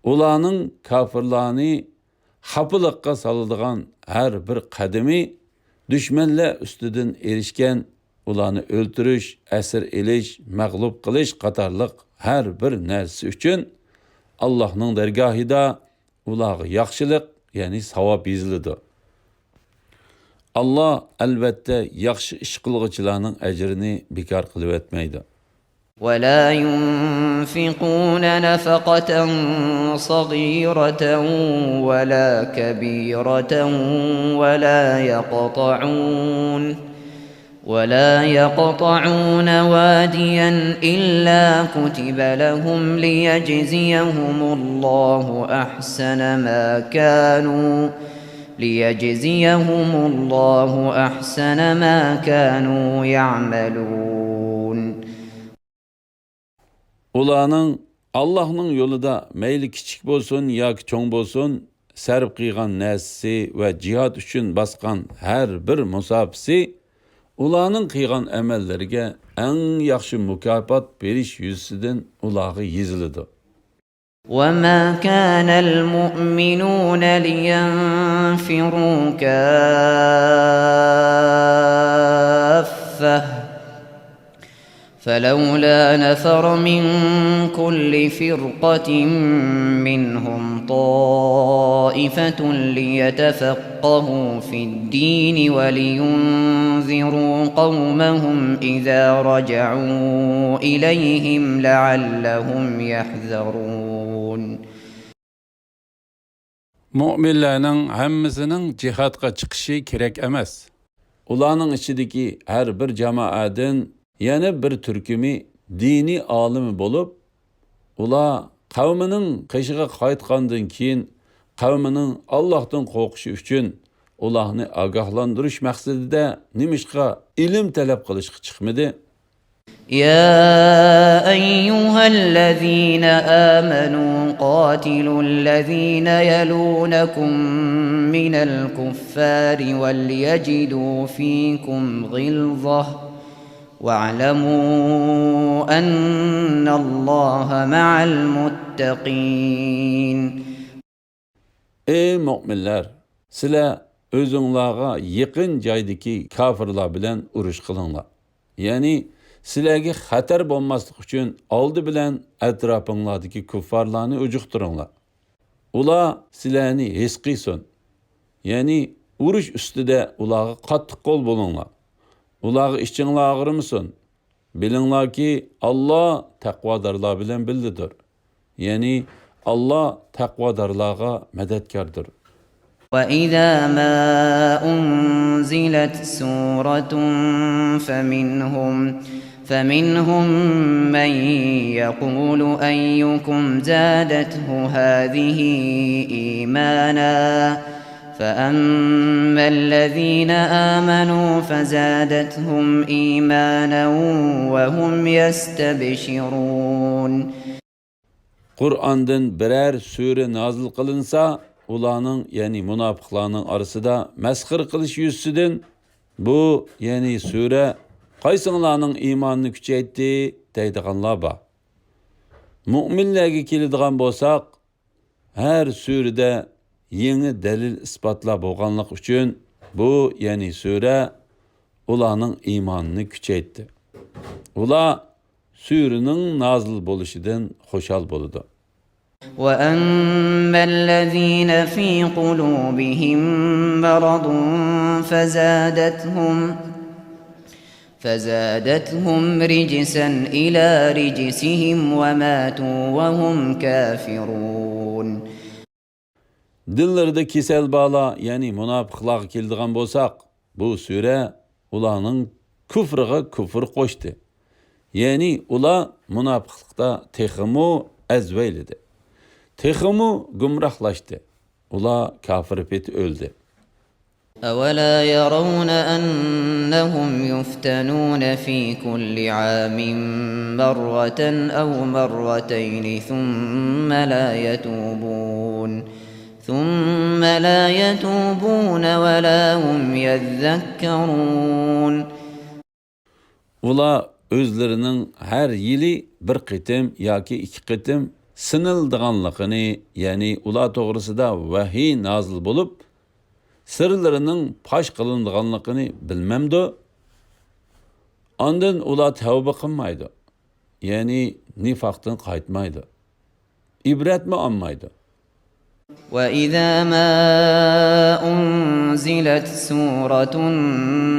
ئۇلارنىڭ، كاپىرلارنى، خاپىلىققا سالىدىغان ھەر بىر قەدىمى، دۈشمەنلەر ئۈستىدىن ئېرىشكەن، ئۇلارنى ئۆلتۈرۈش، ئەسىر ئېلىش، مەغلۇپ قىلىش قاتارلىق ھەر بىر نەرسىسى ئۈچۈن ئاللاھنىڭ دەرگاھىدا ئۇلارغا ياخشىلىق، يەنى ساۋاب يېزىلىدۇ. ئاللا، ئەلۋەتتە، ياخشى ئىش قىلغۇچىلارنىڭ ئەجرىنى بىكار قىلىۋەتمەيدۇ. ولا ينفقون نفقة صغيرة ولا كبيرة ولا يقطعون ولا يقطعون واديا إلا كتب لهم ليجزيهم الله أحسن ما كانوا ليجزيهم الله أحسن ما كانوا يعملون. ئۇلارنىڭ ئاللاھنىڭ يولىدا مەيلى كىچىك بولسۇن ياكى چوڭ بولسۇن، سەرپ قىلغان نەرسىسى ۋە جىھاد ئۈچۈن باسقان ھەر بىر مۇساپىسى ئۇلارنىڭ قىلغان ئەمەللىرىگە ئەڭ ياخشى مۇكاپات بېرىش يۈزىسىدىن ئۇلارغا يېزىلىدۇ. وما كان المؤمنون لينفروا كافة فلولا نفر من كل فرقة منهم طائفة ليتفقهوا في الدين ولينذروا قومهم إذا رجعوا إليهم لعلهم يحذرون. مۆمىنلەرنىڭ ھەممىسىنىڭ جىھادقا چىقىشى كېرەك ئەمەس. ئۇلارنىڭ ئىچىدىكى ھەر بىر جامائەدىن يەنە بىر تۈركۈمى دىنىي ئالىمى بولۇپ، ئۇلار قەۋمىنىڭ قېشىغا قايتقاندىن كېيىن، قەۋمىنىڭ ئاللاھتىن قورقۇشى ئۈچۈن ئۇلارنى ئاگاھلاندۇرۇش مەقسىتىدە نېمىشقا ئىلىم تەلەپ قىلىشقا چىقمىدى؟ يا أيها الذين آمنوا قاتلوا الذين يلونكم من الكفار وليجدوا فيكم غلظة واعلموا أن الله مع المتقين. ئەي مۆمىنلەر، سىلەر ئۆزۈڭلارغا يېقىن جايدىكى كاپىرلار بىلەن ئۇرۇش قىلىڭلار. يەنى سىلەرگە خەتەر بولماسلىق ئۈچۈن ئالدى بىلەن ئەتراپىڭلاردىكى كۇففارلارنى ئۇجۇقتۇرۇڭلار. ئۇلار سىلەرنى ھېس قىلسۇن. يەنى ئۇرۇش ئۈستىدە ئۇلارغا قاتتىق قول بولۇڭلار. ئۇلارغا ئىچىڭلار ئاغرىمىسۇن. بىلىڭلاركى، ئاللا تەقۋادارلار بىلەن بىللىدۇر. يەنى ئاللا تەقۋادارلارغا مەدەتكاردۇر. وإذا ما أنزلت سورة فمنهم فمنهم من يقول أيكم زادته هذه إيمانا فأما الذين آمنوا فزادتهم إيمانا وهم يستبشرون. قۇرئاندىن بىرەر سۈرە نازىل قىلىنسا، ئۇلارنىڭ، يەنى مۇناپىقلارنىڭ ئارىسىدا مەسخىرە قىلىش يۈزىسىدىن، بۇ، يەنى سۈرە قايسىڭلارنىڭ ئىمانىنى كۈچەيتتى دەيدىغانلار بار. مۇئمىنلەرگە كېلىدىغان بولساق، ھەر سۈرىدە يېڭى دەلىل ئىسپاتلار بولغانلىقى ئۈچۈن، بۇ، يەنى سۈرە ئۇلارنىڭ ئىمانىنى كۈچەيتتى. ئۇلار سۈرىنىڭ نازىل بولۇشىدىن خۇشال بولىدۇ. وأما الذين في قلوبهم مرض فزادتهم فزادتهم رجسا إلى رجسهم وماتوا وهم كافرون. دىللىرىدا كېسەل بارلار، يەنى مۇناپىقلارغا كېلىدىغان بولساق، بۇ سۈرە ئۇلارنىڭ كۇفرىغا كۇفر قوشتى. يەنى ئۇلار مۇناپىقلىقتا تېخىمۇ ئەزۋەيلىدى. تېخىمۇ گۇمراھلاشتى. ئۇلار كاپىر پېتى ئۆلدى. أولا يرون أنهم يفتنون في كل عام مرة أو مرتين ثم لا يتوبون ثم لا يتوبون ولا هم يذكرون. ئۇلار ئۆزلىرىنىڭ ھەر يىلى بىر قېتىم ياكى ئىككى قېتىم سىنىلىدىغانلىقىنى، يەنى ئۇلار توغرىسىدا ۋەھىي نازىل بولۇپ، سىرلىرىنىڭ پاش قىلىنىدىغانلىقىنى بىلمەمدۇ؟ ئاندىن ئۇلار تەۋبە قىلمايدۇ، يەنى نىفاقتىن قايتمايدۇ، ئىبرەتمۇ ئالمايدۇ. وإذا ما أنزلت سورة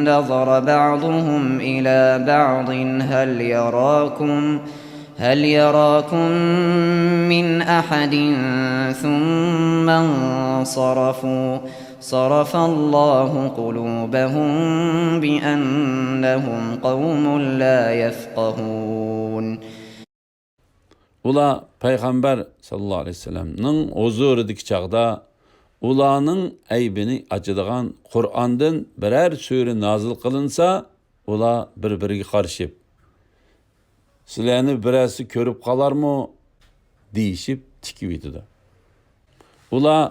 نظر بعضهم إلى بعض هل يراكم هل يراكم من أحد ثم انصرفوا صرف الله قلوبهم بأنهم قوم لا يفقهون. ئۇلار پەيغەمبەر ساللاللاھۇ ئەلەيھى ۋەسەللەمنىڭ ھۇزۇرىدىكى چاغدا ئۇلارنىڭ ئەيىبىنى ئاچىدىغان قۇرئاندىن بىرەر سۈرە نازىل قىلىنسا، ئۇلار بىر-بىرىگە قارىشىپ، سىلەرنى بىرەرسى كۆرۈپ قالارمۇ دېيىشىپ تىكىۋېتىدۇ. ئۇلار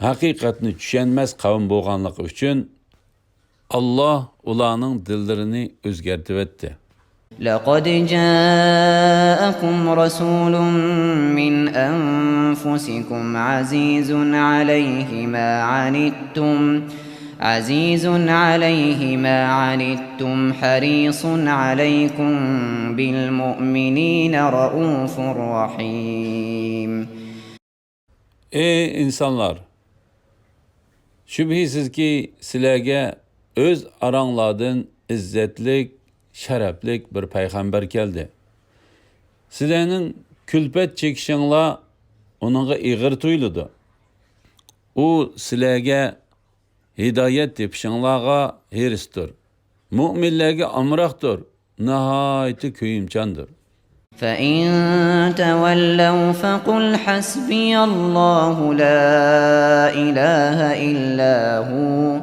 ھەقىقەتنى چۈشەنمەس قەۋم بولغانلىقى ئۈچۈن، ئاللا ئۇلارنىڭ دىللىرىنى ئۆزگەرتىۋەتتى. لقد جاءكم رسول من أنفسكم عزيز عليه ما عنتم عزيز عليه ما عنتم حريص عليكم بالمؤمنين رءوف رحيم. ئەي ئىنسانلار! شۈبھىسىزكى، سىلەرگە ئۆز ئاراڭلاردىن ئىززەتلىك، شەرەپلىك بىر پەيغەمبەر كەلدى. سىلەرنىڭ كۈلپەت چېكىشىڭلار ئۇنىڭغا ئېغىر تۇيۇلىدۇ. ئۇ سىلەرگە ھىدايەت تېپىشىڭلارغا ھېرىستۇر. مۇئمىنلەرگە ئامراقتۇر، ناھايىتى كۆيۈمچاندۇر. فإن تولوا فقل حسبي الله لا إله إلا هو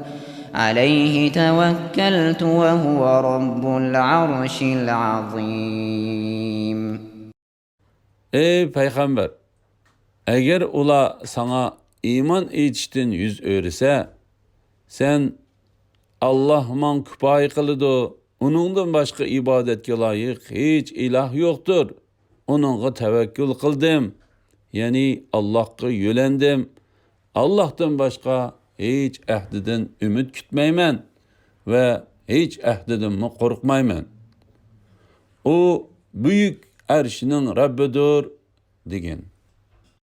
عليه توكلت وهو رب العرش العظيم. ئەي پەيغەمبەر! ئەگەر ئۇلار ساڭا ئىمان ئېيتىشتىن يۈز ئۆرۈسە، سەن، «ئاللاھ ماڭا كۇپايە قىلىدۇ، ئۇنىڭدىن باشقا ئىبادەتكە لايىق ھېچ ئىلاھ يوقتۇر، ئۇنىڭغا تەۋەككۈل قىلدىم، يەنى ئاللاھقا يۆلەندىم، ئاللاھتىن باشقا ھېچ ئەھدىدىن ئۈمىد كۈتمەيمەن ۋە ھېچ ئەھدىدىنمۇ قورقمايمەن. ئۇ بۈيۈك ئەرشنىڭ رەببىدۇر، دېگەن.